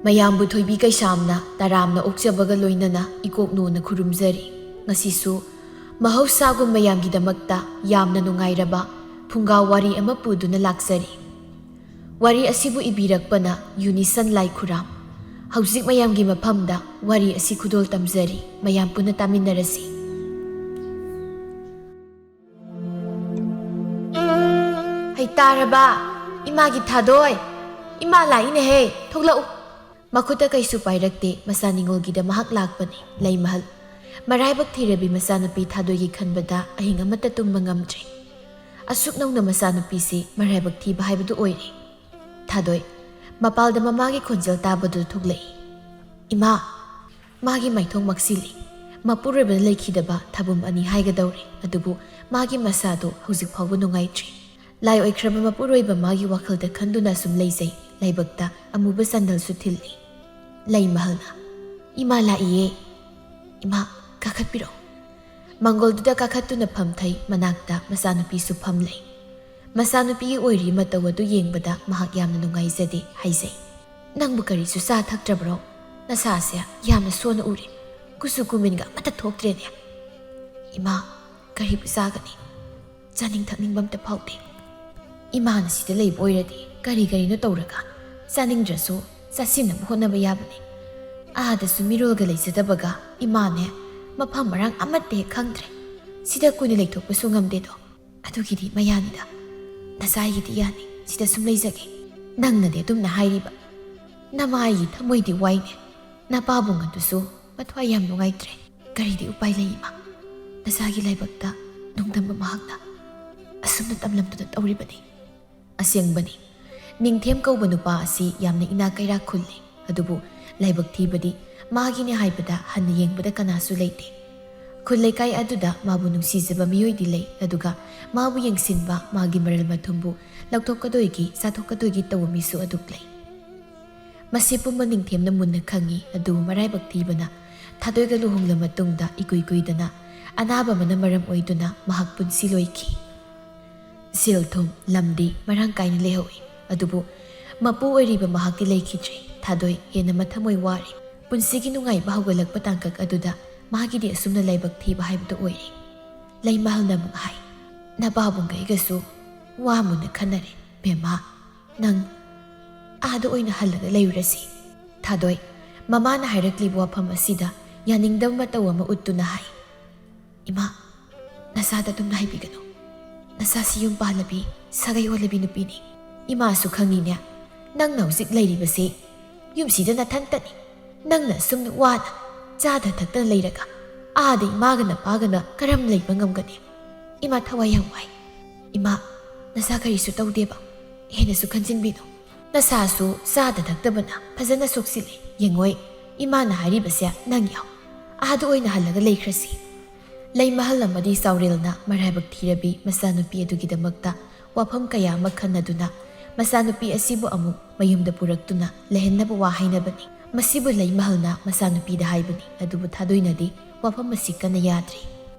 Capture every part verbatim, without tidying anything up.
ꯃꯌꯥꯝꯕꯨ ꯊꯣꯏꯕꯤ ꯀꯩꯁꯥꯝꯅ ꯇꯔꯥꯝꯅ ꯑꯣꯛꯆꯕꯒ ꯂꯣꯏꯅꯅ ꯏꯀꯣꯛꯅꯣꯅ ꯈꯨꯔꯨꯝꯖꯔꯤ꯫ ꯉꯁꯤꯁꯨ ꯃꯍꯧꯁꯥꯒꯨꯝ ꯃꯌꯥꯝꯒꯤꯗꯃꯛꯇ ꯌꯥꯝꯅ ꯅꯨꯡꯉꯥꯏꯔꯕ ꯐꯨꯡꯒꯥ ꯋꯥꯔꯤ ꯑꯃ ꯄꯨꯗꯨꯅ ꯂꯥꯛꯆꯔꯤ꯫ ꯋꯥꯔꯤ ꯑꯁꯤꯕꯨ ꯏꯕꯤꯔꯛꯄꯅ ꯌꯨꯅꯤꯁꯟ ꯂꯥꯏꯈꯨꯔꯥꯝ꯫ ꯍꯧꯖꯤꯛ ꯃꯌꯥꯝꯒꯤ ꯃꯐꯝꯗ ꯋꯥꯔꯤ ꯑꯁꯤ ꯈꯨꯗꯣꯜ ꯇꯝꯖꯔꯤ꯫ ꯃꯌꯥꯝ ꯄꯨꯟꯅ ꯇꯥꯃꯤꯟꯅꯔꯁꯤ꯫ ꯍꯩ ꯇꯥꯔꯕ! ꯏꯃꯥꯒꯤ ꯊꯥꯗꯣꯏ! ꯏꯃꯥ ꯂꯥꯛꯏꯅꯦꯍꯦ! ꯊꯣꯛꯂꯛꯎ! ꯃꯈꯨꯠꯇ ꯀꯩꯁꯨ ꯄꯥꯏꯔꯛꯇꯦ꯫ ꯃꯆꯥ ꯅꯤꯉꯣꯜꯒꯤꯗ ꯃꯍꯥꯛ ꯂꯥꯛꯄꯅꯤ꯫ ꯂꯩꯃꯍꯜ꯫ ꯃꯔꯥꯏꯕꯛ ꯊꯤꯔꯕꯤ ꯃꯆꯥꯅꯨꯄꯤ ꯊꯥꯗꯣꯏꯒꯤ ꯈꯟꯕꯗ ꯑꯍꯤꯡ ꯑꯃꯠꯇ ꯇꯨꯝꯕ ꯉꯝꯗ꯭ꯔꯦ꯫ ꯑꯁꯨꯛ ꯅꯧꯅ ꯃꯆꯥꯅꯨꯄꯤꯁꯤ ꯃꯔꯥꯏꯕꯛ ꯊꯤꯕ ꯍꯥꯏꯕꯗꯨ ꯑꯣꯏꯔꯦ꯫ ꯊꯥꯗꯣꯏ꯫ ꯃꯄꯥꯜꯗ ꯃꯃꯥꯒꯤ ꯈꯣꯟꯖꯦꯜ ꯇꯥꯕꯗꯨ ꯊꯣꯛꯂꯛꯏ꯫ "ꯏꯃꯥ!" ꯃꯥꯒꯤ ꯃꯥꯏꯊꯣꯡ ꯃꯛꯁꯤꯜꯂꯤ꯫ ꯃꯄꯨꯔꯣꯏꯕꯅ ꯂꯩꯈꯤꯗꯕ ꯊꯥꯕꯨꯝ ꯑꯅꯤ ꯍꯥꯏꯒꯗꯧꯔꯦ, ꯑꯗꯨꯕꯨ ꯃꯥꯒꯤ ꯃꯁꯥꯗꯣ ꯍꯧꯖꯤꯛ ꯐꯥꯎꯕ ꯅꯨꯡꯉꯥꯏꯇ꯭ꯔꯤ꯫ ꯂꯥꯏ ꯑꯣꯏꯈ꯭ꯔꯕ ꯃꯄꯨꯔꯣꯏꯕ ꯃꯥꯒꯤ ꯋꯥꯈꯜꯗ ꯈꯟꯗꯨꯅ ꯁꯨꯝ ꯂꯩꯖꯩ꯫ ꯂꯥꯏꯕꯛꯇ ꯑꯃꯨꯕ ꯁꯟꯗꯜꯁꯨ ꯊꯤꯜꯂꯤ꯫ ꯂꯩꯃꯍꯜꯅ, "ꯏꯃꯥ ꯂꯥꯛꯏꯌꯦ꯫ ꯏꯃꯥ, ꯀꯥꯈꯠꯄꯤꯔꯛꯑꯣ꯫" ꯃꯪꯒꯣꯜꯗꯨꯗ ꯀꯥꯈꯠꯇꯨꯅ ꯐꯝꯊꯩ꯫ ꯃꯅꯥꯛꯇ ꯃꯆꯥꯅꯨꯄꯤꯁꯨ ꯐꯝꯂꯩ꯫ ꯃꯆꯥꯅꯨꯄꯤꯒꯤ ꯑꯣꯏꯔꯤ ꯃꯇꯧ ꯑꯗꯨ ꯌꯦꯡꯕꯗ ꯃꯍꯥꯛ ꯌꯥꯝꯅ ꯅꯨꯡꯉꯥꯏꯖꯗꯦ꯫ ꯍꯥꯏꯖꯩ, "ꯅꯪꯕꯨ ꯀꯔꯤꯁꯨ ꯆꯥ ꯊꯛꯇ꯭ꯔꯕ꯭ꯔꯣ? ꯅꯁꯥꯁꯦ ꯌꯥꯝꯅ ꯁꯣꯟꯅ ꯎꯔꯦ꯫ ꯀꯨꯆꯨ ꯀꯨꯃꯦꯟꯒ ꯑꯃꯠꯇ ꯊꯣꯛꯇ꯭ꯔꯦꯅꯦ꯫" "ꯏꯃꯥ, ꯀꯔꯤꯕꯨ ꯆꯥꯒꯅꯤ? ꯆꯥꯅꯤꯡ ꯊꯛꯅꯤꯡꯕ ꯑꯝꯇ ꯐꯥꯎꯗꯦ꯫ ꯏꯃꯥꯅ ꯁꯤꯗ ꯂꯩꯕ ꯑꯣꯏꯔꯗꯤ ꯀꯔꯤ ꯀꯔꯤꯅꯣ ꯇꯧꯔꯒ ꯆꯥꯅꯤꯡꯗ꯭ꯔꯁꯨ ꯆꯥꯁꯤꯟꯅꯕ ꯍꯣꯠꯅꯕ ꯌꯥꯕꯅꯤ꯫ ꯑꯥꯗꯁꯨ ꯃꯤꯔꯣꯜꯒ ꯂꯩꯖꯗꯕꯒ ꯏꯃꯥꯅꯦ ꯃꯐꯝ ꯃꯔꯥꯡ ꯑꯃꯠꯇ ꯍꯦꯛ ꯈꯪꯗ꯭ꯔꯦ꯫ ꯁꯤꯗ ꯀꯨꯏꯅ ꯂꯩꯊꯣꯛꯄꯁꯨ ꯉꯝꯗꯦꯗꯣ꯫ ꯑꯗꯨꯒꯤꯗꯤ ꯃꯌꯥꯅꯤꯗ꯫ ꯅꯆꯥꯒꯤꯗꯤ ꯌꯥꯅꯤ, ꯁꯤꯗ ꯁꯨꯝ ꯂꯩꯖꯒꯦ꯫" "ꯅꯪꯅꯗꯤ ꯑꯗꯨꯝꯅ ꯍꯥꯏꯔꯤꯕ꯫ ꯅꯃꯥꯒꯤ ꯊꯃꯣꯏꯗꯤ ꯋꯥꯏꯅꯦ꯫ ꯅꯄꯥꯕꯨꯡ ꯑꯗꯨꯁꯨ ꯃꯊ꯭ꯋꯥꯏ ꯌꯥꯝ ꯅꯨꯡꯉꯥꯏꯇ꯭ꯔꯦ꯫ ꯀꯔꯤꯗꯤ ꯎꯄꯥꯏ ꯂꯩ ꯏꯃꯥ? ꯅꯆꯥꯒꯤ ꯂꯥꯏꯕꯛꯇ ꯅꯣꯡꯗꯝꯕ ꯃꯍꯥꯛꯅ ꯑꯁꯨꯝꯅ ꯇꯝꯂꯝꯗꯨꯅ ꯇꯧꯔꯤꯕꯅꯤ꯫" ꯑꯁꯦꯡꯕꯅꯤ, ꯅꯤꯡꯊꯦꯝ ꯀꯧꯕ ꯅꯨꯄꯥ ꯑꯁꯤ ꯌꯥꯝꯅ ꯏꯅꯥꯛ ꯀꯩꯔꯥꯛ ꯈꯨꯜꯂꯤ꯫ ꯑꯗꯨꯕꯨ ꯂꯥꯏꯕꯛ ꯊꯤꯕꯗꯤ ꯃꯥꯒꯤꯅꯤ ꯍꯥꯏꯕꯗ ꯍꯟꯅ ꯌꯦꯡꯕꯗ ꯀꯅꯥꯁꯨ ꯂꯩꯇꯦ꯫ ꯈꯨꯜ ꯂꯩꯀꯥꯏ ꯑꯗꯨꯗ ꯃꯥꯕꯨ ꯅꯨꯡꯁꯤꯖꯕ ꯃꯤꯑꯣꯏꯗꯤ ꯂꯩ, ꯑꯗꯨꯒ ꯃꯥꯕꯨ ꯌꯦꯡꯁꯤꯟꯕ, ꯃꯥꯒꯤ ꯃꯔꯜ ꯃꯊꯨꯝꯕꯨ ꯂꯧꯊꯣꯛꯀꯗꯣꯏꯒꯤ, ꯆꯥꯊꯣꯛꯀꯗꯣꯏꯒꯤ ꯇꯧꯕ ꯃꯤꯁꯨ ꯑꯗꯨꯛ ꯂꯩ꯫ ꯃꯁꯤ ꯄꯨꯝꯕ ꯅꯤꯡꯊꯦꯝꯅ ꯃꯨꯟꯅ ꯈꯪꯏ, ꯑꯗꯨꯕꯨ ꯃꯔꯥꯏꯕꯛ ꯊꯤꯕꯅ ꯊꯥꯗꯣꯏꯒ ꯂꯨꯍꯣꯡꯂ ꯃꯇꯨꯡꯗ ꯏꯀꯨꯏ ꯀꯨꯏꯗꯅ ꯑꯅꯥꯕ ꯑꯃꯅ ꯃꯔꯝ ꯑꯣꯏꯗꯨꯅ ꯃꯍꯥꯛ ꯄꯨꯟꯁꯤ ꯂꯣꯏꯈꯤ꯫ ꯁꯦꯜ ꯊꯨꯝ, ꯂꯝꯗꯤ ꯃꯔꯥꯡ ꯀꯥꯏꯅ ꯂꯩꯍꯧꯏ, ꯑꯗꯨꯕꯨ ꯃꯄꯨ ꯑꯣꯏꯔꯤꯕ ꯃꯍꯥꯛꯇꯤ ꯂꯩꯈꯤꯗ꯭ꯔꯦ꯫ ꯊꯥꯗꯣꯏ ꯍꯦꯟꯅ ꯃꯊꯃꯣꯏ ꯋꯥꯔꯦ꯫ ꯄꯨꯟꯁꯤꯒꯤ ꯅꯨꯡꯉꯥꯏꯕ ꯍꯧꯒꯠꯂꯛꯄ ꯇꯥꯡꯀꯛ ꯑꯗꯨꯗ ꯃꯥꯒꯤꯗꯤ ꯑꯁꯨꯝꯅ ꯂꯥꯏꯕꯛ ꯊꯤꯕ ꯍꯥꯏꯕꯗꯨ ꯑꯣꯏꯔꯦ꯫ ꯂꯩꯃꯍꯜꯅ ꯑꯃꯨꯛ ꯍꯥꯏ, "ꯅꯄꯥꯕꯨꯡꯒ ꯑꯩꯒꯁꯨ ꯋꯥ ꯃꯨꯟꯅ ꯈꯟꯅꯔꯦ꯫ ꯕꯦꯝꯃ, ꯅꯪ ꯑꯥꯗ ꯑꯣꯏꯅ ꯍꯜꯂꯒ ꯂꯩꯔꯨꯔꯁꯤ꯫" ꯊꯥꯗꯣꯏ, ꯃꯃꯥꯅ ꯍꯥꯏꯔꯛꯂꯤꯕ ꯋꯥꯐꯝ ꯑꯁꯤꯗ ꯌꯥꯅꯤꯡꯗꯕ ꯃꯇꯧ ꯑꯃ ꯎꯠꯇꯨꯅ ꯍꯥꯏ, "ꯏꯃꯥ, ꯅꯆꯥꯗ ꯑꯗꯨꯝꯅ ꯍꯥꯏꯕꯤꯒꯅꯨ꯫ ꯅꯆꯥꯁꯤ ꯌꯨꯝ ꯄꯥꯜꯂꯕꯤ, ꯁꯥꯒꯩ ꯑꯣꯜꯂꯕꯤ ꯅꯨꯄꯤꯅꯤ꯫ ꯏꯃꯥꯁꯨ ꯈꯪꯉꯤꯅꯦ, ꯅꯪꯅ ꯍꯧꯖꯤꯛ ꯂꯩꯔꯤꯕꯁꯤ ꯌꯨꯝꯁꯤꯗ ꯅꯊꯟꯇꯅꯤ꯫ ꯅꯪꯅ ꯑꯁꯨꯝꯅ ꯋꯥꯅ ꯆꯥꯗ ꯊꯛꯇꯅ ꯂꯩꯔꯒ ꯑꯥꯗ ꯏꯃꯥꯒ ꯅꯄꯥꯒꯅ ꯀꯔꯝ ꯂꯩꯕ ꯉꯝꯒꯅꯤ? ꯏꯃꯥ ꯊꯋꯥꯏ ꯌꯥꯝ ꯋꯥꯏ꯫ ꯏꯃꯥ, ꯅꯆꯥ ꯀꯔꯤꯁꯨ ꯇꯧꯗꯦꯕ꯫ ꯍꯦꯟꯅꯁꯨ ꯈꯟꯖꯤꯟꯕꯤꯅꯨ꯫ ꯅꯁꯥꯁꯨ ꯆꯥꯗ ꯊꯛꯇꯕꯅ ꯐꯖꯅ ꯁꯣꯛꯆꯤꯜꯂꯦ꯫ ꯌꯦꯡꯉꯣꯏ, ꯏꯃꯥꯅ ꯍꯥꯏꯔꯤꯕꯁꯦ ꯅꯪ ꯌꯥꯎ꯫ ꯑꯥꯗ ꯑꯣꯏꯅ ꯍꯜꯂꯒ ꯂꯩꯈ꯭ꯔꯁꯤ꯫" ꯂꯩꯃꯍꯜ ꯑꯃꯗꯤ ꯆꯥꯎꯔꯦꯜꯅ ꯃꯔꯥꯏꯕꯛ ꯊꯤꯔꯕꯤ ꯃꯆꯥꯅꯨꯄꯤ ꯑꯗꯨꯒꯤꯗꯃꯛꯇ ꯋꯥꯐꯝ ꯀꯌꯥ ꯑꯃ ꯈꯟꯅꯗꯨꯅ ꯃꯆꯥꯅꯨꯄꯤ ꯑꯁꯤꯕꯨ ꯑꯃꯨꯛ ꯃꯌꯨꯝꯗ ꯄꯨꯔꯛꯇꯨꯅ ꯂꯩꯍꯟꯅꯕ ꯋꯥ ꯍꯥꯏꯅꯕꯅꯤ꯫ ꯃꯁꯤꯕꯨ ꯂꯩꯃꯍꯜꯅ ꯃꯆꯥꯅꯨꯄꯤꯗ ꯍꯥꯏꯕꯅꯤ, ꯑꯗꯨꯕꯨ ꯊꯥꯗꯣꯏꯅꯗꯤ ꯋꯥꯐꯝ ꯑꯁꯤ ꯀꯟꯅ ꯌꯥꯗ꯭ꯔꯤ꯫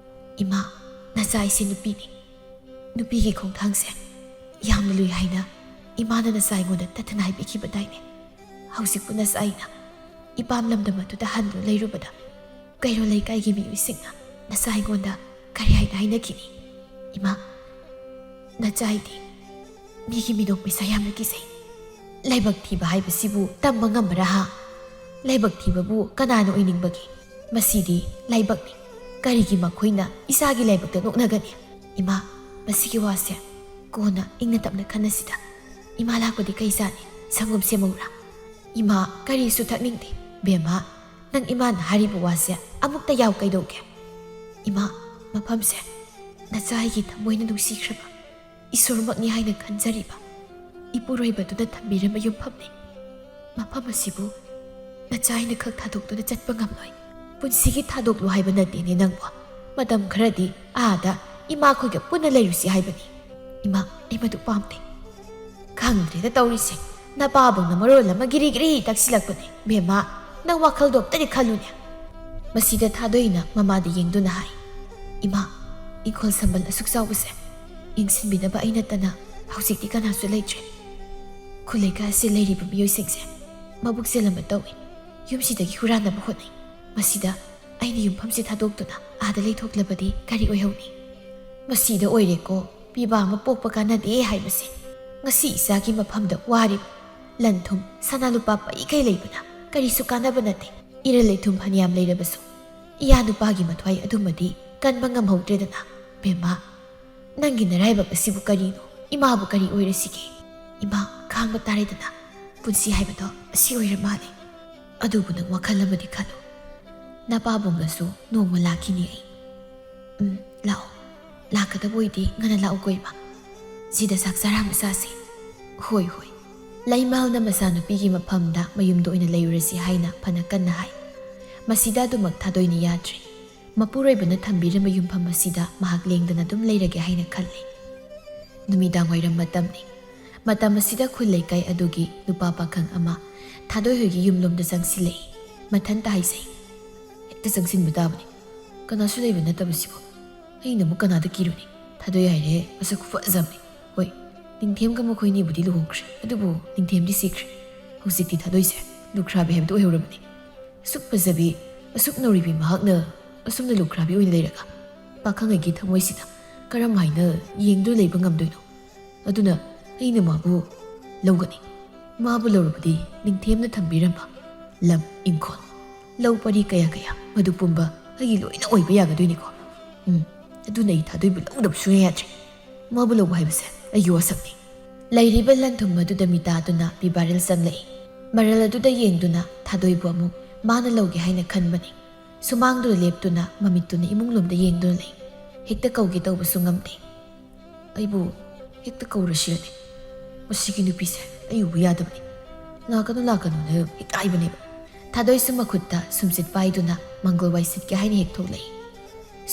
"ꯏꯃꯥ, ꯅꯆꯥ ꯑꯩꯁꯦ ꯅꯨꯄꯤꯅꯤ꯫ ꯅꯨꯄꯤꯒꯤ ꯈꯣꯡꯊꯥꯡꯁꯦ ꯌꯥꯝꯅ ꯂꯨꯏ ꯍꯥꯏꯅ ꯏꯃꯥꯅ ꯅꯆꯥ ꯑꯩꯉꯣꯟꯗ ꯇꯠꯇꯅ ꯍꯥꯏꯕꯤꯈꯤꯕꯗꯥꯏꯅꯦ? ꯍꯧꯖꯤꯛꯄꯨ ꯅꯆꯥ ꯑꯩꯅ ꯏꯄꯥꯝ ꯂꯝꯗꯝ ꯑꯗꯨꯗ ꯍꯟꯗꯨꯅ ꯂꯩꯔꯨꯕꯗ ꯀꯩꯔꯣꯜ ꯂꯩꯀꯥꯏꯒꯤ ꯃꯤꯑꯣꯏꯁꯤꯡꯅ ꯅꯆꯥ ꯑꯩꯉꯣꯟꯗ ꯀꯔꯤ ꯍꯥꯏꯅ ꯍꯥꯏꯅꯈꯤꯅꯤ? ꯏꯃꯥ, ꯅꯆꯥ ꯑꯩꯗꯤ ꯃꯤꯒꯤ ꯃꯤꯅꯣꯛ ꯃꯩꯁꯥ ꯌꯥꯝꯅ ꯀꯤꯖꯩ꯫ ꯂꯥꯏꯕꯛ ꯊꯤꯕ ꯍꯥꯏꯕꯁꯤꯕꯨ ꯇꯝꯕ ꯉꯝꯕ꯭ꯔꯥ ꯍꯥ? ꯂꯥꯏꯕꯛ ꯊꯤꯕꯕꯨ ꯀꯅꯥꯅ ꯑꯣꯏꯅꯤꯡꯕꯒꯦ? ꯃꯁꯤꯗꯤ ꯂꯥꯏꯕꯛꯅꯤ꯫ ꯀꯔꯤꯒꯤ ꯃꯈꯣꯏꯅ ꯏꯆꯥꯒꯤ ꯂꯥꯏꯕꯛꯇ ꯅꯣꯛꯅꯒꯅꯤ? ꯏꯃꯥ, ꯃꯁꯤꯒꯤ ꯋꯥꯁꯦ ꯀꯣꯟꯅ ꯏꯪꯅ ꯇꯞꯅ ꯈꯟꯅꯁꯤꯗ꯫ ꯏꯃꯥ ꯂꯥꯛꯄꯗꯤ ꯀꯩ ꯆꯥꯅꯤ? ꯁꯪꯒꯣꯝ ꯁꯦꯝꯃꯧꯔꯥ?" "ꯏꯃꯥ, ꯀꯔꯤꯁꯨ ꯊꯛꯅꯤꯡꯗꯦ꯫" "ꯕꯦꯝꯃ, ꯅꯪ ꯏꯃꯥꯅ ꯍꯥꯏꯔꯤꯕ ꯋꯥꯁꯦ ꯑꯃꯨꯛꯇ ꯌꯥꯎ ꯀꯩꯗꯧꯒꯦ?" "ꯏꯃꯥ, ꯃꯐꯝꯁꯦ ꯅꯆꯥ ꯑꯩꯒꯤ ꯊꯃꯣꯏꯅ ꯅꯨꯡꯁꯤꯈ꯭ꯔꯕ ꯏꯁꯣꯔꯃꯛꯅꯤ ꯍꯥꯏꯅ ꯈꯟꯖꯔꯤꯕ ꯏꯄꯨꯔꯣꯏꯕꯗꯨꯅ ꯊꯝꯕꯤꯔꯝꯕ ꯌꯨꯝꯐꯝꯅꯤ꯫ ꯃꯐꯝ ꯑꯁꯤꯕꯨ ꯅꯆꯥ ꯑꯩꯅ ꯈꯛ ꯊꯥꯗꯣꯛꯇꯨꯅ ꯆꯠꯄ ꯉꯝꯂꯣꯏ꯫ ꯄꯨꯟꯁꯤꯒꯤ ꯊꯥꯗꯣꯛꯂꯨ ꯍꯥꯏꯕ ꯅꯠꯇꯦꯅꯦ ꯅꯪꯕꯨ꯫ ꯃꯇꯝ ꯈꯔꯗꯤ ꯑꯥꯗ ꯏꯃꯥꯈꯣꯏꯒ ꯄꯨꯟꯅ ꯂꯩꯔꯨꯁꯤ ꯍꯥꯏꯕꯅꯤ꯫" "ꯏꯃꯥ, ꯑꯩ ꯃꯗꯨ ꯄꯥꯝꯗꯦ꯫" "ꯈꯪꯗ꯭ꯔꯦꯗ ꯇꯧꯔꯤꯁꯦ꯫ ꯅꯄꯥꯕꯨꯡꯅ ꯃꯔꯣꯜ ꯑꯃ ꯒꯤꯔꯤ ꯒꯤꯔꯤ ꯇꯛꯁꯤꯜꯂꯛꯄꯅꯦ꯫ ꯕꯦꯝꯃ, ꯅꯪ ꯋꯥꯈꯜꯗꯣ ꯑꯝꯇꯗꯤ ꯈꯜꯂꯨꯅꯦ꯫" ꯃꯁꯤꯗ ꯊꯥꯗꯣꯏꯅ ꯃꯃꯥꯗ ꯌꯦꯡꯗꯨꯅ ꯍꯥꯏ, "ꯏꯃꯥ, ꯏꯪꯈꯣꯜ ꯁꯝꯕꯜ ꯑꯁꯨꯛ ꯆꯥꯎꯕꯁꯦ ꯌꯦꯡꯁꯤꯟꯕꯤꯅꯕ ꯑꯩ ꯅꯠꯇꯅ ꯍꯧꯖꯤꯛꯇꯤ ꯀꯅꯥꯁꯨ ꯂꯩꯇ꯭ꯔꯦ꯫ ꯈꯨꯜ ꯂꯩꯀꯥꯏ ꯑꯁꯤ ꯂꯩꯔꯤꯕ ꯃꯤꯑꯣꯏꯁꯤꯡꯁꯦ ꯃꯕꯨꯛ ꯆꯦꯜ ꯑꯃ ꯇꯧꯏ꯫ ꯌꯨꯝꯁꯤꯗꯒꯤ ꯍꯨꯔꯥꯟꯅꯕ ꯍꯣꯠꯅꯩ꯫ ꯃꯁꯤꯗ ꯑꯩꯅ ꯌꯨꯝꯐꯝꯁꯦ ꯊꯥꯗꯣꯛꯇꯨꯅ ꯑꯥꯗ ꯂꯩꯊꯣꯛꯂꯕꯗꯤ ꯀꯔꯤ ꯑꯣꯏꯍꯧꯅꯤ? ꯃꯁꯤꯗ ꯑꯣꯏꯔꯦꯀꯣ ꯄꯤꯕꯥ ꯑꯃ ꯄꯣꯛꯄ ꯀꯥꯟꯅꯗꯦ ꯍꯥꯏꯕꯁꯦ꯫ ꯉꯁꯤ ꯏꯆꯥꯒꯤ ꯃꯐꯝꯗ ꯋꯥꯔꯤꯕ ꯂꯟ ꯊꯨꯝ, ꯁꯅꯥ ꯂꯨꯄꯥ ꯄꯩꯈꯩ ꯂꯩꯕꯅ ꯀꯔꯤꯁꯨ ꯀꯥꯟꯅꯕ ꯅꯠꯇꯦ꯫ ꯏꯔꯜ ꯂꯩꯊꯨꯝ ꯐꯅꯌꯥꯝ ꯂꯩꯔꯕꯁꯨ ꯏꯌꯥ ꯅꯨꯄꯥꯒꯤ ꯃꯊ꯭ꯋꯥꯏ ꯑꯗꯨꯃꯗꯤ ꯀꯟꯕ ꯉꯝꯍꯧꯗ꯭ꯔꯦꯗꯅ꯫ ꯕꯦꯝꯃ, ꯅꯪꯒꯤ ꯅꯔꯥꯏꯕꯛ ꯑꯁꯤꯕꯨ ꯀꯔꯤꯅꯣ? ꯏꯃꯥꯕꯨ ꯀꯔꯤ ꯑꯣꯏꯔꯁꯤꯒꯦ? ꯏꯃꯥ, ꯈꯥꯡꯕ ꯇꯥꯔꯦꯗꯅ꯫ ꯄꯨꯟꯁꯤ ꯍꯥꯏꯕꯗꯣ ꯑꯁꯤ ꯑꯣꯏꯔ ꯃꯥꯜꯂꯦ꯫ ꯑꯗꯨꯕꯨ ꯅꯪ ꯋꯥꯈꯜ ꯑꯃꯗꯤ ꯈꯜꯂꯨ꯫ ꯅꯄꯥꯕꯨꯡꯒꯁꯨ ꯅꯣꯡꯃ ꯂꯥꯛꯈꯤꯅꯤ ꯑꯩ꯫ ꯎꯝ, ꯂꯥꯛꯑꯣ꯫ ꯂꯥꯛꯀꯗꯕ ꯑꯣꯏꯗꯤ ꯉꯟꯅ ꯂꯥꯛꯎꯀꯣ ꯏꯃꯥ꯫ ꯁꯤꯗ ꯆꯥꯛ ꯆꯔꯥ ꯑꯃ ꯆꯥꯁꯤ꯫ ꯍꯣꯏ, ꯍꯣꯏ꯫ ꯂꯩꯃꯍꯜꯅ ꯃꯆꯥꯅꯨꯄꯤꯒꯤ ꯃꯐꯝꯗ ꯃꯌꯨꯝꯗ ꯑꯣꯏꯅ ꯂꯩꯔꯨꯔꯁꯤ ꯍꯥꯏꯅ ꯐꯅ ꯀꯟꯅ ꯍꯥꯏ꯫ ꯃꯁꯤꯗ ꯑꯗꯨꯃꯛ ꯊꯥꯗꯣꯏꯅ ꯌꯥꯗ꯭ꯔꯦ꯫ ꯃꯄꯨꯔꯣꯏꯕꯅ ꯊꯝꯕꯤꯔꯝꯕ ꯌꯨꯝꯐꯝ ꯑꯁꯤꯗ ꯃꯍꯥꯛ ꯂꯦꯡꯗꯅ ꯑꯗꯨꯝ ꯂꯩꯔꯒꯦ ꯍꯥꯏꯅ ꯈꯜꯂꯤ꯫ ꯅꯨꯃꯤꯗꯥꯡ ꯋꯥꯏꯔꯝ ꯃꯇꯝꯅꯤ꯫ ꯃꯇꯝ ꯑꯁꯤꯗ ꯈꯨꯜ ꯂꯩꯀꯥꯏ ꯑꯗꯨꯒꯤ ꯅꯨꯄꯥ ꯄꯥꯈꯪ ꯑꯃ ꯊꯥꯗꯣꯏ ꯍꯣꯏꯒꯤ ꯌꯨꯝꯂꯣꯝꯗ ꯆꯪꯁꯤꯜꯂꯛꯏ꯫ ꯃꯊꯟꯇ ꯍꯥꯏꯖꯩ, "ꯍꯦꯛꯇ ꯆꯪꯁꯤꯟꯕ ꯇꯥꯕꯅꯤ꯫ ꯀꯅꯥꯁꯨ ꯂꯩꯕ ꯅꯠꯇꯕꯁꯤꯕꯨ꯫ ꯑꯩꯅ ꯑꯃꯨꯛ ꯀꯅꯥꯗ ꯀꯤꯔꯨꯅꯤ? ꯊꯥꯗꯣꯏ ꯍꯥꯏꯔꯦ ꯃꯁꯛ ꯈꯨꯐꯖ ꯑꯃꯅꯤ꯫ ꯍꯣꯏ, ꯅꯤꯡꯊꯦꯝꯒ ꯃꯈꯣꯏꯅꯤꯕꯨꯗꯤ ꯂꯨꯍꯣꯡꯈ꯭ꯔꯦ, ꯑꯗꯨꯕꯨ ꯅꯤꯡꯊꯦꯝꯗꯤ ꯁꯤꯈ꯭ꯔꯦ꯫ ꯍꯧꯖꯤꯛꯇꯤ ꯊꯥꯗꯣꯏꯁꯦ ꯂꯨꯈ꯭ꯔꯥꯕꯤ ꯍꯥꯏꯕꯗꯨ ꯑꯣꯏꯍꯧꯔꯕꯅꯤ꯫ ꯑꯁꯨꯛ ꯐꯖꯕꯤ, ꯑꯁꯨꯛ ꯅꯧꯔꯤꯕꯤ ꯃꯍꯥꯛꯅ ꯑꯁꯨꯝꯅ ꯂꯨꯈ꯭ꯔꯥꯕꯤ ꯑꯣꯏꯅ ꯂꯩꯔꯒ ꯄꯥꯈꯪ ꯑꯩꯒꯤ ꯊꯃꯣꯏꯁꯤꯗ ꯀꯔꯝ ꯍꯥꯏꯅ ꯌꯦꯡꯗꯨꯅ ꯂꯩꯕ ꯉꯝꯗꯣꯏꯅꯣ? ꯑꯗꯨꯅ ꯑꯩꯅ ꯃꯥꯕꯨ ꯂꯧꯒꯅꯤ꯫ ꯃꯥꯕꯨ ꯂꯧꯔꯕꯗꯤ ꯅꯤꯡꯊꯦꯝꯅ ꯊꯝꯕꯤꯔꯝꯕ ꯂꯝ, ꯏꯪꯈꯣꯜ, ꯂꯧ ꯄꯔꯤ ꯀꯌꯥ ꯀꯌꯥ, ꯃꯗꯨ ꯄꯨꯝꯕ ꯑꯩꯒꯤ ꯂꯣꯏꯅ ꯑꯣꯏꯕ ꯌꯥꯒꯗꯣꯏꯅꯤꯀꯣ꯫ ꯎꯝ, ꯑꯗꯨꯅ ꯑꯩ ꯊꯥꯗꯣꯏꯕꯨ ꯂꯧꯗꯕ ꯁꯨꯡꯌꯥ ꯌꯥꯗ꯭ꯔꯦ꯫ ꯃꯥꯕꯨ ꯂꯧꯕ ꯍꯥꯏꯕꯁꯦ ꯑꯩꯒꯤ ꯋꯥꯁꯛꯅꯤ꯫" ꯂꯩꯔꯤꯕ ꯂꯟ ꯊꯨꯝ ꯑꯗꯨꯗ ꯃꯤꯇꯥꯗꯨꯅ ꯄꯤꯕꯥꯔꯦꯜ ꯆꯪꯂꯛꯏ꯫ ꯃꯔꯜ ꯑꯗꯨꯗ ꯌꯦꯡꯗꯨꯅ ꯊꯥꯗꯣꯏꯕꯨ ꯑꯃꯨꯛ ꯃꯥꯅ ꯂꯧꯒꯦ ꯍꯥꯏꯅ ꯈꯟꯕꯅꯤ꯫ ꯁꯨꯃꯥꯡꯗꯨꯗ ꯂꯦꯞꯇꯨꯅ ꯃꯃꯤꯠꯇꯨꯅ ꯏꯃꯨꯡ ꯂꯣꯝꯗ ꯌꯦꯡꯗꯨꯅ ꯂꯩ꯫ ꯍꯦꯛꯇ ꯀꯧꯒꯦ ꯇꯧꯕꯁꯨ ꯉꯝꯗꯦ꯫ "ꯑꯩꯕꯨ ꯍꯦꯛꯇ ꯀꯧꯔꯁꯤꯔꯅꯦ? ꯃꯁꯤꯒꯤ ꯅꯨꯄꯤꯁꯦ ꯑꯩ ꯎꯕ ꯌꯥꯗꯕꯅꯤ꯫ ꯂꯥꯛꯀꯅꯨ, ꯂꯥꯛꯀꯅꯨꯅ ꯍꯦꯛꯇ ꯍꯥꯏꯕꯅꯦꯕ꯫" ꯊꯥꯗꯣꯏꯁꯨ ꯃꯈꯨꯠꯇ ꯁꯨꯝꯆꯤꯠ ꯄꯥꯏꯗꯨꯅ ꯃꯪꯒꯣꯜ ꯋꯥꯏ ꯁꯤꯠꯀꯦ ꯍꯥꯏꯅ ꯍꯦꯛ ꯊꯣꯛꯂꯛꯏ꯫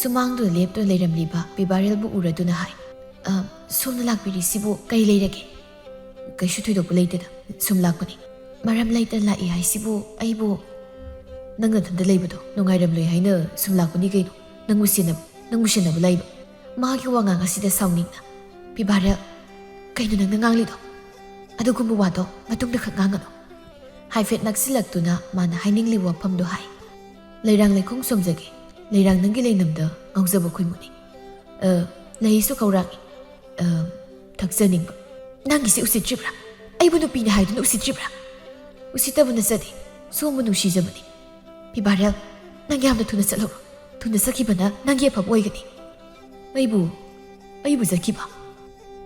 ꯁꯨꯃꯥꯡꯗꯨꯗ ꯂꯦꯞꯇꯨꯅ ꯂꯩꯔꯝꯂꯤꯕ ꯄꯤꯕꯥꯔꯦꯜꯕꯨ ꯎꯔꯗꯨꯅ ꯍꯥꯏ, "ꯑ, ꯁꯣꯝꯅ ꯂꯥꯛꯄꯤꯔꯤꯁꯤꯕꯨ ꯀꯔꯤ ꯂꯩꯔꯒꯦ?" "ꯀꯩꯁꯨ ꯊꯣꯏꯗꯣꯛꯄ ꯂꯩꯇꯦꯗ, ꯁꯨꯝ ꯂꯥꯛꯄꯅꯤ꯫" "ꯃꯔꯝ ꯂꯩꯇꯅ ꯂꯥꯛꯏ ꯍꯥꯏꯁꯤꯕꯨ ꯑꯩꯕꯨ?" "ꯅꯪ ꯅꯊꯟꯗ ꯂꯩꯕꯗꯣ ꯅꯨꯡꯉꯥꯏꯔꯝꯂꯣꯏ ꯍꯥꯏꯅ ꯁꯨꯝ ꯂꯥꯛꯄꯅꯤ ꯀꯩꯅꯣ꯫ ꯅꯪꯕꯨ ꯁꯦꯟꯅꯕ, ꯅꯪꯕꯨ ꯁꯦꯟꯅꯕ ꯂꯥꯛꯏꯕ꯫" ꯃꯥꯒꯤ ꯋꯥꯉꯥꯡ ꯑꯁꯤꯗ ꯁꯥꯎꯅꯤꯡꯅ, "ꯄꯤꯕꯥꯔꯦꯜ, ꯀꯩꯅꯣ ꯅꯪꯅ ꯉꯥꯡꯂꯤꯗꯣ? ꯑꯗꯨꯒꯨꯝꯕ ꯋꯥꯗꯣ ꯃꯇꯨꯡꯗ ꯈꯛ ꯉꯥꯡꯒꯅꯨ꯫" ꯍꯥꯏꯐꯦꯠ ꯅꯛꯁꯤꯜꯂꯛꯇꯨꯅ ꯃꯥꯅ ꯍꯥꯏꯅꯤꯡꯂꯤꯕ ꯋꯥꯐꯝꯗꯣ ꯍꯥꯏ꯫ "ꯂꯩꯔꯥꯡ ꯂꯩꯈꯣꯡ ꯁꯣꯝꯖꯒꯦ꯫ ꯂꯩꯔꯥꯡ ꯅꯪꯒꯤ ꯂꯩꯅꯝꯗ ꯉꯥꯎꯖꯕ ꯈꯣꯏꯃꯨꯅꯤ꯫ ꯑ, ꯂꯩꯁꯨ ꯈꯧꯔꯥꯡꯏ꯫ ꯑ, ꯊꯛꯆꯅꯤꯡꯕ꯫ ꯅꯪꯒꯤꯁꯤ ꯎꯁꯤꯠꯇ꯭ꯔꯤꯕ꯭ꯔꯥ? ꯑꯩꯕꯨ ꯅꯨꯄꯤꯅꯤ ꯍꯥꯏꯗꯨꯅ ꯎꯁꯤꯠꯇ꯭ꯔꯤꯕ꯭ꯔꯥ?" "ꯎꯁꯤꯠꯇꯕ ꯅꯠꯆꯗꯦ꯫ ꯁꯣꯝꯕꯨ ꯅꯨꯡꯁꯤꯖꯕꯅꯤ꯫ ꯄꯤꯕꯥꯔꯦꯜ, ꯅꯪ ꯌꯥꯝꯅ ꯊꯨꯅ ꯆꯠꯍꯧꯔꯣ꯫ ꯊꯨꯅ ꯆꯠꯈꯤꯕꯅ ꯅꯪꯒꯤ ꯑꯐꯕ ꯑꯣꯏꯒꯅꯤ꯫" "ꯑꯩꯕꯨ, ꯑꯩꯕꯨ ꯆꯠꯈꯤꯕ?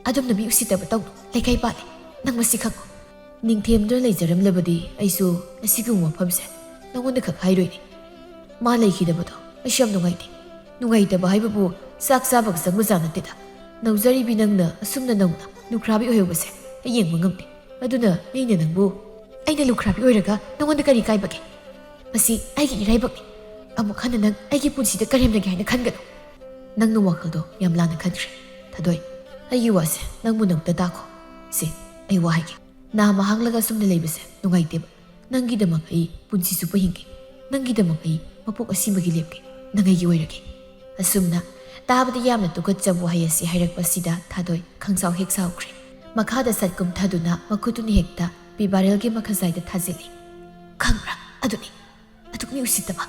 ꯑꯗꯨꯝꯅ ꯃꯤ ꯎꯁꯤꯠꯇꯕ ꯇꯧꯅꯨ꯫ ꯂꯩꯀꯥꯏ ꯄꯥꯜꯂꯦ꯫ ꯅꯪ ꯃꯁꯤ ꯈꯪꯉꯨ꯫" "ꯅꯤꯡꯊꯦꯝꯗꯨꯅ ꯂꯩꯖꯔꯝꯂꯕꯗꯤ ꯑꯩꯁꯨ ꯑꯁꯤꯒꯨꯝꯕ ꯋꯥꯐꯝꯁꯦ ꯅꯉꯣꯟꯗ ꯈꯛ ꯍꯥꯏꯔꯣꯏꯅꯦ꯫ ꯃꯥ ꯂꯩꯈꯤꯗꯕꯗꯣ ꯑꯩꯁꯨ ꯌꯥꯝ ꯅꯨꯡꯉꯥꯏꯇꯦ꯫" "ꯅꯨꯡꯉꯥꯏꯇꯕ ꯍꯥꯏꯕꯕꯨ ꯆꯥꯛ ꯆꯥꯕꯒ ꯆꯪꯕꯖꯥꯠ ꯅꯠꯇꯦꯗ꯫ ꯅꯧꯖꯔꯤꯕꯤ ꯅꯪꯅ ꯑꯁꯨꯝꯅ ꯅꯧꯅ ꯂꯨꯈ꯭ꯔꯥꯕꯤ ꯑꯣꯏꯍꯧꯕꯁꯦ ꯑꯩ ꯌꯦꯡꯕ ꯉꯝꯗꯦ꯫ ꯑꯗꯨꯅ ꯑꯩꯅ ꯅꯪꯕꯨ..." "ꯑꯩꯅ ꯂꯨꯈ꯭ꯔꯥꯕꯤ ꯑꯣꯏꯔꯒ ꯅꯉꯣꯟꯗ ꯀꯔꯤ ꯀꯥꯏꯕꯒꯦ? ꯃꯁꯤ ꯑꯩꯒꯤ ꯏꯔꯥꯏꯕꯛꯅꯤ꯫ ꯑꯃꯨꯛ ꯍꯟꯅ ꯅꯪ ꯑꯩꯒꯤ ꯄꯨꯟꯁꯤꯗ ꯀꯔꯦꯝꯅꯒꯦ ꯍꯥꯏꯅ ꯈꯟꯒꯅꯨ꯫" "ꯅꯪꯅ ꯋꯥꯈꯜꯗꯣ ꯌꯥꯝ ꯂꯥꯟꯅ ꯈꯟꯈ꯭ꯔꯦ, ꯊꯥꯗꯣꯏ꯫ ꯑꯩꯒꯤ ꯋꯥꯁꯦ ꯅꯪ ꯃꯨꯟꯅ ꯑꯝꯇ ꯇꯥꯈꯣ꯫ ꯁꯦ, ꯑꯩ ꯋꯥ ꯍꯥꯏꯒꯦ꯫ ꯅꯥꯝꯃ ꯍꯥꯡꯂꯒ ꯑꯁꯨꯝꯅ ꯂꯩꯕꯁꯦ ꯅꯨꯡꯉꯥꯏꯇꯦꯕ꯫ ꯅꯪꯒꯤꯗꯃꯛ ꯑꯩ ꯄꯨꯟꯁꯤ ꯆꯨꯞꯄ ꯍꯤꯡꯒꯦ꯫ ꯅꯪꯒꯤꯗꯃꯛ ꯑꯩ ꯃꯄꯣꯛ ꯑꯁꯤꯃꯒꯤ ꯂꯦꯞꯀꯦ꯫ ꯅꯪ ꯑꯩꯒꯤ ꯑꯣꯏꯔꯒꯦ꯫" ꯑꯁꯨꯝꯅ ꯇꯥꯕꯗ ꯌꯥꯝꯅ ꯇꯨꯀꯠꯆꯕ ꯋꯥꯍꯩ ꯑꯁꯤ ꯍꯥꯏꯔꯛꯄꯁꯤꯗ ꯊꯥꯗꯣꯏ ꯈꯪꯁꯥꯎ ꯍꯦꯛ ꯁꯥꯎꯈ꯭ꯔꯦ꯫ ꯃꯈꯥꯗ ꯁꯠ ꯀꯨꯝꯊꯗꯨꯅ ꯃꯈꯨꯠꯇꯨꯅ ꯍꯦꯛꯇ ꯄꯤꯕꯥꯔꯦꯜꯒꯤ ꯃꯈꯖꯥꯏꯗ ꯊꯥꯖꯤꯜꯂꯤ꯫ "ꯈꯪꯕ꯭ꯔꯥ? ꯑꯗꯨꯅꯤ꯫ ꯑꯗꯨꯛ ꯃꯤ ꯎꯁꯤꯠꯇꯕ꯫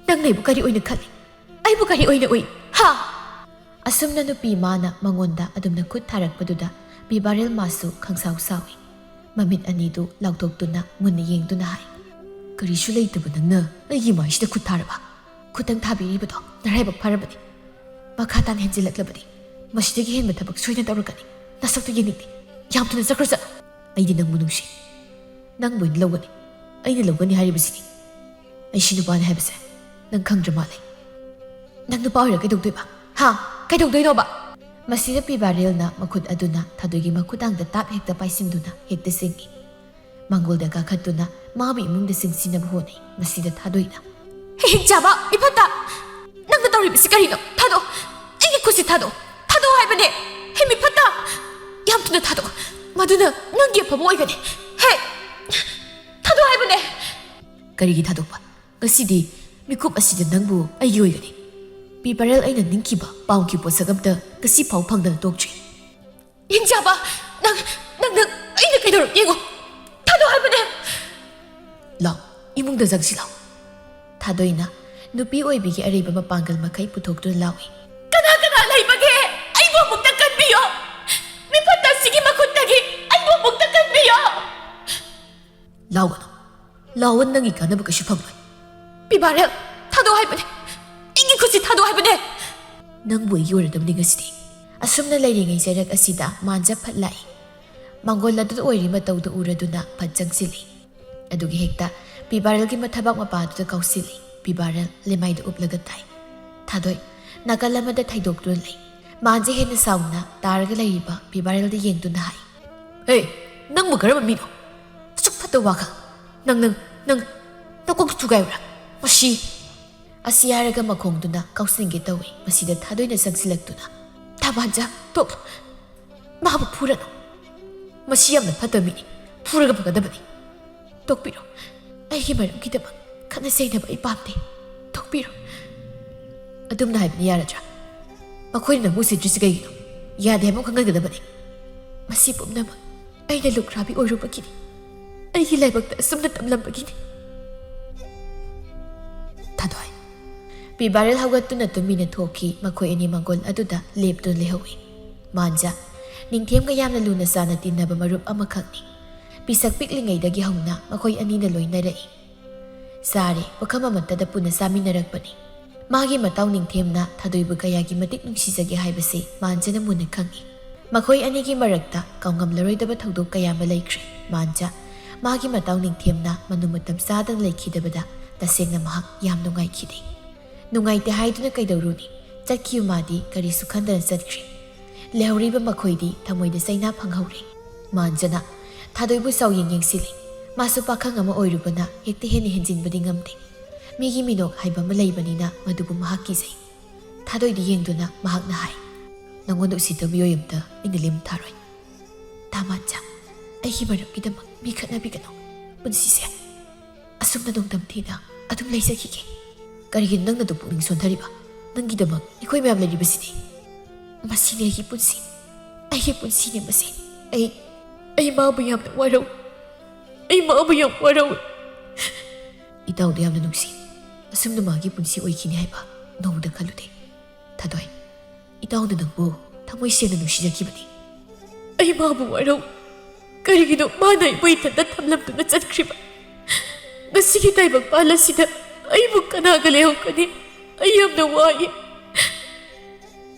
ꯅꯪꯅ ꯑꯩꯕꯨ ꯀꯔꯤ ꯑꯣꯏꯅ ꯈꯜꯂꯤ? ꯑꯩꯕꯨ ꯀꯔꯤ ꯑꯣꯏꯅ ꯎꯏ? ꯍꯥ?" ꯑꯁꯨꯝꯅ ꯅꯨꯄꯤ ꯃꯥꯅ ꯃꯉꯣꯟꯗ ꯑꯗꯨꯝꯅ ꯈꯨꯠ ꯊꯥꯔꯛꯄꯗꯨꯗ ꯄꯤꯕꯥꯔꯦꯜ ꯃꯥꯁꯨ ꯈꯪꯁꯥꯎ ꯁꯥꯎꯏ꯫ ꯃꯃꯤꯠ ꯑꯅꯤꯗꯨ ꯂꯥꯎꯊꯣꯛꯇꯨꯅ ꯃꯨꯟꯅ ꯌꯦꯡꯗꯨꯅ ꯍꯥꯏ, "ꯀꯔꯤꯁꯨ ꯂꯩꯇꯕ ꯅꯪꯅ ꯑꯩꯒꯤ ꯃꯥꯏꯁꯤꯗ ꯈꯨꯠ ꯊꯥꯔꯕ? ꯈꯨꯠꯇꯪ ꯊꯥꯕꯤꯔꯤꯕꯗꯣ ꯅꯔꯥꯏꯕꯛ ꯐꯔꯕꯅꯤ꯫ ꯃꯈꯥ ꯇꯥꯅ ꯍꯦꯟꯖꯤꯜꯂꯛꯂꯕꯗꯤ ꯃꯁꯤꯗꯒꯤ ꯍꯦꯟꯕ ꯊꯕꯛ ꯁꯣꯏꯗꯅ ꯇꯧꯔꯛꯀꯅꯤ꯫ ꯅꯁꯛꯇꯨ ꯌꯦꯡꯅꯤꯡꯗꯦ꯫ ꯌꯥꯝ ꯊꯨꯅ ꯆꯠꯈ꯭ꯔꯣ ꯆꯠꯂꯣ꯫" "ꯑꯩꯗꯤ ꯅꯪꯕꯨ ꯅꯨꯡꯁꯤ꯫ ꯅꯪꯕꯨ ꯑꯩꯅ ꯂꯧꯒꯅꯤ꯫ ꯑꯩꯅ ꯂꯧꯒꯅꯤ ꯍꯥꯏꯔꯤꯕꯁꯤꯗꯤ꯫ ꯑꯩꯁꯤ ꯅꯨꯄꯥꯅꯤ ꯍꯥꯏꯕꯁꯦ ꯅꯪ ꯈꯪꯗ꯭ꯔ ꯃꯥꯜꯂꯦ꯫ ꯅꯪ ꯅꯨꯄꯥ ꯑꯣꯏꯔ ꯀꯩꯗꯧꯗꯣꯏꯕ? ꯍꯥ? ꯀꯩꯗꯧꯗꯣꯏꯅꯣꯕ?" ꯃꯁꯤꯗ ꯄꯤꯕꯥꯔꯦꯜꯅ ꯃꯈꯨꯠ ꯑꯗꯨꯅ ꯊꯥꯗꯣꯏꯒꯤ ꯃꯈꯨꯠ ꯇꯥꯡꯗ ꯇꯥꯞ ꯍꯦꯛꯇ ꯄꯥꯏꯁꯤꯟꯗꯨꯅ ꯍꯦꯛꯇ ꯆꯤꯡꯏ꯫ ꯃꯥꯡꯒꯣꯜꯗ ꯀꯥꯈꯠꯇꯨꯅ ꯃꯥꯕꯨ ꯏꯃꯨꯡꯗ ꯆꯤꯡꯁꯤꯟꯅꯕ ꯍꯣꯠꯅꯩ꯫ ꯃꯁꯤꯗ ꯊꯥꯗꯣꯏꯅ, "ꯍꯦ, ꯍꯤꯡꯆꯥꯕ, ꯃꯤꯐꯠꯇ! ꯅꯪꯅ ꯇꯧꯔꯤꯕꯁꯤ ꯀꯔꯤꯅꯣ? ꯊꯥꯗꯣꯛ! ꯑꯩꯒꯤ ꯈꯨꯠꯁꯤ ꯊꯥꯗꯣꯛ! ꯊꯥꯗꯣꯛ ꯍꯥꯏꯕꯅꯦ! ꯍꯦ, ꯃꯤꯐꯠꯇ! ꯌꯥꯝ ꯊꯨꯅ ꯊꯥꯗꯣꯛ! ꯃꯗꯨꯅ ꯅꯪꯒꯤ ꯑꯐꯕ ꯑꯣꯏꯒꯅꯤ! ꯍꯦ, ꯊꯥꯗꯣꯛ ꯍꯥꯏꯕꯅꯦ!" "ꯀꯔꯤꯒꯤ ꯊꯥꯗꯣꯛꯄ? ꯉꯁꯤꯗꯤ ꯃꯤꯀꯨꯞ ꯑꯁꯤꯗ ꯅꯪꯕꯨ ꯑꯩꯒꯤ ꯑꯣꯏꯒꯅꯤ꯫ ꯄꯤꯕꯥꯔꯦꯜ ꯑꯩꯅ ꯅꯤꯡꯈꯤꯕ ꯄꯥꯝꯈꯤꯕ ꯄꯣꯠꯁꯛ ꯑꯝꯇ ꯉꯁꯤ ꯐꯥꯎ ꯐꯪꯗꯅ ꯇꯣꯛꯇ꯭ꯔꯤ꯫" "ꯍꯤꯡꯆꯥꯕ, ꯅꯪ, ꯅꯪ, ꯅꯪ ꯑꯩꯅ ꯀꯩꯗꯧꯔꯒꯦ ꯌꯦꯡꯉꯣ꯫ ꯊꯥꯗꯣꯛ ꯍꯥꯏꯕꯅꯦ!" ꯂꯥꯎ, ꯏꯃꯨꯡꯗ ꯆꯪꯁꯤ ꯂꯥꯎ꯫ ꯊꯥꯗꯣꯏꯅ ꯅꯨꯄꯤ ꯑꯣꯏꯕꯤꯒꯤ ꯑꯔꯩꯕ ꯃꯄꯥꯡꯒꯜ ꯃꯈꯩ ꯄꯨꯊꯣꯛꯇꯨꯅ ꯂꯥꯎꯏ꯫ "ꯀꯅꯥ ꯀꯅꯥ ꯂꯩꯕꯒꯦ? ꯑꯩꯕꯨ ꯑꯃꯨꯛꯇ ꯀꯟꯕꯤꯌꯣ꯫ ꯃꯤꯐꯠꯇ ꯑꯁꯤꯒꯤ ꯃꯈꯨꯠꯇꯒꯤ ꯑꯩꯕꯨ ꯑꯃꯨꯛꯇ ꯀꯟꯕꯤꯌꯣ!" "ꯂꯥꯎꯒꯅꯨ, ꯂꯥꯎꯕ ꯅꯪꯒꯤ ꯀꯥꯟꯅꯕ ꯀꯩꯁꯨ ꯐꯪꯂꯣꯏ꯫" "ꯄꯤꯕꯥꯔꯦꯜ, ꯊꯥꯗꯣꯛ ꯍꯥꯏꯕꯅꯦ꯫ ꯑꯩꯒꯤ ꯈꯨꯠꯁꯤ ꯊꯥꯗꯣꯛ ꯍꯥꯏꯕꯅꯦ꯫" "ꯅꯪꯕꯨ ꯑꯩꯒꯤ ꯑꯣꯏꯔꯗꯕꯅꯤ ꯉꯁꯤꯗꯤ꯫" ꯑꯁꯨꯝꯅ ꯂꯩꯔꯤꯉꯩ ꯆꯩꯔꯛ ꯑꯁꯤꯗ ꯃꯥꯟꯖ ꯐꯠ ꯂꯥꯛꯏ꯫ ꯃꯥꯡꯒꯣꯜ ꯑꯗꯨꯗ ꯑꯣꯏꯔꯤ ꯃꯇꯧꯗꯨ ꯎꯔꯗꯨꯅ ꯐꯠ ꯆꯪꯁꯤꯜꯂꯤ꯫ ꯑꯗꯨꯒꯤ ꯍꯦꯛꯇ ꯄꯤꯕꯥꯔꯦꯜꯒꯤ ꯃꯊꯕꯥꯛ ꯃꯄꯥꯗꯨꯗ ꯀꯥꯎꯁꯤꯜꯂꯤ꯫ ꯄꯤꯕꯥꯔꯦꯜ ꯂꯦꯃꯥꯏꯗ ꯎꯞꯂꯒ ꯇꯥꯏ꯫ ꯊꯥꯗꯣꯏ ꯅꯥꯀꯜ ꯑꯃꯗ ꯊꯩꯗꯣꯛꯇꯨꯅ ꯂꯩ꯫ ꯃꯥꯟꯖ ꯍꯦꯟꯅ ꯁꯥꯎꯅ ꯇꯥꯔꯒ ꯂꯩꯔꯤꯕ ꯄꯤꯕꯥꯔꯦꯜꯗ ꯌꯦꯡꯗꯨꯅ ꯍꯥꯏ, "ꯍꯦ, ꯅꯪꯕꯨ ꯀꯔꯝꯕ ꯃꯤꯅꯣ? ꯑꯁꯨꯛ ꯐꯠꯇꯕ ꯋꯥꯈꯜ! ꯅꯪ, ꯅꯪ, ꯅꯪ ꯅꯀꯣꯛꯇ ꯊꯨꯒꯥꯏꯕ꯭ꯔꯥ? ꯃꯁꯤ!" ꯑꯁꯤ ꯍꯥꯏꯔꯒ ꯃꯈꯣꯡꯗꯨꯅ ꯀꯥꯎꯁꯤꯟꯒꯦ ꯇꯧꯏ꯫ ꯃꯁꯤꯗ ꯊꯥꯗꯣꯏꯅ ꯆꯪꯁꯤꯜꯂꯛꯇꯨꯅ, "ꯊꯥꯕꯥꯟꯖ, ꯇꯣꯛꯂꯣ꯫ ꯃꯥꯕꯨ ꯐꯨꯔꯅꯨ꯫ ꯃꯁꯤ ꯌꯥꯝꯅ ꯐꯠꯇꯕ ꯃꯤꯅꯤ꯫ ꯐꯨꯔꯒ ꯐꯒꯗꯕꯅꯤ꯫ ꯇꯣꯛꯄꯤꯔꯣ꯫ ꯑꯩꯒꯤ ꯃꯔꯝꯒꯤꯗꯃꯛ ꯈꯠꯅ ꯆꯩꯅꯕ ꯑꯩ ꯄꯥꯝꯗꯦ꯫ ꯇꯣꯛꯄꯤꯔꯣ꯫" "ꯑꯗꯨꯝꯅ ꯍꯥꯏꯕꯅ ꯌꯥꯔꯗ꯭ꯔꯥ? ꯃꯈꯣꯏꯅ ꯅꯪꯕꯨ ꯎꯁꯤꯠꯇ꯭ꯔꯤꯁꯤ ꯀꯩꯒꯤꯅꯣ? ꯌꯥꯗꯦ ꯍꯥꯏꯕ ꯑꯃ ꯈꯪꯍꯟꯒꯗꯕꯅꯤ꯫ ꯃꯁꯤ ꯄꯨꯝꯅꯃꯛ ꯑꯩꯅ ꯂꯨꯈ꯭ꯔꯥꯕꯤ ꯑꯣꯏꯔꯨꯕꯒꯤꯅꯤ꯫ ꯑꯩꯒꯤ ꯂꯥꯏꯕꯛꯇ ꯑꯁꯨꯝꯅ ꯇꯝꯂꯝꯕꯒꯤꯅꯤ꯫" ꯊꯥꯗꯣꯏ꯫ ꯄꯤꯕꯥꯔꯦꯜ ꯍꯧꯒꯠꯇꯨꯅ ꯇꯨꯃꯤꯟꯅ ꯊꯣꯛꯈꯤ꯫ ꯃꯈꯣꯏ ꯑꯅꯤ ꯃꯥꯡꯒꯣꯜ ꯑꯗꯨꯗ ꯂꯦꯞꯇꯨꯅ ꯂꯩꯍꯧꯏ꯫ ꯃꯥꯟꯖ ꯅꯤꯡꯊꯦꯝꯒ ꯌꯥꯝꯅ ꯂꯨꯅ ꯆꯥꯟꯅ ꯇꯤꯟꯅꯕ ꯃꯔꯨꯞ ꯑꯃꯈꯛꯅꯤ꯫ ꯄꯤꯁꯛ ꯄꯤꯛꯂꯤꯉꯩꯗꯒꯤ ꯍꯧꯅ ꯃꯈꯣꯏ ꯑꯅꯤꯅ ꯂꯣꯏꯅꯔꯛꯏ꯫ ꯆꯥꯔꯦ, ꯄꯨꯈꯝ ꯑꯃꯠꯇꯗ ꯄꯨꯟꯅ ꯆꯥꯃꯤꯟꯅꯔꯛꯄꯅꯤ꯫ ꯃꯥꯒꯤ ꯃꯇꯥꯎ ꯅꯤꯡꯊꯦꯝꯅ ꯊꯥꯗꯣꯏꯕꯨ ꯀꯌꯥꯒꯤ ꯃꯇꯤꯛ ꯅꯨꯡꯁꯤꯖꯒꯦ ꯍꯥꯏꯕꯁꯤ ꯃꯥꯟꯖꯅ ꯃꯨꯟꯅ ꯈꯪꯏ꯫ ꯃꯈꯣꯏ ꯑꯅꯤꯒꯤ ꯃꯔꯛꯇ ꯀꯥꯎꯉꯝꯂꯔꯣꯏꯗꯕ ꯊꯧꯗꯣꯛ ꯀꯌꯥ ꯑꯃ ꯂꯩꯈ꯭ꯔꯦ꯫ ꯃꯥꯟꯖ ꯃꯥꯒꯤ ꯃꯇꯥꯎ ꯅꯤꯡꯊꯦꯝꯅ ꯃꯅꯨ ꯃꯇꯝ ꯆꯥꯗꯅ ꯂꯩꯈꯤꯗꯕꯗ ꯇꯁꯦꯡꯅ ꯃꯍꯥꯛ ꯌꯥꯝ ꯅꯨꯡꯉꯥꯏꯈꯤꯗꯦ꯫ ꯅꯨꯡꯉꯥꯏꯇꯦ ꯍꯥꯏꯗꯨꯅ ꯀꯩꯗꯧꯔꯨꯅꯤ? ꯆꯠꯈꯤꯕ ꯃꯥꯗꯤ ꯀꯔꯤꯁꯨ ꯈꯟꯗꯅ ꯆꯠꯈ꯭ꯔꯦ꯫ ꯂꯩꯍꯧꯔꯤꯕ ꯃꯈꯣꯏꯗꯤ ꯊꯃꯣꯏꯗ ꯆꯩꯅꯥ ꯐꯪꯍꯧꯔꯦ꯫ ꯃꯥꯟꯖꯅ ꯊꯥꯗꯣꯏꯕꯨ ꯆꯥꯎꯌꯦꯡ ꯌꯦꯡꯁꯤꯜꯂꯤ꯫ ꯃꯥꯁꯨ ꯄꯥꯈꯪ ꯑꯃ ꯑꯣꯏꯔꯨꯕꯅ ꯍꯦꯛꯇ ꯍꯦꯟꯅ ꯍꯦꯟꯖꯤꯟꯕꯗꯤ ꯉꯝꯗꯦ꯫ ꯃꯤꯒꯤ ꯃꯤꯅꯣꯛ ꯍꯥꯏꯕ ꯑꯃ ꯂꯩꯕꯅꯤꯅ ꯃꯗꯨꯕꯨ ꯃꯍꯥꯛ ꯀꯤꯖꯩ꯫ ꯊꯥꯗꯣꯏꯗ ꯌꯦꯡꯗꯨꯅ ꯃꯍꯥꯛꯅ ꯍꯥꯏ, "ꯅꯪꯉꯣꯟꯗ ꯎꯁꯤꯠꯇꯕ ꯃꯤꯑꯣꯏ ꯑꯃꯇ ꯑꯩꯅ ꯂꯦꯝ ꯊꯥꯔꯣꯏ꯫ ꯇꯥ ꯃꯥꯟꯖ, ꯑꯩꯒꯤ ꯃꯔꯝꯒꯤꯗꯃꯛ ꯃꯤ ꯈꯠꯅꯕꯤꯒꯅꯨ꯫ ꯄꯨꯟꯁꯤꯁꯦ ꯑꯁꯨꯝꯅ ꯅꯣꯡꯗꯝ ꯊꯤꯅ ꯑꯗꯨꯝ ꯂꯩꯖꯈꯤꯒꯦ꯫" "ꯀꯔꯤꯒꯤꯅꯣ ꯅꯪꯅ ꯑꯗꯨ ꯄꯨꯛꯅꯤꯡ ꯁꯣꯟꯊꯔꯤꯕ? ꯅꯪꯒꯤꯗꯃꯛ ꯑꯩꯈꯣꯏ ꯃꯌꯥꯝ ꯂꯩꯔꯤꯕꯁꯤꯗꯤ꯫" "ꯃꯁꯤꯅꯤ ꯑꯩꯒꯤ ꯄꯨꯟꯁꯤ꯫ ꯑꯩꯒꯤ ꯄꯨꯟꯁꯤꯅꯤ ꯃꯁꯤ꯫ ꯑꯩ, ꯑꯩ ꯃꯥꯕꯨ ꯌꯥꯝꯅ ꯋꯥꯔꯧꯏ꯫ ꯑꯩ ꯃꯥꯕꯨ ꯌꯥꯝ ꯋꯥꯔꯧꯏ꯫" ꯏꯇꯥꯎꯗ ꯌꯥꯝꯅ ꯅꯨꯡꯁꯤ꯫ ꯑꯁꯨꯝꯅ ꯃꯥꯒꯤ ꯄꯨꯟꯁꯤ ꯑꯣꯏꯈꯤꯅꯤ ꯍꯥꯏꯕ ꯅꯣꯡꯃꯇ ꯈꯜꯂꯨꯗꯦ꯫ ꯊꯥꯗꯣꯏ, ꯏꯇꯥꯎꯅ ꯅꯪꯕꯨ ꯊꯃꯣꯏ ꯁꯦꯡꯅ ꯅꯨꯡꯁꯤꯖꯈꯤꯕꯅꯤ꯫ ꯑꯩ ꯃꯥꯕꯨ ꯋꯥꯔꯧ꯫ ꯀꯔꯤꯒꯤꯅꯣ ꯃꯥꯅ ꯑꯩꯕꯨ ꯏꯊꯟꯇ ꯊꯝꯂꯝꯗꯨꯅ ꯆꯠꯈ꯭ꯔꯤꯕ? ꯉꯁꯤꯒꯤ ꯇꯥꯏꯕꯪꯄꯥꯜ ꯑꯁꯤꯗ ꯑꯩꯕꯨ ꯀꯅꯥꯒ ꯂꯩꯍꯧꯒꯅꯤ? ꯑꯩ ꯌꯥꯝꯅ ꯋꯥꯏ꯫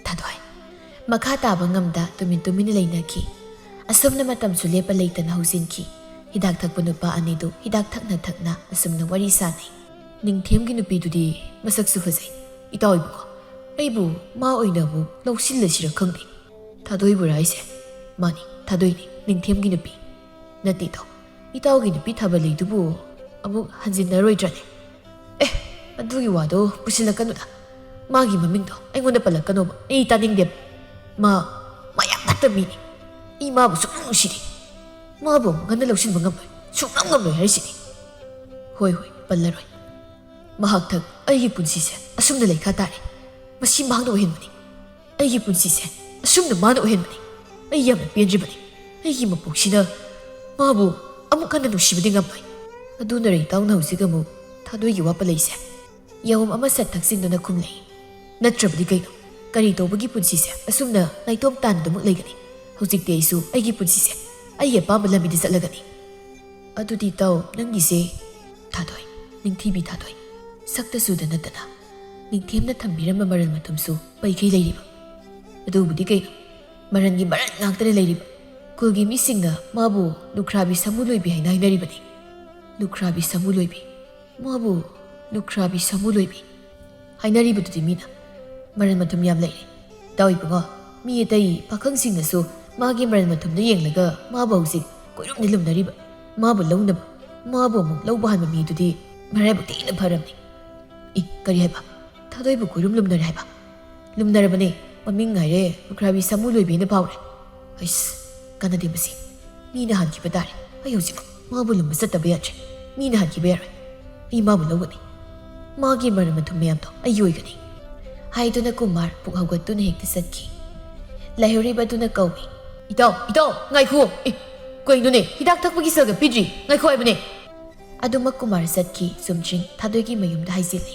ꯊꯥꯗꯣꯏ꯫ ꯃꯈꯥ ꯇꯥꯕ ꯉꯝꯗ ꯇꯨꯃꯤꯟ ꯇꯨꯃꯤꯟꯅ ꯂꯩꯅꯈꯤ꯫ ꯑꯁꯨꯝꯅ ꯃꯇꯝꯁꯨ ꯂꯦꯞꯄ ꯂꯩꯇꯅ ꯍꯧꯖꯤꯟꯈꯤ꯫ ꯍꯤꯗꯥꯛ ꯊꯛꯄ ꯅꯨꯄꯥ ꯑꯅꯤꯗꯨ ꯍꯤꯗꯥꯛ ꯊꯛꯅ ꯊꯛꯅ ꯑꯁꯨꯝꯅ ꯋꯥꯔꯤ ꯁꯥꯅꯩ꯫ ꯅꯤꯡꯊꯦꯝꯒꯤ ꯅꯨꯄꯤꯗꯨꯗꯤ ꯃꯁꯛꯁꯨ ꯐꯖꯩ꯫ ꯏꯇꯥꯎ ꯏꯕꯨꯡꯉꯣ, ꯑꯩꯕꯨ ꯃꯥ ꯑꯣꯏꯅ ꯑꯃꯨꯛ ꯂꯧꯁꯤꯜꯂꯁꯤꯔ ꯈꯪꯗꯦ꯫ ꯊꯥꯗꯣꯏꯕꯨꯔꯥ ꯍꯥꯏꯁꯦ? ꯃꯥꯅꯤ, ꯊꯥꯗꯣꯏꯅꯤ, ꯅꯤꯡꯊꯦꯝꯒꯤ ꯅꯨꯄꯤ꯫ ꯅꯠꯇꯦ ꯏꯇꯥꯎ, ꯏꯇꯥꯎꯒꯤ ꯅꯨꯄꯤ ꯊꯥꯕꯜꯂꯩꯗꯨꯕꯨ ꯑꯃꯨꯛ ꯍꯟꯖꯤꯟꯅꯔꯣꯏꯗ꯭ꯔꯅꯦ? ꯑꯦ, ꯑꯗꯨꯒꯤ ꯋꯥꯗꯣ ꯄꯨꯁꯤꯜꯂꯛꯀꯅꯨꯗ꯫ ꯃꯥꯒꯤ ꯃꯃꯤꯡꯗꯣ ꯑꯩꯉꯣꯟꯗ ꯄꯜꯂꯛꯀꯅꯣꯕ, ꯑꯩ ꯇꯥꯅꯤꯡꯗꯦꯕ꯫ ꯃꯥ, ꯃꯥ ꯌꯥꯝ ꯐꯠꯇꯕ ꯃꯤꯅꯤ꯫ ꯑꯩ ꯃꯥꯕꯨ ꯁꯨꯡꯅꯨꯡ ꯅꯨꯡꯁꯤꯗꯦ꯫ ꯃꯥꯕꯨ ꯑꯃꯨꯛ ꯍꯟꯅ ꯂꯧꯁꯤꯟꯕ ꯉꯝꯂꯣꯏ, ꯁꯨꯡꯉꯝ ꯉꯝꯂꯣꯏ ꯍꯥꯏꯔꯤꯁꯤꯅꯤ꯫ ꯍꯣꯏ, ꯍꯣꯏ, ꯄꯜꯂꯔꯣꯏ꯫ ꯃꯍꯥꯛꯊꯛ ꯑꯩꯒꯤ ꯄꯨꯟꯁꯤꯁꯦ ꯑꯁꯨꯝꯅ ꯂꯩꯈꯥ ꯇꯥꯔꯦ꯫ ꯃꯁꯤ ꯃꯍꯥꯛꯅ ꯑꯣꯏꯍꯟꯕꯅꯤ꯫ ꯑꯩꯒꯤ ꯄꯨꯟꯁꯤꯁꯦ ꯑꯁꯨꯝꯅ ꯃꯥꯅ ꯑꯣꯏꯍꯟꯕꯅꯤ꯫ ꯑꯩ ꯌꯥꯝꯅ ꯄꯦꯟꯗ꯭ꯔꯤꯕꯅꯤ꯫ ꯑꯩꯒꯤ ꯃꯄꯣꯛꯁꯤꯅ ꯃꯥꯕꯨ ꯑꯃꯨꯛ ꯍꯟꯅ ꯅꯨꯡꯁꯤꯕꯗꯤ ꯉꯝꯂꯣꯏ꯫ ꯑꯗꯨꯅꯔ ꯏꯇꯥꯎꯅ ꯍꯧꯖꯤꯛ ꯑꯃꯨꯛ ꯊꯥꯗꯣꯏꯒꯤ ꯋꯥ ꯄꯜꯂꯛꯏꯁꯦ? ꯌꯥꯍꯣꯝ ꯑꯃ ꯁꯠ ꯊꯛꯆꯤꯟꯗꯨꯅ ꯈꯨꯝꯂꯛꯏ꯫ ꯅꯠꯇ꯭ꯔꯕꯗꯤ ꯀꯩꯅꯣ? ꯀꯔꯤ ꯇꯧꯕꯒꯤ ꯄꯨꯟꯁꯤꯁꯦ ꯑꯁꯨꯝꯅ ꯅꯥꯏꯇꯣꯝ ꯇꯥꯟꯗꯨꯃꯛ ꯂꯩꯒꯅꯤ? ꯍꯧꯖꯤꯛꯇꯤ ꯑꯩꯁꯨ ꯑꯩꯒꯤ ꯄꯨꯟꯁꯤꯁꯦ ꯑꯩꯒꯤ ꯑꯄꯥꯝꯕ ꯂꯝꯕꯤꯗ ꯆꯠꯂꯒꯅꯤ꯫ ꯑꯗꯨꯗꯤ ꯏꯇꯥꯎ ꯅꯪꯒꯤꯁꯦ? ꯊꯥꯗꯣꯏ, ꯅꯤꯡꯊꯤꯕꯤ ꯊꯥꯗꯣꯏ꯫ ꯁꯛꯇ ꯆꯨꯗ ꯅꯠꯇꯅ ꯅꯤꯡꯊꯦꯝꯅ ꯊꯝꯕꯤꯔꯝꯕ ꯃꯔꯜ ꯃꯊꯨꯝꯁꯨ ꯄꯩꯈꯩ ꯂꯩꯔꯤꯕ꯫ ꯑꯗꯨꯕꯨꯗꯤ ꯀꯩꯅꯣ? ꯃꯔꯜꯒꯤ ꯃꯔꯜ ꯉꯥꯛꯇꯅ ꯂꯩꯔꯤꯕ꯫ ꯈꯨꯜꯒꯤ ꯃꯤꯁꯤꯡꯅ ꯃꯥꯕꯨ ꯂꯨꯈ꯭ꯔꯥꯕꯤ ꯁꯥꯃꯨ ꯂꯣꯏꯕꯤ ꯍꯥꯏꯅ ꯍꯥꯏꯅꯔꯤꯕꯅꯤ꯫ ꯂꯨꯈ꯭ꯔꯥꯕꯤ ꯁꯥꯃꯨ ꯂꯣꯏꯕꯤ꯫ ꯃꯥꯕꯨ ꯂꯨꯈ꯭ꯔꯥꯕꯤ ꯁꯥꯃꯨ ꯂꯣꯏꯕꯤ ꯍꯥꯏꯅꯔꯤꯕꯗꯨꯗꯤ ꯃꯤꯅ꯫ ꯃꯔꯜ ꯃꯊꯨꯝ ꯌꯥꯝ ꯂꯩꯔꯦ꯫ ꯏꯇꯥꯎ ꯏꯕꯨꯡꯉꯣ, ꯃꯤ ꯑꯇꯩ ꯄꯥꯈꯪꯁꯤꯡꯅꯁꯨ ꯃꯥꯒꯤ ꯃꯔꯜ ꯃꯊꯨꯝꯗ ꯌꯦꯡꯂꯒ ꯃꯥꯕꯨ ꯍꯧꯖꯤꯛ ꯀꯣꯏꯔꯨꯝꯗꯤ ꯂꯨꯝꯅꯔꯤꯕ꯫ ꯃꯥꯕꯨ ꯂꯧꯅꯕ, ꯃꯥꯕꯨ ꯑꯃꯨꯛ ꯂꯧꯕ ꯍꯥꯟꯕ ꯃꯤꯗꯨꯗꯤ ꯃꯔꯥꯏꯕꯛ ꯊꯤꯅ ꯐꯔꯕꯅꯤ꯫ ꯏ, ꯀꯔꯤ ꯍꯥꯏꯕ? ꯊꯥꯗꯣꯏꯕꯨ ꯀꯣꯏꯔꯨꯝ ꯂꯨꯝꯅꯔꯦ ꯍꯥꯏꯕ? ꯂꯨꯝꯅꯔꯕꯅꯦ꯫ ꯃꯃꯤꯡ ꯍꯥꯏꯔꯦ ꯂꯨꯈ꯭ꯔꯥꯕꯤ ꯁꯥꯃꯨ ꯂꯣꯏꯕꯤꯅ ꯐꯥꯎꯔꯦ꯫ ꯑꯩꯁ, ꯀꯥꯟꯅꯗꯦ ꯃꯁꯤ꯫ ꯃꯤꯅ ꯍꯥꯟꯈꯤꯕ ꯇꯥꯔꯦ꯫ ꯑꯩ ꯍꯧꯖꯤꯛꯃꯛ ꯃꯥꯕꯨ ꯂꯨꯝꯕ ꯆꯠꯇꯕ ꯌꯥꯗ꯭ꯔꯦ꯫ ꯃꯤꯅ ꯍꯥꯟꯈꯤꯕ ꯌꯥꯔꯣꯏ꯫ ꯑꯩ ꯃꯥꯕꯨ ꯂꯧꯒꯅꯤ꯫ ꯃꯥꯒꯤ ꯃꯔꯜ ꯃꯊꯨꯝ ꯃꯌꯥꯝꯗꯣ ꯑꯩꯒꯤ ꯑꯣꯏꯒꯅꯤ꯫ ꯍꯥꯏꯗꯨꯅ ꯀꯨꯃꯥꯔ ꯄꯨꯛ ꯍꯧꯒꯠꯇꯨꯅ ꯍꯦꯛꯇ ꯆꯠꯈꯤ꯫ ꯂꯩꯍꯧꯔꯤꯕ ꯑꯗꯨꯅ ꯀꯧꯏ꯫ ꯏꯇꯥꯎ, ꯏꯇꯥꯎ, ꯉꯥꯏꯈꯨꯑꯣ꯫ ꯑꯦ, ꯀꯩꯅꯣꯅꯦ? ꯍꯤꯗꯥꯛ ꯊꯛꯄꯒꯤ ꯁꯦꯜꯒ ꯄꯤꯗ꯭ꯔꯤ꯫ ꯉꯥꯏꯈꯣ ꯍꯥꯏꯕꯅꯦ꯫ ꯑꯗꯨꯃꯛ ꯀꯨꯃꯥꯔ ꯆꯠꯈꯤ꯫ ꯆꯨꯝꯆꯤꯡ ꯊꯥꯗꯣꯏꯒꯤ ꯃꯌꯨꯝꯗ ꯍꯥꯏꯖꯤꯜꯂꯤ꯫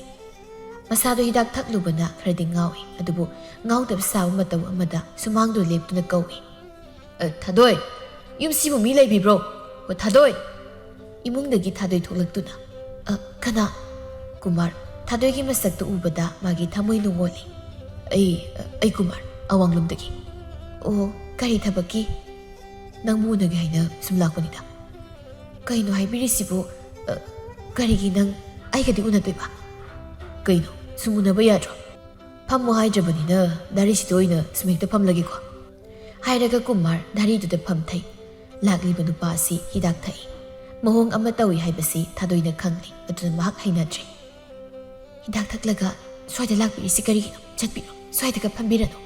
ꯃꯁꯥꯗꯣ ꯍꯤꯗꯥꯛ ꯊꯛꯂꯨꯕꯅ ꯈꯔꯗꯤ ꯉꯥꯎꯏ, ꯑꯗꯨꯕꯨ ꯉꯥꯎꯗꯕ ꯁꯥꯕ ꯃꯇꯧ ꯑꯃꯗ ꯁꯨꯃꯥꯡꯗꯨ ꯂꯦꯞꯇꯨꯅ ꯀꯧꯏ꯫ "ꯑ, ꯊꯥꯗꯣꯏ, ꯌꯨꯝꯁꯤꯕꯨ ꯃꯤ ꯂꯩꯕꯤꯕ꯭ꯔꯣ? ꯑꯣ, ꯊꯥꯗꯣꯏ!" ꯏꯃꯨꯡꯗꯒꯤ ꯊꯥꯗꯣꯏ ꯊꯣꯛꯂꯛꯇꯨꯅ, "ꯑ, ꯀꯅꯥ?" ꯀꯨꯃꯥꯔ ꯊꯥꯗꯣꯏꯒꯤ ꯃꯁꯛꯇꯨ ꯎꯕꯗ ꯃꯥꯒꯤ ꯊꯃꯣꯏ ꯅꯨꯡꯉꯣꯜꯂꯤ꯫ "ꯑꯩ, ꯑ, ꯑꯩ ꯀꯨꯃꯥꯔ, ꯑꯋꯥꯡꯂꯣꯝꯗꯒꯤ꯫" "ꯑꯣ, ꯀꯔꯤ ꯊꯕꯛꯀꯤ?" "ꯅꯪꯕꯨ ꯎꯅꯒꯦ ꯍꯥꯏꯅ ꯁꯨꯝ ꯂꯥꯛꯄꯅꯤꯗ꯫" "ꯀꯩꯅꯣ ꯍꯥꯏꯕꯤꯔꯤꯁꯤꯕꯨ? ꯑ, ꯀꯔꯤꯒꯤ ꯅꯪ ꯑꯩꯒꯗꯤ ꯎꯅꯗꯣꯏꯕ?" "ꯀꯩꯅꯣ, ꯁꯨꯝ ꯎꯅꯕ ꯌꯥꯗ꯭ꯔꯣ? ꯐꯝꯃꯣ ꯍꯥꯏꯗ꯭ꯔꯕꯅꯤꯅ ꯗꯥꯔꯤꯁꯤꯗ ꯑꯣꯏꯅ ꯁꯨꯝ ꯍꯦꯛꯇ ꯐꯝꯂꯒꯦꯀꯣ?" ꯍꯥꯏꯔꯒ ꯀꯨꯃꯥꯔ ꯗꯥꯔꯤꯗꯨꯗ ꯐꯝꯊꯩ꯫ ꯂꯥꯛꯂꯤꯕ ꯅꯨꯄꯥ ꯑꯁꯤ ꯍꯤꯗꯥꯛ ꯊꯛꯏ꯫ ꯃꯑꯣꯡ ꯑꯃ ꯇꯧꯏ ꯍꯥꯏꯕꯁꯤ ꯊꯥꯗꯣꯏꯅ ꯈꯪꯂꯤ, ꯑꯗꯨꯅ ꯃꯍꯥꯛ ꯍꯩꯅꯗ꯭ꯔꯦ꯫ "ꯍꯤꯗꯥꯛ ꯊꯛꯂꯒ ꯁ꯭ꯋꯥꯏꯗ ꯂꯥꯛꯄꯤꯔꯤꯁꯤ ꯀꯔꯤꯒꯤꯅꯣ? ꯆꯠꯄꯤꯔꯣ, ꯁ꯭ꯋꯥꯏꯗꯒ ꯐꯝꯕꯤꯔꯅꯨ꯫"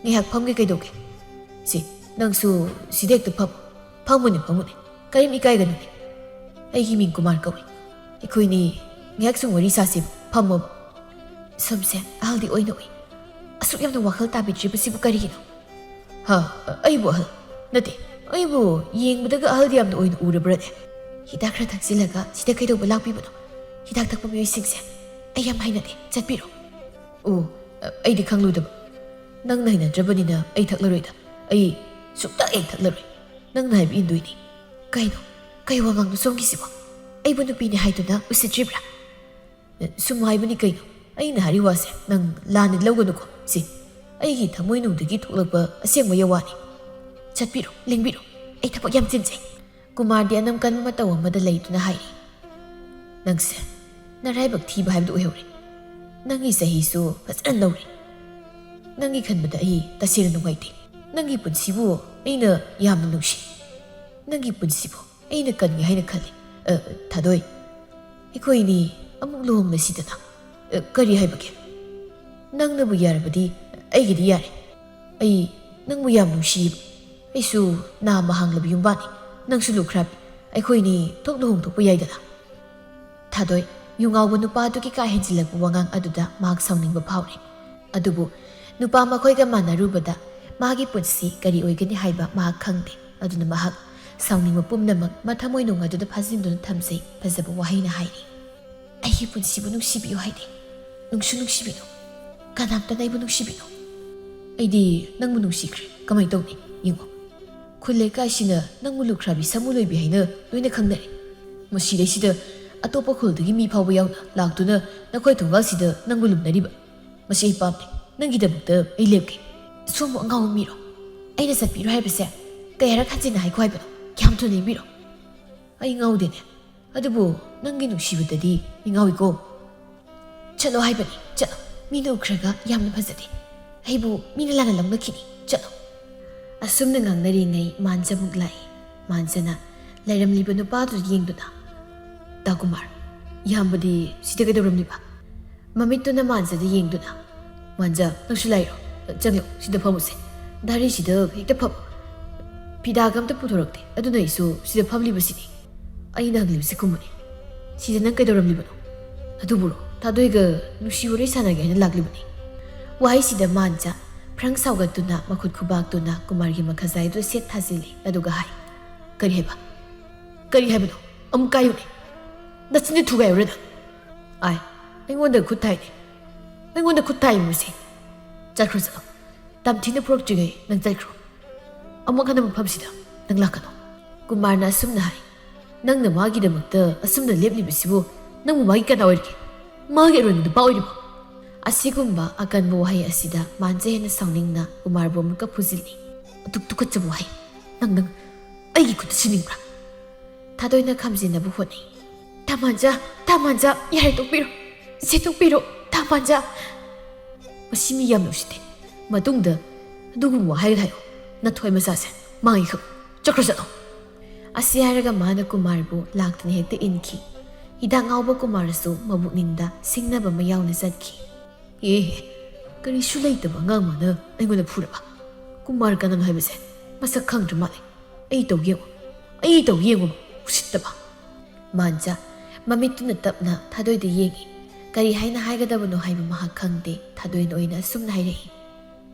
"ꯉꯥꯏꯍꯥꯛ ꯐꯝꯒꯦ ꯀꯩꯗꯧꯒꯦ?" "ꯁꯤ, ꯅꯪꯁꯨ ꯁꯤꯗ ꯍꯦꯛꯇ ꯐꯝꯃꯨ꯫ ꯐꯝꯃꯨꯅꯦ, ꯐꯝꯃꯨꯅꯦ꯫ ꯀꯔꯤꯝ ꯏꯀꯥꯏꯒꯅꯨꯅꯦ꯫ ꯑꯩꯒꯤ ꯃꯤꯡ ꯀꯨꯃꯥꯔ ꯀꯧꯏ꯫ ꯑꯩꯈꯣꯏꯅꯤ ꯉꯥꯏꯍꯥꯛ ꯁꯨꯝ ꯋꯥꯔꯤ ꯁꯥꯁꯤ꯫ ꯐꯝꯃꯣ꯫" "ꯁꯣꯝꯁꯦ ꯑꯍꯜꯗꯤ ꯑꯣꯏꯅ ꯎꯏ꯫ ꯑꯁꯨꯛ ꯌꯥꯝꯅ ꯋꯥꯈꯜ ꯇꯥꯕꯤꯗ꯭ꯔꯤꯕꯁꯤꯕꯨ ꯀꯔꯤꯒꯤꯅꯣ?" "ꯍꯥ? ꯑꯩꯕꯨ ꯑꯍꯜ? ꯅꯠꯇꯦ, ꯑꯩꯕꯨ ꯌꯦꯡꯕꯗꯒ ꯑꯍꯜꯗꯤ ꯌꯥꯝꯅ ꯑꯣꯏꯅ ꯎꯔꯕ꯭ꯔꯅꯦ?" "ꯍꯤꯗꯥꯛ ꯈꯔ ꯊꯛꯆꯤꯜꯂꯒ ꯁꯤꯗ ꯀꯩꯗꯧꯕ ꯂꯥꯛꯄꯤꯕꯅꯣ? ꯍꯤꯗꯥꯛ ꯊꯛꯄ ꯃꯤꯑꯣꯏꯁꯤꯡꯁꯦ ꯑꯩ ꯌꯥꯝ ꯍꯩꯅꯗꯦ꯫ ꯆꯠꯄꯤꯔꯣ꯫" "ꯑꯣ, ꯑꯩꯗꯤ ꯈꯪꯂꯨꯗꯕ꯫ ꯅꯪꯅ ꯍꯩꯅꯗ꯭ꯔꯕꯅꯤꯅ ꯑꯩ ꯊꯛꯂꯔꯣꯏꯗ꯫ ꯑꯩ ꯁꯨꯡꯊꯛ ꯍꯦꯛ ꯊꯛꯂꯔꯣꯏ꯫ ꯅꯪꯅ ꯍꯥꯏꯕ ꯏꯟꯗꯣꯏꯅꯤ꯫" "ꯀꯩꯅꯣ? ꯀꯩ ꯋꯥꯉꯥꯡꯅꯣ ꯁꯣꯝꯒꯤꯁꯤꯕꯣ? ꯑꯩꯕꯨ ꯅꯨꯄꯤꯅꯤ ꯍꯥꯏꯗꯨꯅ ꯎꯁꯤꯠꯇ꯭ꯔꯤꯕ꯭ꯔꯥ?" "ꯁꯨꯝ ꯍꯥꯏꯕꯅꯤ ꯀꯩꯅꯣ꯫ ꯑꯩꯅ ꯍꯥꯏꯔꯤ ꯋꯥꯁꯦ ꯅꯪ ꯂꯥꯟꯅ ꯂꯧꯒꯅꯨꯀꯣ꯫ ꯁꯤ ꯑꯩꯒꯤ ꯊꯃꯣꯏꯅꯨꯡꯗꯒꯤ ꯊꯣꯛꯂꯛꯄ ꯑꯁꯦꯡꯕ ꯌꯥꯋꯥꯅꯤ꯫ ꯆꯠꯄꯤꯔꯣ, ꯂꯦꯡꯕꯤꯔꯣ꯫ ꯑꯩ ꯊꯕꯛ ꯌꯥꯝ ꯆꯤꯟꯖꯩ꯫" ꯀꯨꯃꯥꯔꯗꯤ ꯑꯅꯝ ꯀꯟꯕ ꯃꯇꯧ ꯑꯃꯗ ꯂꯩꯗꯨꯅ ꯍꯥꯏꯔꯤ, "ꯅꯪꯁꯦ ꯅꯔꯥꯏꯕꯛ ꯊꯤꯕ ꯍꯥꯏꯕꯗꯨ ꯑꯣꯏꯍꯧꯔꯦ꯫ ꯅꯪꯒꯤ ꯆꯍꯤꯁꯨ ꯐꯖꯅ ꯅꯧꯔꯤ꯫ ꯅꯪꯒꯤ ꯈꯟꯕꯗ ꯑꯩ ꯇꯁꯦꯡꯅ ꯅꯨꯡꯉꯥꯏꯇꯦ꯫ ꯅꯪꯒꯤ ꯄꯨꯟꯁꯤꯕꯨ ꯑꯩꯅ ꯌꯥꯝꯅ ꯅꯨꯡꯁꯤ꯫ ꯅꯪꯒꯤ ꯄꯨꯟꯁꯤꯕꯨ ꯑꯩꯅ ꯀꯟꯒꯦ ꯍꯥꯏꯅ ꯈꯜꯂꯤ꯫" "ꯑ, ꯊꯥꯗꯣꯏ, ꯑꯩꯈꯣꯏꯅꯤ ꯑꯃꯨꯛ ꯂꯨꯍꯣꯡꯂꯁꯤꯗꯅ꯫" "ꯑ, ꯀꯔꯤ ꯍꯥꯏꯕꯒꯦ? ꯅꯪꯅꯕꯨ ꯌꯥꯔꯕꯗꯤ ꯑꯩꯒꯤꯗꯤ ꯌꯥꯔꯦ꯫ ꯑꯩ ꯅꯪꯕꯨ ꯌꯥꯝ ꯅꯨꯡꯁꯤꯌꯦꯕ꯫ ꯑꯩꯁꯨ ꯅꯥꯃ ꯍꯥꯡꯂꯕ ꯌꯨꯝꯕꯥꯟꯅꯤ, ꯅꯪꯁꯨ ꯂꯨꯈ꯭ꯔꯥꯕꯤ꯫ ꯑꯩꯈꯣꯏꯅꯤ ꯊꯣꯛ ꯂꯨꯍꯣꯡꯊꯣꯛꯄ ꯌꯥꯏꯗꯅ꯫" ꯊꯥꯗꯣꯏ, ꯌꯨ ꯉꯥꯎꯕ ꯅꯨꯄꯥ ꯑꯗꯨꯒꯤ ꯀꯥ ꯍꯦꯟꯖꯤꯜꯂꯛꯄ ꯋꯥꯉꯥꯡ ꯑꯗꯨꯗ ꯃꯍꯥꯛ ꯁꯥꯎꯅꯤꯡꯕ ꯐꯥꯎꯔꯤ꯫ ꯑꯗꯨꯕꯨ ꯅꯨꯄꯥ ꯃꯈꯣꯏꯒ ꯃꯥꯟꯅꯔꯨꯕꯗ ꯃꯥꯒꯤ ꯄꯨꯟꯁꯤ ꯀꯔꯤ ꯑꯣꯏꯒꯅꯤ ꯍꯥꯏꯕ ꯃꯍꯥꯛ ꯈꯪꯗꯦ꯫ ꯑꯗꯨꯅ ꯃꯍꯥꯛ ꯁꯥꯎꯅꯤꯡꯕ ꯄꯨꯝꯅꯃꯛ ꯃꯊꯃꯣꯏꯅꯨꯡ ꯑꯗꯨꯗ ꯐꯥꯖꯤꯟꯗꯨꯅ ꯊꯝꯖꯩ꯫ ꯐꯖꯕ ꯋꯥꯍꯩꯅ ꯍꯥꯏꯔꯤ꯫ "ꯑꯩꯒꯤ ꯄꯨꯟꯁꯤꯕꯨ ꯅꯨꯡꯁꯤꯕꯤꯌꯨ ꯍꯥꯏꯗꯦ꯫ ꯅꯨꯡꯁꯨ ꯅꯨꯡꯁꯤꯕꯤꯅꯨ꯫ ꯀꯅꯥꯝꯇꯅ ꯑꯩꯕꯨ ꯅꯨꯡꯁꯤꯕꯤꯅꯨ꯫ ꯑꯩꯗꯤ ꯅꯪꯕꯨ ꯅꯨꯡꯁꯤꯈ꯭ꯔꯦ꯫ ꯀꯃꯥꯏꯅ ꯇꯧꯅꯤ? ꯌꯦꯡꯉꯣ, ꯈꯨꯜ ꯂꯩꯀꯥꯏꯁꯤꯅ ꯅꯪꯕꯨ ꯂꯨꯈ꯭ꯔꯥꯕꯤ ꯁꯥꯃꯨ ꯂꯣꯏꯕꯤ ꯍꯥꯏꯅ ꯂꯣꯏꯅ ꯈꯪꯅꯔꯦ꯫ ꯃꯁꯤꯗꯩꯁꯤꯗ ꯑꯇꯣꯞꯄ ꯈꯨꯜꯗꯒꯤ ꯃꯤ ꯐꯥꯎꯕ ꯌꯥꯎꯅ ꯂꯥꯛꯇꯨꯅ ꯅꯈꯣꯏ ꯊꯣꯡꯒꯥꯜꯁꯤꯗ ꯅꯪꯕꯨ ꯂꯨꯝꯅꯔꯤꯕ꯫ ꯃꯁꯤ ꯑꯩ ꯄꯥꯝꯗꯦ꯫ ꯅꯪꯒꯤꯗꯃꯛꯇ ꯑꯩ ꯂꯦꯞꯀꯦ꯫ ꯁꯣꯝꯕꯨ ꯑꯉꯥꯎꯕ ꯃꯤꯔꯣ? ꯑꯩꯅ ꯆꯠꯄꯤꯔꯣ ꯍꯥꯏꯕꯁꯦ ꯀꯌꯥꯔꯛ ꯍꯟꯖꯤꯟꯅ ꯍꯥꯏꯈꯣ ꯍꯥꯏꯕꯅꯣ? ꯀꯌꯥꯝ ꯊꯨꯅ ꯂꯦꯡꯕꯤꯔꯣ?" "ꯑꯩ ꯉꯥꯎꯗꯦꯅꯦ꯫ ꯑꯗꯨꯕꯨ ꯅꯪꯒꯤ ꯅꯨꯡꯁꯤꯕꯗꯗꯤ ꯑꯩ ꯉꯥꯎꯏꯀꯣ꯫ ꯆꯠꯂꯣ ꯍꯥꯏꯕꯅꯤ, ꯆꯠꯂꯣ꯫ ꯃꯤꯅ ꯎꯈ꯭ꯔꯒ ꯌꯥꯝꯅ ꯐꯖꯗꯦ꯫ ꯑꯩꯕꯨ ꯃꯤꯅ ꯂꯥꯟꯅ ꯂꯧꯅꯈꯤꯅꯤ꯫ ꯆꯠꯂꯣ꯫" ꯑꯁꯨꯝꯅ ꯉꯥꯡꯅꯔꯤꯉꯩ ꯃꯥꯟꯖ ꯑꯃꯨꯛ ꯂꯥꯛꯏ꯫ ꯃꯥꯟꯖꯅ ꯂꯩꯔꯝꯂꯤꯕ ꯅꯨꯄꯥꯗꯨꯗ ꯌꯦꯡꯗꯨꯅ, "ꯇꯥ ꯀꯨꯃꯥꯔ, ꯏꯌꯥꯝꯕꯗꯤ ꯁꯤꯗ ꯀꯩꯗꯧꯔꯝꯂꯤꯕ?" ꯃꯃꯤꯠꯇꯨꯅ ꯃꯥꯟꯖꯗ ꯌꯦꯡꯗꯨꯅ, "ꯃꯥꯟꯖ, ꯅꯪꯁꯨ ꯂꯥꯛꯏꯔꯣ? ꯆꯪꯂꯣ, ꯁꯤꯗ ꯐꯝꯃꯨꯁꯦ꯫ ꯗꯥꯔꯤꯁꯤꯗ ꯍꯦꯛꯇ ꯐꯝꯃꯨ꯫ ꯐꯤꯗꯥꯒ ꯑꯝꯇ ꯄꯨꯊꯣꯔꯛꯇꯦ꯫ ꯑꯗꯨꯅ ꯑꯩꯁꯨ ꯁꯤꯗ ꯐꯝꯂꯤꯕꯁꯤꯅꯤ꯫ ꯑꯩꯅ ꯍꯪꯂꯤꯕꯁꯤ ꯈꯨꯝꯃꯨꯅꯦ꯫ ꯁꯤꯗ ꯅꯪ ꯀꯩꯗꯧꯔꯝꯂꯤꯕꯅꯣ? ꯑꯗꯨꯕꯨꯔꯣ? ꯊꯥꯗꯣꯏꯒ ꯅꯨꯡꯁꯤ ꯋꯥꯔꯤ ꯁꯥꯟꯅꯒꯦ ꯍꯥꯏꯅ ꯂꯥꯛꯂꯤꯕꯅꯤ꯫" ꯋꯥꯍꯩꯁꯤꯗ ꯃꯥꯟꯖ ꯐ꯭ꯔꯪ ꯁꯥꯎꯒꯠꯇꯨꯅ ꯃꯈꯨꯠ ꯈꯨꯕꯥꯛꯇꯨꯅ ꯀꯨꯃꯥꯔꯒꯤ ꯃꯈꯖꯥꯏꯗꯨꯗ ꯁꯦꯠ ꯊꯥꯖꯤꯜꯂꯤ꯫ ꯑꯗꯨꯒ ꯍꯥꯏ, "ꯀꯔꯤ ꯍꯥꯏꯕ? ꯀꯔꯤ ꯍꯥꯏꯕꯅꯣ? ꯑꯃꯨꯛ ꯀꯥꯏꯌꯨꯅꯦ꯫ ꯅꯆꯤꯟꯗ ꯊꯨꯒꯥꯏꯔꯨꯔꯦ ꯅꯪ꯫ ꯑꯥꯏ, ꯑꯩꯉꯣꯟꯗ ꯈꯨꯠ ꯊꯥꯏꯅꯦ꯫ ꯑꯩꯉꯣꯟꯗ ꯈꯨꯠ ꯊꯥꯏ ꯃꯁꯤ꯫ ꯆꯠꯈ꯭ꯔꯣ, ꯆꯠꯂꯣ꯫ ꯇꯝꯊꯤꯅ ꯄꯨꯔꯛꯇ꯭ꯔꯤꯉꯩ ꯅꯪ ꯆꯠꯈ꯭ꯔꯣ꯫ ꯑꯃꯨꯛ ꯍꯟꯅ ꯃꯐꯝꯁꯤꯗ ꯅꯪ ꯂꯥꯛꯀꯅꯨ꯫" ꯀꯨꯃꯥꯔꯅ ꯑꯁꯨꯝꯅ ꯍꯥꯏ, "ꯅꯪꯅ ꯃꯥꯒꯤꯗꯃꯛꯇ ꯑꯁꯨꯝꯅ ꯂꯦꯞꯂꯤꯕꯁꯤꯕꯨ ꯅꯪꯕꯨ ꯃꯥꯒꯤ ꯀꯅꯥ ꯑꯣꯏꯔꯤꯒꯦ? ꯃꯥꯒꯤ ꯑꯔꯣꯏꯕ ꯅꯨꯄꯥ ꯑꯣꯏꯔꯤꯕꯣ?" ꯑꯁꯤꯒꯨꯝꯕ ꯑꯀꯟꯕ ꯋꯥꯍꯩ ꯑꯁꯤꯗ ꯃꯥꯟꯖ ꯍꯦꯟꯅ ꯁꯥꯎꯅꯤꯡꯅ ꯀꯨꯃꯥꯔꯕꯨ ꯑꯃꯨꯛꯀ ꯐꯨꯖꯤꯜꯂꯤ꯫ "ꯑꯗꯨꯛ ꯇꯨꯀꯠꯆꯕ ꯋꯥꯍꯩ! ꯅꯪ, ꯅꯪ ꯑꯩꯒꯤ ꯈꯨꯠꯇ ꯁꯤꯅꯤꯡꯕ꯭ꯔꯥ?" ꯊꯥꯗꯣꯏꯅ ꯈꯥꯝꯖꯤꯟꯅꯕ ꯍꯣꯠꯅꯩ꯫ "ꯇꯥ ꯃꯥꯟꯖ, ꯇꯥ ꯃꯥꯟꯖ, ꯌꯥꯔꯦ, ꯇꯣꯛꯄꯤꯔꯣ꯫ ꯁꯦ, ꯇꯣꯛꯄꯤꯔꯣ, ꯇꯥ ꯃꯥꯟꯖ꯫ ꯃꯁꯤ ꯃꯤ ꯌꯥꯝꯅ ꯎꯁꯤꯠꯇꯦ꯫ ꯃꯇꯨꯡꯗ ꯑꯗꯨꯒꯨꯝꯕ ꯋꯥꯍꯩ ꯍꯥꯏꯌꯣ꯫ ꯅꯊꯣꯏ ꯃꯆꯥꯁꯦ, ꯃꯥꯡꯉꯤ ꯈꯪꯉꯨ꯫ ꯆꯠꯈ꯭ꯔꯣ, ꯆꯠꯂꯣ꯫" ꯑꯁꯤ ꯍꯥꯏꯔꯒ ꯃꯥꯅ ꯀꯨꯃꯥꯔꯕꯨ ꯂꯥꯛꯇꯨꯅ ꯍꯦꯛꯇ ꯏꯟꯈꯤ꯫ ꯍꯤꯗꯥꯛ ꯉꯥꯎꯕ ꯀꯨꯃꯥꯔꯁꯨ ꯃꯕꯨꯛꯅꯤꯡꯗ ꯁꯤꯡꯅꯕ ꯑꯃ ꯌꯥꯎꯅ ꯆꯠꯈꯤ꯫ "ꯑꯦ, ꯀꯔꯤꯁꯨ ꯂꯩꯇꯕ ꯑꯉꯥꯡ ꯑꯃꯅ ꯑꯩꯉꯣꯟꯗ ꯐꯨꯔꯕ? ꯀꯨꯃꯥꯔ ꯀꯅꯥꯅꯣ ꯍꯥꯏꯕꯁꯦ ꯃꯁꯛ ꯈꯪꯗ꯭ꯔ ꯃꯥꯜꯂꯦ꯫ ꯑꯩ ꯇꯧꯒꯦ ꯌꯦꯡꯉꯨ, ꯑꯩ ꯇꯧꯒꯦ ꯌꯦꯡꯉꯨ, ꯎꯁꯤꯠꯇꯕ꯫" ꯃꯥꯟꯖ ꯃꯃꯤꯠꯇꯨꯅ ꯇꯞꯅ ꯊꯥꯗꯣꯏꯗ ꯌꯦꯡꯉꯤ꯫ ꯀꯔꯤ ꯍꯥꯏꯅ ꯍꯥꯏꯒꯗꯕꯅꯣ ꯍꯥꯏꯕ ꯃꯍꯥꯛ ꯈꯪꯗꯦ꯫ ꯊꯥꯗꯣꯏꯅ ꯑꯣꯏꯅ ꯑꯁꯨꯝꯅ ꯍꯥꯏꯔꯛꯏ,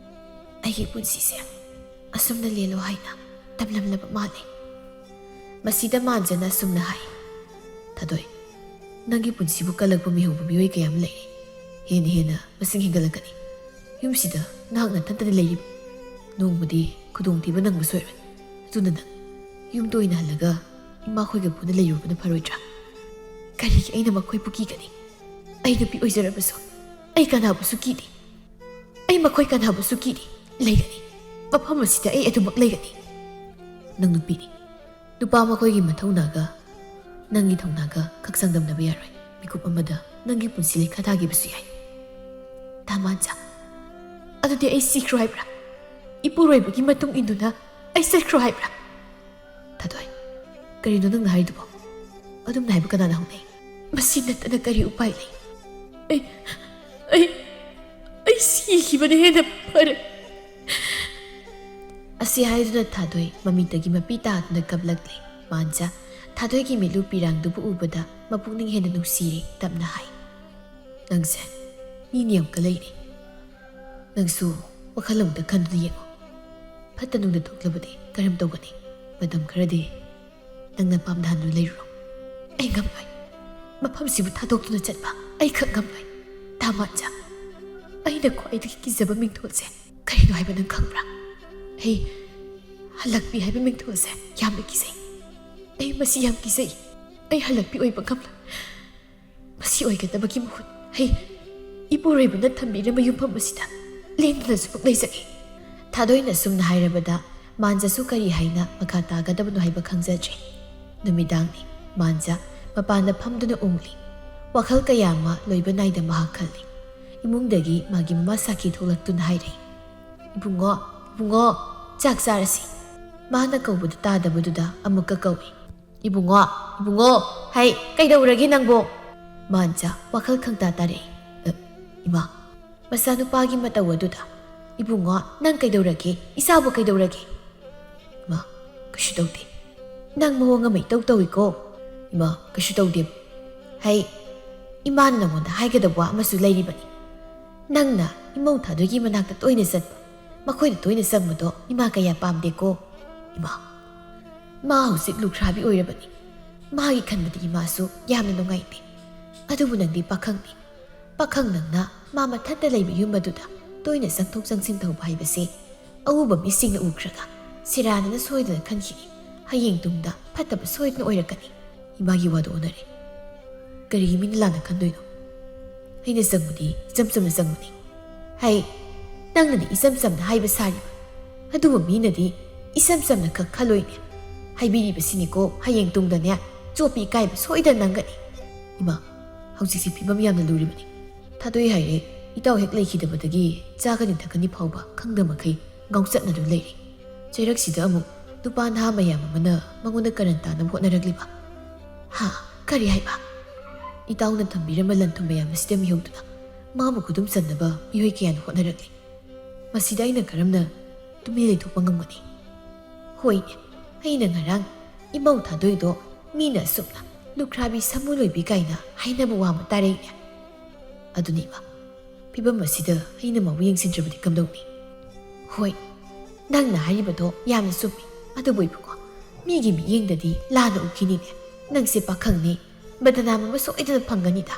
"ꯑꯩꯒꯤ ꯄꯨꯟꯁꯤꯁꯦ ꯑꯁꯨꯝꯅ ꯂꯦꯜꯂꯣ ꯍꯥꯏꯅ ꯇꯝꯂꯝꯂꯕ ꯃꯥꯜꯂꯦ꯫ ꯃꯁꯤꯗ ꯃꯥꯟꯖꯅ ꯑꯁꯨꯝꯅ ꯍꯥꯏ, "ꯊꯥꯗꯣꯏ, ꯅꯪꯒꯤ ꯄꯨꯟꯁꯤꯕꯨ ꯀꯜꯂꯛꯄ ꯃꯤꯍꯧꯕ ꯃꯤꯑꯣꯏ ꯀꯌꯥ ꯑꯃ ꯂꯩꯔꯤ꯫ ꯍꯦꯟꯅ ꯍꯦꯟꯅ ꯃꯁꯤꯡ ꯍꯦꯟꯒꯠꯂꯛꯀꯅꯤ꯫ ꯌꯨꯝꯁꯤꯗ ꯅꯍꯥꯛ ꯅꯊꯟꯇꯅ ꯂꯩꯔꯤꯕ꯫ ꯅꯣꯡꯃꯗꯤ ꯈꯨꯗꯣꯡꯊꯤꯕ ꯅꯪꯕꯁꯨ ꯑꯣꯏꯔꯣꯏ꯫ ꯑꯗꯨꯅ ꯅꯪ ꯌꯨꯝꯗ ꯑꯣꯏꯅ ꯍꯜꯂꯒ ꯏꯃꯥꯈꯣꯏꯒ ꯄꯨꯟꯅ ꯂꯩꯔꯨꯕꯅ ꯐꯔꯣꯏꯗ꯭ꯔꯥ? ꯀꯔꯤꯒꯤ ꯑꯩꯅ ꯃꯈꯣꯏꯕꯨ ꯀꯤꯒꯅꯤ? ꯑꯩ ꯅꯨꯄꯤ ꯑꯣꯏꯖꯔꯕꯁꯨ ꯑꯩ ꯀꯅꯥꯕꯨꯁꯨ ꯀꯤꯗꯦ꯫ ꯑꯩ ꯃꯈꯣꯏ ꯀꯅꯥꯕꯨꯁꯨ ꯀꯤꯗꯦ꯫ ꯂꯩꯒꯅꯤ꯫ ꯃꯐꯝ ꯑꯁꯤꯗ ꯑꯩ ꯑꯗꯨꯃꯛ ꯂꯩꯒꯅꯤ꯫ ꯅꯪ ꯅꯨꯄꯤꯅꯤ꯫ ꯅꯨꯄꯥ ꯃꯈꯣꯏꯒꯤ ꯃꯊꯧꯅꯥꯒ ꯅꯪꯒꯤ ꯊꯧꯅꯥꯒ ꯈꯛ ꯆꯥꯡꯗꯝꯅꯕ ꯌꯥꯔꯣꯏ꯫ ꯃꯤꯀꯨꯞ ꯑꯃꯗ ꯅꯪꯒꯤ ꯄꯨꯟꯁꯤ ꯂꯩꯈꯥ ꯊꯥꯈꯤꯕꯁꯨ ꯌꯥꯏ꯫ ꯇꯥꯃꯥꯟꯖꯥ, ꯑꯗꯨꯗꯤ ꯑꯩ ꯁꯤꯈ꯭ꯔꯣ ꯍꯥꯏꯕ꯭ꯔꯥ? ꯏꯄꯨꯔꯣꯏꯕꯒꯤ ꯃꯇꯨꯡ ꯏꯟꯗꯨꯅ ꯑꯩ ꯆꯠꯈ꯭ꯔꯣ ꯍꯥꯏꯕ꯭ꯔꯥ?" "ꯊꯥꯗꯣꯏ, ꯀꯔꯤꯅꯣ ꯅꯪꯅ ꯍꯥꯏꯔꯤꯗꯨꯕꯣ? ꯑꯗꯨꯝꯅ ꯍꯥꯏꯕ ꯀꯅꯥꯅ ꯍꯧꯅꯩ? ꯃꯁꯤ ꯅꯠꯇꯅ ꯀꯔꯤ ꯎꯄꯥꯏ ꯂꯩ? ꯑꯩ, ꯑꯩ, ꯑꯩ ꯁꯤꯈꯤꯕꯅ ꯍꯦꯟꯅ ꯐꯔꯦ꯫" ꯑꯁꯤ ꯍꯥꯏꯗꯨꯅ ꯊꯥꯗꯣꯏ ꯃꯃꯤꯠꯇꯒꯤ ꯃꯄꯤ ꯇꯥꯗꯨꯅ ꯀꯞꯂꯛꯂꯦ꯫ ꯃꯥꯟꯖꯥ ꯊꯥꯗꯣꯏꯒꯤ ꯃꯤꯠꯂꯨ ꯄꯤꯔꯥꯡꯗꯨꯕꯨ ꯎꯕꯗ ꯃꯄꯨꯛꯅꯤꯡ ꯍꯦꯟꯅ ꯅꯨꯡꯁꯤꯔꯦ꯫ ꯇꯞꯅ ꯍꯥꯏ, "ꯅꯪꯁꯦ ꯃꯤ ꯅꯤꯌꯝ ꯀꯂꯩꯅꯦ꯫ ꯅꯪꯁꯨ ꯋꯥꯈꯜ ꯑꯃꯨꯛꯇ ꯈꯟꯗꯨꯅ ꯌꯦꯡꯉꯨ꯫ ꯐꯠꯇ ꯅꯨꯡꯗ ꯊꯣꯛꯂꯕꯗꯤ ꯀꯔꯝ ꯇꯧꯒꯅꯤ? ꯃꯇꯝ ꯈꯔꯗꯤ ꯅꯪꯅ ꯄꯥꯝꯗꯍꯟꯗꯨꯅ ꯂꯩꯔꯨꯔꯣ꯫ ꯑꯩ ꯉꯝꯂꯣꯏ꯫ ꯃꯐꯝꯁꯤꯕꯨ ꯊꯥꯗꯣꯛꯇꯨꯅ ꯆꯠꯄ ꯑꯩ ꯈꯛ ꯉꯝꯂꯣꯏ꯫ ꯇꯥꯃꯥꯟꯖꯥ, ꯑꯩꯅ ꯈ꯭ꯋꯥꯏꯗꯒꯤ ꯀꯤꯖꯕ ꯃꯤꯡꯊꯣꯜꯁꯦ ꯀꯔꯤꯅꯣ ꯍꯥꯏꯕ ꯅꯪ ꯈꯪꯕ꯭ꯔꯥ? ꯑꯩ ꯍꯜꯂꯛꯄꯤ ꯍꯥꯏꯕ ꯃꯤꯡꯊꯣꯜꯁꯦ ꯌꯥꯝꯅ ꯀꯤꯖꯩ꯫ ꯑꯩ ꯃꯁꯤ ꯌꯥꯝ ꯀꯤꯖꯩ꯫ ꯑꯩ ꯍꯜꯂꯛꯄꯤ ꯑꯣꯏꯕ ꯉꯝꯂꯣꯏ꯫ ꯃꯁꯤ ꯑꯣꯏꯒꯗꯕꯒꯤ ꯃꯍꯨꯠ ꯑꯩ ꯏꯄꯨꯔꯣꯏꯕꯅ ꯊꯝꯕꯤꯔꯝꯕ ꯌꯨꯝꯐꯝ ꯑꯁꯤꯗ ꯂꯦꯡꯗꯅ ꯁꯨꯝ ꯂꯩꯖꯒꯦ꯫" ꯊꯥꯗꯣꯏꯅ ꯁꯨꯝꯅ ꯍꯥꯏꯔꯕꯗ ꯃꯥꯟꯖꯥꯁꯨ ꯀꯔꯤ ꯍꯥꯏꯅ ꯃꯈꯥ ꯇꯥꯒꯗꯕꯅꯣ ꯍꯥꯏꯕ ꯈꯪꯖꯗ꯭ꯔꯦ꯫ ꯅꯨꯃꯤꯗꯥꯡꯅꯤ꯫ ꯃꯥꯟꯖꯥ ꯃꯄꯥꯟꯗ ꯐꯝꯗꯨꯅ ꯎꯪꯂꯤ꯫ ꯋꯥꯈꯜ ꯀꯌꯥ ꯑꯃ ꯂꯣꯏꯕ ꯅꯥꯏꯗ ꯃꯍꯥꯛ ꯈꯜꯂꯤ꯫ ꯏꯃꯨꯡꯗꯒꯤ ꯃꯥꯒꯤ ꯃꯃꯥ ꯁꯥꯈꯤ ꯊꯣꯛꯂꯛꯇꯨꯅ ꯍꯥꯏꯔꯛꯏ, "ꯏꯕꯨꯡꯉꯣ, ꯏꯕꯨꯡꯉꯣ, ꯆꯥꯛ ꯆꯥꯔꯁꯤ꯫" ꯃꯥꯅ ꯀꯧꯕꯗꯨ ꯇꯥꯗꯕꯗꯨꯗ ꯑꯃꯨꯛꯀ ꯀꯧꯏ, "ꯏꯕꯨꯡꯉꯣ, ꯏꯕꯨꯡꯉꯣ, ꯍꯩ, ꯀꯩꯗꯧꯔꯒꯦ ꯅꯪꯕꯣ?" ꯃꯥꯟꯖꯥ ꯋꯥꯈꯜ ꯈꯪꯇꯥ ꯇꯥꯔꯛꯏ꯫ "ꯑ, ꯏꯃꯥ꯫" ꯃꯆꯥꯅꯨꯄꯥꯒꯤ ꯃꯇꯧ ꯑꯗꯨꯗ, "ꯏꯕꯨꯡꯉꯣ, ꯅꯪ ꯀꯩꯗꯧꯔꯒꯦ? ꯏꯆꯥꯕꯨ ꯀꯩꯗꯧꯔꯒꯦ?" "ꯏꯃꯥ, ꯀꯩꯁꯨ ꯇꯧꯗꯦ꯫" "ꯅꯪ ꯃꯑꯣꯡ ꯑꯃ ꯏꯇꯧ ꯇꯧꯏꯀꯣ꯫" "ꯏꯃꯥ, ꯀꯩꯁꯨ ꯇꯧꯗꯦ꯫" "ꯍꯩ, ꯏꯃꯥꯅ ꯅꯉꯣꯟꯗ ꯍꯥꯏꯒꯗꯕ ꯋꯥ ꯑꯃꯁꯨ ꯂꯩꯔꯤꯕꯅꯤ꯫ ꯅꯪꯅ ꯏꯃꯧ ꯊꯥꯗꯣꯏꯒꯤ ꯃꯅꯥꯛꯇ ꯇꯣꯏꯅ ꯆꯠꯄ, ꯃꯈꯣꯏꯗ ꯇꯣꯏꯅ ꯆꯪꯕꯗꯣ ꯏꯃꯥ ꯀꯌꯥ ꯄꯥꯝꯗꯦꯀꯣ꯫" "ꯏꯃꯥ, ꯃꯥ ꯍꯧꯖꯤꯛ ꯂꯨꯈ꯭ꯔꯥꯕꯤ ꯑꯣꯏꯔꯕꯅꯤ꯫ ꯃꯥꯒꯤ ꯈꯟꯕꯗꯤ ꯏꯃꯥꯁꯨ ꯌꯥꯝꯅ ꯅꯨꯡꯉꯥꯏꯇꯦ꯫ ꯑꯗꯨꯕꯨ ꯅꯪꯗꯤ ꯄꯥꯈꯪꯅꯤ꯫ ꯄꯥꯈꯪ ꯅꯪꯅ ꯃꯥ ꯃꯊꯟꯇ ꯂꯩꯕ ꯌꯨꯝ ꯑꯗꯨꯗ ꯇꯣꯏꯅ ꯆꯪꯊꯣꯛ ꯆꯪꯁꯤꯟ ꯇꯧꯕ ꯍꯥꯏꯕꯁꯦ ꯑꯎꯕ ꯃꯤꯁꯤꯡꯅ ꯎꯈ꯭ꯔꯒ ꯁꯦꯔꯥꯟꯅꯅ ꯁꯣꯏꯗꯅ ꯈꯟꯈꯤꯅꯤ꯫ ꯍꯌꯦꯡ ꯇꯨꯡꯗ ꯐꯠꯇꯕ ꯁꯣꯏꯗꯅ ꯑꯣꯏꯔꯛꯀꯅꯤ꯫ ꯏꯃꯥꯒꯤ ꯋꯥꯗꯣ ꯑꯣꯟꯅꯔꯦ꯫ ꯀꯔꯤꯒꯤ ꯃꯤꯅ ꯂꯥꯟꯅ ꯈꯟꯗꯣꯏꯅꯣ? ꯑꯩꯅ ꯆꯪꯕꯗꯤ ꯏꯆꯝ ꯆꯝꯅ ꯆꯪꯕꯅꯤ꯫ ꯍꯩ, ꯅꯪꯅꯗꯤ ꯏꯆꯝ ꯆꯝꯅ ꯍꯥꯏꯕ ꯁꯥꯔꯤꯕ, ꯑꯗꯨꯕꯨ ꯃꯤꯅꯗꯤ ꯏꯆꯝ ꯆꯝꯅ ꯈꯛ ꯈꯜꯂꯣꯏꯅꯦ꯫ ꯍꯥꯏꯕꯤꯔꯤꯕꯁꯤꯅꯤꯀꯣ, ꯍꯌꯦꯡ ꯇꯨꯡꯗꯅꯦ ꯆꯣꯞꯄꯤ ꯏꯀꯥꯏꯕ ꯁꯣꯏꯗꯅ ꯅꯪꯒꯅꯤ꯫ ꯏꯃꯥ, ꯍꯧꯖꯤꯛꯁꯤ ꯐꯤꯕꯝ ꯌꯥꯝꯅ ꯂꯨꯔꯤꯕꯅꯤ꯫ ꯊꯥꯗꯣꯏ ꯍꯥꯏꯔꯦ, ꯏꯇꯥꯎ ꯍꯦꯛ ꯂꯩꯈꯤꯗꯕꯗꯒꯤ ꯆꯥꯒꯅꯤ ꯊꯛꯀꯅꯤ ꯐꯥꯎꯕ ꯈꯪꯗ ꯃꯈꯩ ꯉꯥꯎꯆꯠꯅꯗꯨꯅ ꯂꯩꯔꯦ꯫ ꯆꯩꯔꯛꯁꯤꯗ ꯑꯃꯨꯛ ꯅꯨꯄꯥ ꯅꯍꯥ ꯃꯌꯥꯝ ꯑꯃꯅ ꯃꯉꯣꯟꯗ ꯀꯔꯟ ꯇꯥꯅꯕ ꯍꯣꯠꯅꯔꯛꯂꯤꯕ꯫ ꯍꯥ? ꯀꯔꯤ ꯍꯥꯏꯕ? ꯏꯇꯥꯎꯅ ꯊꯝꯕꯤꯔꯝꯕ ꯂꯟ ꯊꯨꯝ ꯃꯌꯥꯝ ꯑꯁꯤꯗ ꯃꯤꯍꯧꯗꯨꯅ ꯃꯥꯕꯨ ꯈꯨꯗꯨꯝ ꯆꯟꯅꯕ ꯃꯤꯑꯣꯏ ꯀꯌꯥꯅ ꯍꯣꯠꯅꯔꯛꯂꯤ꯫ ꯃꯁꯤꯗ ꯑꯩꯅ ꯀꯔꯝꯅ ꯇꯨꯃꯤꯟ ꯂꯩꯊꯣꯛꯄ ꯉꯝꯒꯅꯤ? ꯍꯣꯏꯅꯦ, ꯑꯩꯅ ꯉꯔꯥꯡ ꯏꯃꯧ ꯊꯥꯗꯣꯏꯗꯣ ꯃꯤꯅ ꯑꯁꯨꯝꯅ ꯂꯨꯈ꯭ꯔꯥꯕꯤ ꯁꯥꯃꯨ ꯂꯣꯏꯕꯤ ꯀꯥꯏꯅ ꯍꯥꯏꯅꯕ ꯋꯥ ꯑꯃ ꯇꯥꯔꯛꯏꯅꯦ꯫ ꯑꯗꯨꯅꯤꯕ, ꯐꯤꯕꯝ ꯑꯁꯤꯗ ꯑꯩꯅ ꯃꯥꯕꯨ ꯌꯦꯡꯁꯤꯟꯗ꯭ꯔꯕꯗꯤ ꯀꯝꯗꯧꯅꯤ? ꯍꯣꯏ, ꯅꯪꯅ ꯍꯥꯏꯔꯤꯕꯗꯣ ꯌꯥꯝꯅ ꯆꯨꯝꯃꯤ꯫ ꯑꯗꯨꯕꯨ ꯏꯕꯨꯡꯉꯣ, ꯃꯤꯒꯤ ꯃꯤꯠꯌꯦꯡꯗꯗꯤ ꯂꯥꯟꯅ ꯎꯈꯤꯅꯤꯅꯦ꯫ ꯅꯪꯁꯦ ꯄꯥꯈꯪꯅꯤ, ꯕꯗꯅꯥꯝ ꯑꯃ ꯁꯣꯏꯗꯅ ꯐꯪꯒꯅꯤꯗ꯫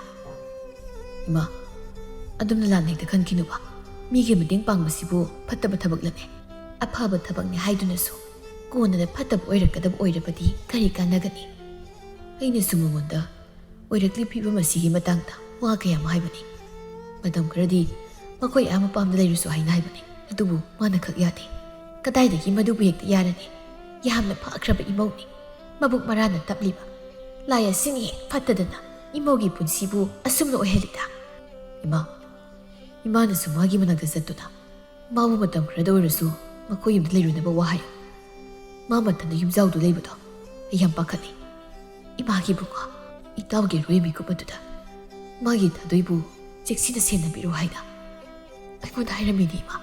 ꯏꯃꯥ, ꯑꯗꯨꯝꯅ ꯂꯥꯟꯅ ꯍꯦꯛꯇ ꯈꯟꯈꯤꯅꯨꯕ꯫ ꯃꯤꯒꯤ ꯃꯇꯦꯡ ꯄꯥꯡꯕꯁꯤꯕꯨ ꯐꯠꯇꯕ ꯊꯕꯛꯂꯅꯦ? ꯑꯐꯕ ꯊꯕꯛꯅꯤ ꯍꯥꯏꯗꯨꯅꯁꯨ ꯀꯣꯟꯅꯗ ꯐꯠꯇꯕ ꯑꯣꯏꯔꯛꯀꯗꯕ ꯑꯣꯏꯔꯕꯗꯤ ꯀꯔꯤ ꯀꯥꯟꯅꯒꯅꯤ? ꯑꯩꯅꯁꯨ ꯃꯉꯣꯟꯗ ꯑꯣꯏꯔꯛꯂꯤꯕ ꯐꯤꯕꯝ ꯑꯁꯤꯒꯤ ꯃꯇꯥꯡꯗ ꯋꯥ ꯀꯌꯥ ꯑꯃ ꯍꯥꯏꯕꯅꯤ꯫ ꯃꯇꯝ ꯈꯔꯗꯤ ꯃꯈꯣꯏ ꯑꯥ ꯃꯄꯥꯝꯗ ꯂꯩꯔꯨꯁꯨ ꯍꯥꯏꯅ ꯍꯥꯏꯕꯅꯤ꯫ ꯑꯗꯨꯕꯨ ꯃꯥꯅ ꯈꯛ ꯌꯥꯗꯦ꯫ ꯀꯗꯥꯏꯗꯒꯤ ꯃꯗꯨꯕꯨ ꯍꯦꯛꯇ ꯌꯥꯔꯅꯤ? ꯌꯥꯝꯅ ꯐꯈ꯭ꯔꯕ ꯏꯃꯧꯅꯤ꯫ ꯃꯕꯨꯛ ꯃꯔꯥꯅ ꯇꯞꯂꯤꯕ ꯂꯥꯏ ꯑꯁꯤꯅ ꯍꯦꯛ ꯐꯠꯇꯗꯅ ꯏꯃꯧꯒꯤ ꯄꯨꯟꯁꯤꯕꯨ ꯑꯁꯨꯝꯅ ꯑꯣꯏꯍꯜꯂꯤꯗ꯫ ꯏꯃꯥ, ꯏꯃꯥꯅꯁꯨ ꯃꯥꯒꯤ ꯃꯅꯥꯛꯇ ꯆꯠꯇꯨꯅ ꯃꯥꯕꯨ ꯃꯇꯝ ꯈꯔꯗ ꯑꯣꯏꯔꯁꯨ ꯃꯈꯣꯏ ꯌꯨꯝꯗ ꯂꯩꯔꯨꯅꯕ ꯋꯥ ꯍꯥꯏꯌꯨ꯫ ꯃꯥ ꯃꯊꯟꯗ ꯌꯨꯝꯖꯥꯎꯗꯨ ꯂꯩꯕꯗꯣ ꯑꯩ ꯌꯥꯝ ꯄꯥꯈꯠꯂꯤ꯫ ꯏꯃꯥꯒꯤ ꯏꯕꯨꯡꯉꯣ, ꯏꯇꯥꯎꯒꯤ ꯑꯔꯣꯏ ꯃꯤꯀꯨꯞ ꯑꯗꯨꯗ ꯃꯥꯒꯤ ꯊꯥꯗꯣꯏꯕꯨ ꯆꯦꯛꯁꯤꯟꯅ ꯁꯦꯟꯅꯕꯤꯔꯣ ꯍꯥꯏꯅ ꯑꯩꯉꯣꯟꯗ ꯍꯥꯏꯔꯝꯃꯤꯅꯤ ꯏꯃꯥ꯫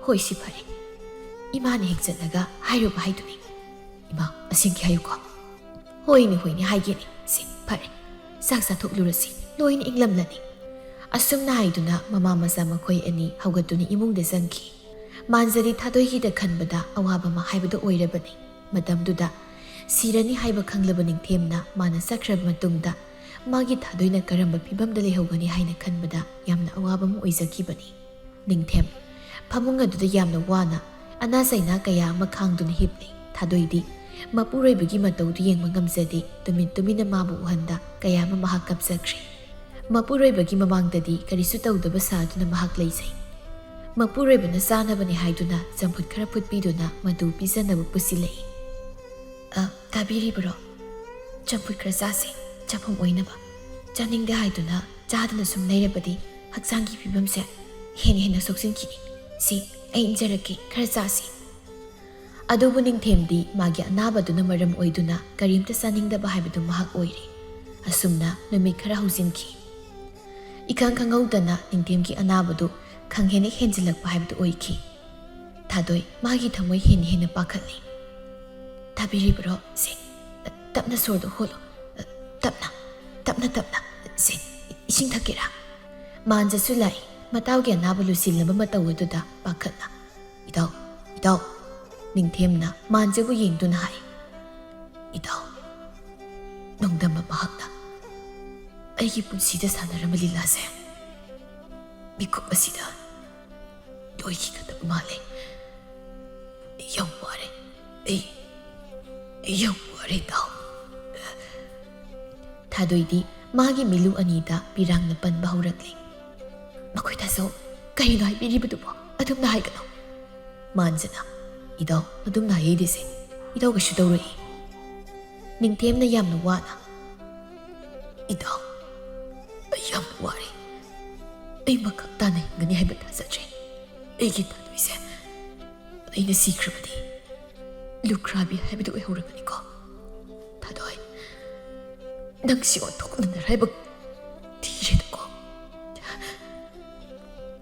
ꯍꯣꯏ, ꯁꯤ ꯐꯔꯦ꯫ ꯏꯃꯥꯅ ꯍꯦꯛ ꯆꯠꯂꯒ ꯍꯥꯏꯔꯨꯕ ꯍꯥꯏꯗꯨꯅꯤ꯫ ꯏꯃꯥ, ꯑꯁꯦꯡꯀꯤ ꯍꯥꯏꯌꯨꯀꯣ꯫ ꯍꯣꯏꯅꯦ, ꯍꯣꯏꯅꯦ, ꯍꯥꯏꯒꯦꯅꯦ꯫ ꯁꯤ ꯐꯔꯦ, ꯆꯥꯛ ꯆꯥꯊꯣꯛꯂꯨꯔꯁꯤ, ꯂꯣꯏꯅ ꯏꯪꯂꯝꯂꯅꯤ꯫ ꯑꯁꯨꯝꯅ ꯍꯥꯏꯗꯨꯅ ꯃꯃꯥ ꯃꯆꯥ ꯃꯈꯣꯏ ꯑꯅꯤ ꯍꯧꯒꯠꯇꯨꯅ ꯏꯃꯨꯡꯗ ꯆꯪꯈꯤ꯫ ꯃꯥꯟꯖꯔꯤ ꯊꯥꯗꯣꯏꯒꯤꯗ ꯈꯟꯕꯗ ꯑꯋꯥꯕ ꯑꯃ ꯍꯥꯏꯕꯗꯨ ꯑꯣꯏꯔꯕꯅꯤ꯫ ꯃꯇꯝꯗꯨꯗ ꯁꯤꯔꯅꯤ ꯍꯥꯏꯕ ꯈꯪꯂꯕ ꯅꯤꯡꯊꯦꯝꯅ ꯃꯥꯅ ꯆꯠꯈ꯭ꯔꯕ ꯃꯇꯨꯡꯗ ꯃꯥꯒꯤ ꯊꯥꯗꯣꯏꯅ ꯀꯔꯝꯕ ꯐꯤꯕꯝꯗ ꯂꯩꯍꯧꯒꯅꯤ ꯍꯥꯏꯅ ꯈꯟꯕꯗ ꯌꯥꯝꯅ ꯑꯋꯥꯕ ꯑꯃ ꯑꯣꯏꯖꯈꯤꯕꯅꯤ꯫ ꯅꯤꯡꯊꯦꯝ ꯐꯃꯨꯡ ꯑꯗꯨꯗ ꯌꯥꯝꯅ ꯋꯥꯅ ꯑꯅꯥ ꯆꯩꯅꯥ ꯀꯌꯥ ꯑꯃ ꯈꯥꯡꯗꯨꯅ ꯍꯤꯞꯂꯤ꯫ ꯊꯥꯗꯣꯏꯗꯤ ꯃꯄꯨꯔꯣꯏꯕꯒꯤ ꯃꯇꯧꯗꯨ ꯌꯦꯡꯕ ꯉꯝꯖꯗꯦ꯫ ꯇꯨꯃꯤꯟ ꯇꯨꯃꯤꯟꯅ ꯃꯥꯕꯨ ꯎꯍꯟꯗ ꯀꯌꯥ ꯑꯃ ꯃꯍꯥꯛ ꯀꯞꯆꯈ꯭ꯔꯦ꯫ ꯃꯄꯨꯔꯣꯏꯕꯒꯤ ꯃꯃꯥꯡꯗꯗꯤ ꯀꯔꯤꯁꯨ ꯇꯧꯗꯕ ꯁꯥꯗꯨꯅ ꯃꯍꯥꯛ ꯂꯩꯖꯩ꯫ ꯃꯄꯨꯔꯣꯏꯕꯅ ꯆꯥꯅꯕꯅꯤ ꯍꯥꯏꯗꯨꯅ ꯆꯝꯐꯨꯠ ꯈꯔ ꯐꯨꯠꯄꯤꯗꯨꯅ ꯃꯗꯨ ꯄꯤꯖꯅꯕ ꯄꯨꯁꯤꯜꯂꯛꯏ꯫ "ꯑ, ꯇꯥꯕꯤꯔꯤꯕ꯭ꯔꯣ? ꯆꯝꯐꯨꯠ ꯈꯔ ꯆꯥꯁꯦ, ꯆꯥꯐꯝ ꯑꯣꯏꯅꯕ꯫ ꯆꯥꯅꯤꯡꯗꯦ ꯍꯥꯏꯗꯨꯅ ꯆꯥꯗꯅ ꯁꯨꯝ ꯂꯩꯔꯕꯗꯤ ꯍꯛꯆꯥꯡꯒꯤ ꯐꯤꯕꯝꯁꯦ ꯍꯦꯟꯅ ꯍꯦꯟꯅ ꯁꯣꯛꯆꯤꯟꯈꯤꯅꯤ꯫ ꯁꯤ, ꯑꯩ ꯏꯟꯖꯔꯛꯀꯦ, ꯈꯔ ꯆꯥꯁꯤ꯫" ꯑꯗꯨꯕꯨ ꯅꯤꯡꯊꯦꯝꯗꯤ ꯃꯥꯒꯤ ꯑꯅꯥꯕꯗꯨꯅ ꯃꯔꯝ ꯑꯣꯏꯗꯨꯅ ꯀꯔꯤꯝꯇ ꯆꯥꯅꯤꯡꯗꯕ ꯍꯥꯏꯕꯗꯨ ꯃꯍꯥꯛ ꯑꯣꯏꯔꯦ꯫ ꯑꯁꯨꯝꯅ ꯅꯨꯃꯤꯠ ꯈꯔ ꯍꯧꯖꯤꯟꯈꯤ꯫ ꯏꯈꯪ ꯈꯪꯍꯧꯗꯅ ꯅꯤꯡꯊꯦꯝꯒꯤ ꯑꯅꯥꯕꯗꯨ ꯈꯪꯍꯦꯟꯅ ꯍꯦꯟꯖꯤꯜꯂꯛꯄ ꯍꯥꯏꯕꯗꯨ ꯑꯣꯏꯈꯤ꯫ ꯊꯥꯗꯣꯏ ꯃꯥꯒꯤ ꯊꯃꯣꯏ ꯍꯦꯟꯅ ꯍꯦꯟꯅ ꯄꯥꯈꯠꯂꯤ꯫ "ꯇꯥꯕꯤꯔꯤꯕ꯭ꯔꯣ? ꯁꯦ, ꯇꯞꯅ ꯁꯣꯔꯗꯣ ꯍꯣꯜꯂꯣ꯫ ꯇꯞꯅ, ꯇꯞꯅ, ꯇꯞꯅ꯫ ꯁꯦ, ꯏꯁꯤꯡ ꯊꯛꯀꯦꯔꯥ?" ꯃꯥꯟꯖꯁꯨ ꯂꯥꯛꯏ꯫ ꯃꯇꯥꯎꯒꯤ ꯑꯅꯥꯕ ꯂꯣꯏꯁꯤꯜꯂꯕ ꯃꯇꯧ ꯑꯗꯨꯗ ꯄꯥꯈꯠꯅ, "ꯏꯇꯥꯎ, ꯏꯇꯥꯎ꯫" ꯅꯤꯡꯊꯦꯝꯅ ꯃꯥꯟꯖꯕꯨ ꯌꯦꯡꯗꯨꯅ ꯍꯥꯏ, "ꯏꯇꯥꯎ, ꯅꯣꯡꯗꯝꯕ ꯃꯍꯥꯛꯅ ꯑꯩꯒꯤ ꯄꯨꯟꯁꯤꯗ ꯁꯥꯟꯅꯔꯝꯕ ꯂꯤꯂꯥꯁꯦ ꯃꯤꯀꯨꯞ ꯑꯁꯤꯗ ꯂꯣꯏꯈꯤꯒꯗꯕ ꯃꯥꯜꯂꯦ꯫ ꯑꯩ ꯌꯥꯝ ꯋꯥꯔꯦ꯫ ꯑꯩ, ꯑꯩ ꯌꯥꯝ ꯋꯥꯔꯦ, ꯏꯇꯥꯎ꯫" ꯊꯥꯗꯣꯏꯗꯤ ꯃꯥꯒꯤ ꯃꯤꯂꯨ ꯑꯅꯤꯗ ꯄꯤꯔꯥꯡꯅ ꯄꯟꯕ ꯍꯧꯔꯛꯂꯤ꯫ "ꯃꯈꯣꯏ ꯇꯥꯆꯧ, ꯀꯔꯤꯅꯣ ꯍꯥꯏꯕꯤꯔꯤꯕꯗꯨꯕꯣ? ꯑꯗꯨꯝꯅ ꯍꯥꯏꯒꯅꯨ꯫" ꯃꯥꯟꯖꯅ, "ꯏꯇꯥꯎ, ꯑꯗꯨꯝꯅ ꯍꯥꯏꯌꯦꯗꯤꯁꯦ꯫ ꯏꯇꯥꯎ ꯀꯩꯁꯨ ꯇꯧꯔꯣꯏꯌꯦ꯫" ꯅꯤꯡꯊꯦꯝꯅ ꯌꯥꯝꯅ ꯋꯥꯅ, "ꯏꯇꯥꯎ, ꯑꯩ ꯌꯥꯝ ꯋꯥꯔꯦ꯫ ꯑꯩ ꯃꯈꯥ ꯇꯥꯅ ꯍꯤꯡꯒꯅꯤ ꯍꯥꯏꯕ ꯊꯥꯖꯗ꯭ꯔꯦ꯫ ꯑꯩꯒꯤ ꯊꯥꯗꯣꯏꯁꯦ ꯑꯩꯅ ꯁꯤꯈ꯭ꯔꯕꯗꯤ ꯂꯨꯈ꯭ꯔꯥꯕꯤ ꯍꯥꯏꯕꯗꯨ ꯑꯣꯏꯍꯧꯔꯕꯅꯤꯀꯣ꯫ ꯊꯥꯗꯣꯏ, ꯅꯪ ꯁꯤ ꯑꯣꯟꯊꯣꯛꯅ ꯅꯔꯥꯏꯕꯛ ꯊꯤꯔꯦꯗꯀꯣ꯫"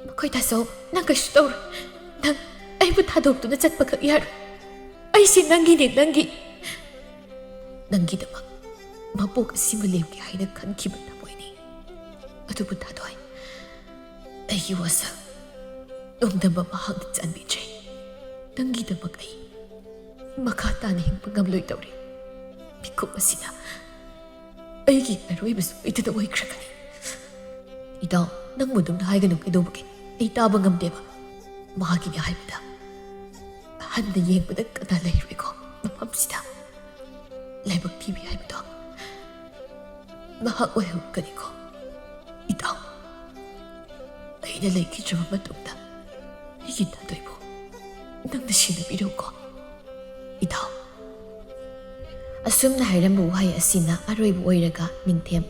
"ꯃꯈꯣꯏ ꯇꯥꯆꯧ, ꯅꯪ ꯀꯩꯁꯨ ꯇꯧꯔꯣꯏ꯫ ꯅꯪ ꯑꯩꯕꯨ ꯊꯥꯗꯣꯛꯇꯨꯅ ꯆꯠꯄꯈꯛ ꯌꯥꯔꯣꯏ꯫ ꯑꯩꯁꯦ ꯅꯪꯒꯤꯅꯦ, ꯅꯪꯒꯤ꯫ ꯅꯪꯒꯤꯗꯃꯛ ꯃꯄꯣꯛ ꯑꯁꯤꯃ ꯂꯦꯝꯒꯦ ꯍꯥꯏꯅ ꯈꯟꯈꯤꯕ ꯊꯃꯣꯏꯅꯤ꯫ ꯑꯗꯨꯕꯨ ꯊꯥꯗꯣꯏ, ꯑꯩꯒꯤ ꯋꯥꯁꯛ ꯅꯣꯡꯗꯝꯕ ꯃꯍꯥꯛꯅ ꯆꯥꯟꯕꯤꯗ꯭ꯔꯦ꯫ ꯅꯪꯒꯤꯗꯃꯛ ꯑꯩ ꯃꯈꯥ ꯇꯥꯅ ꯍꯤꯡꯕ ꯉꯝꯂꯣꯏꯗꯧꯔꯦ꯫ ꯃꯤꯀꯨꯞ ꯑꯁꯤꯅ ꯑꯩꯒꯤ ꯑꯔꯣꯏꯕ ꯁꯣꯏꯗꯅ ꯑꯣꯏꯈ꯭ꯔꯒꯅꯤ꯫ ꯏꯇꯥꯎ, ꯅꯪꯕꯨ ꯑꯗꯨꯝꯅ ꯍꯥꯏꯒꯅꯨ ꯀꯩꯗꯧꯕꯒꯦ? ꯑꯩ ꯇꯥꯕ ꯉꯝꯗꯦꯕ꯫ ꯃꯍꯥꯛꯀꯤꯅꯦ ꯍꯥꯏꯕꯗ ꯍꯟꯅ ꯌꯦꯡꯕꯗ ꯀꯅꯥ ꯂꯩꯔꯣꯏꯀꯣ ꯃꯐꯝꯁꯤꯗ? ꯂꯥꯏꯕꯛ ꯊꯤꯕꯤ ꯍꯥꯏꯕꯗꯣ ꯃꯍꯥꯛ ꯑꯣꯏꯍꯧꯔꯒꯅꯤꯀꯣ꯫ ꯏꯇꯥꯎ, ꯑꯩꯅ ꯂꯩꯈꯤꯗ꯭ꯔꯕ ꯃꯇꯨꯡꯗ ꯑꯩꯒꯤ ꯊꯥꯗꯣꯏꯕꯨ ꯅꯪꯅ ꯁꯦꯟꯅꯕꯤꯔꯣꯀꯣ꯫ ꯏꯇꯥꯎ꯫ ꯑꯁꯨꯝꯅ ꯍꯥꯏꯔꯝꯕ ꯋꯥꯍꯩ ꯑꯁꯤꯅ ꯑꯔꯣꯏꯕ ꯑꯣꯏꯔꯒ ꯅꯤꯡꯊꯦꯝ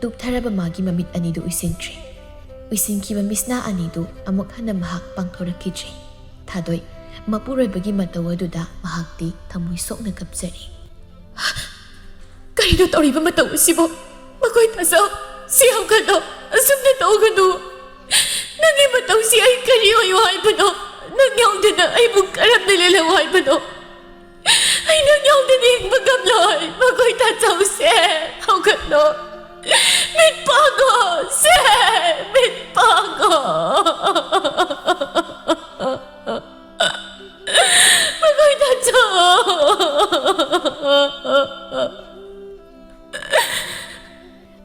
ꯇꯨꯞꯊꯔꯕ ꯃꯥꯒꯤ ꯃꯃꯤꯠ ꯑꯅꯤꯗꯨ ꯎꯏꯁꯤꯟꯈ꯭ꯔꯦ꯫ ꯎꯏꯁꯤꯟꯈꯤꯕ ꯃꯤꯠꯁꯅꯥ ꯑꯅꯤꯗꯨ ꯑꯃꯨꯛ ꯍꯟꯅ ꯃꯍꯥꯛ ꯄꯥꯡꯊꯣꯔꯛꯈꯤꯗ꯭ꯔꯦ꯫ ꯊꯥꯗꯣꯏ ꯃꯄꯨꯔꯣꯏꯕꯒꯤ ꯃꯇꯧ ꯑꯗꯨꯗ ꯃꯍꯥꯛꯇꯤ ꯊꯃꯣꯏ ꯁꯣꯛꯅ ꯀꯞꯆꯔꯤ꯫ ꯀꯔꯤꯅꯣ ꯇꯧꯔꯤꯕ ꯃꯇꯧ ꯑꯁꯤꯕꯨ? ꯃꯈꯣꯏ ꯇꯥꯆꯧ, ꯁꯤ ꯍꯧꯒꯠꯂꯣ꯫ ꯑꯁꯨꯝꯅ ꯇꯧꯒꯅꯨ꯫ ꯅꯪꯒꯤ ꯃꯇꯧꯁꯤ ꯑꯩ ꯀꯔꯤ ꯑꯣꯏꯌꯨ ꯍꯥꯏꯕꯅꯣ? ꯅꯪ ꯌꯥꯎꯗꯅ ꯑꯩꯕꯨ ꯀꯔꯝꯅ ꯂꯦꯜꯍꯧ ꯍꯥꯏꯕꯅꯣ? ꯑꯩ ꯅꯪ ꯌꯥꯎꯗꯅ ꯍꯤꯡꯕ ꯉꯝꯂꯣꯏ꯫ ꯃꯈꯣꯏ ꯇꯥꯆꯧꯁꯦ, ꯍꯧꯒꯠꯂꯣ꯫ ꯃꯤꯠ ꯄꯥꯡꯉꯣ ꯁꯦ, ꯃꯤꯠ ꯄꯥꯡꯉꯣ꯫ ꯃꯈꯣꯏ ꯇꯥꯆꯧ꯫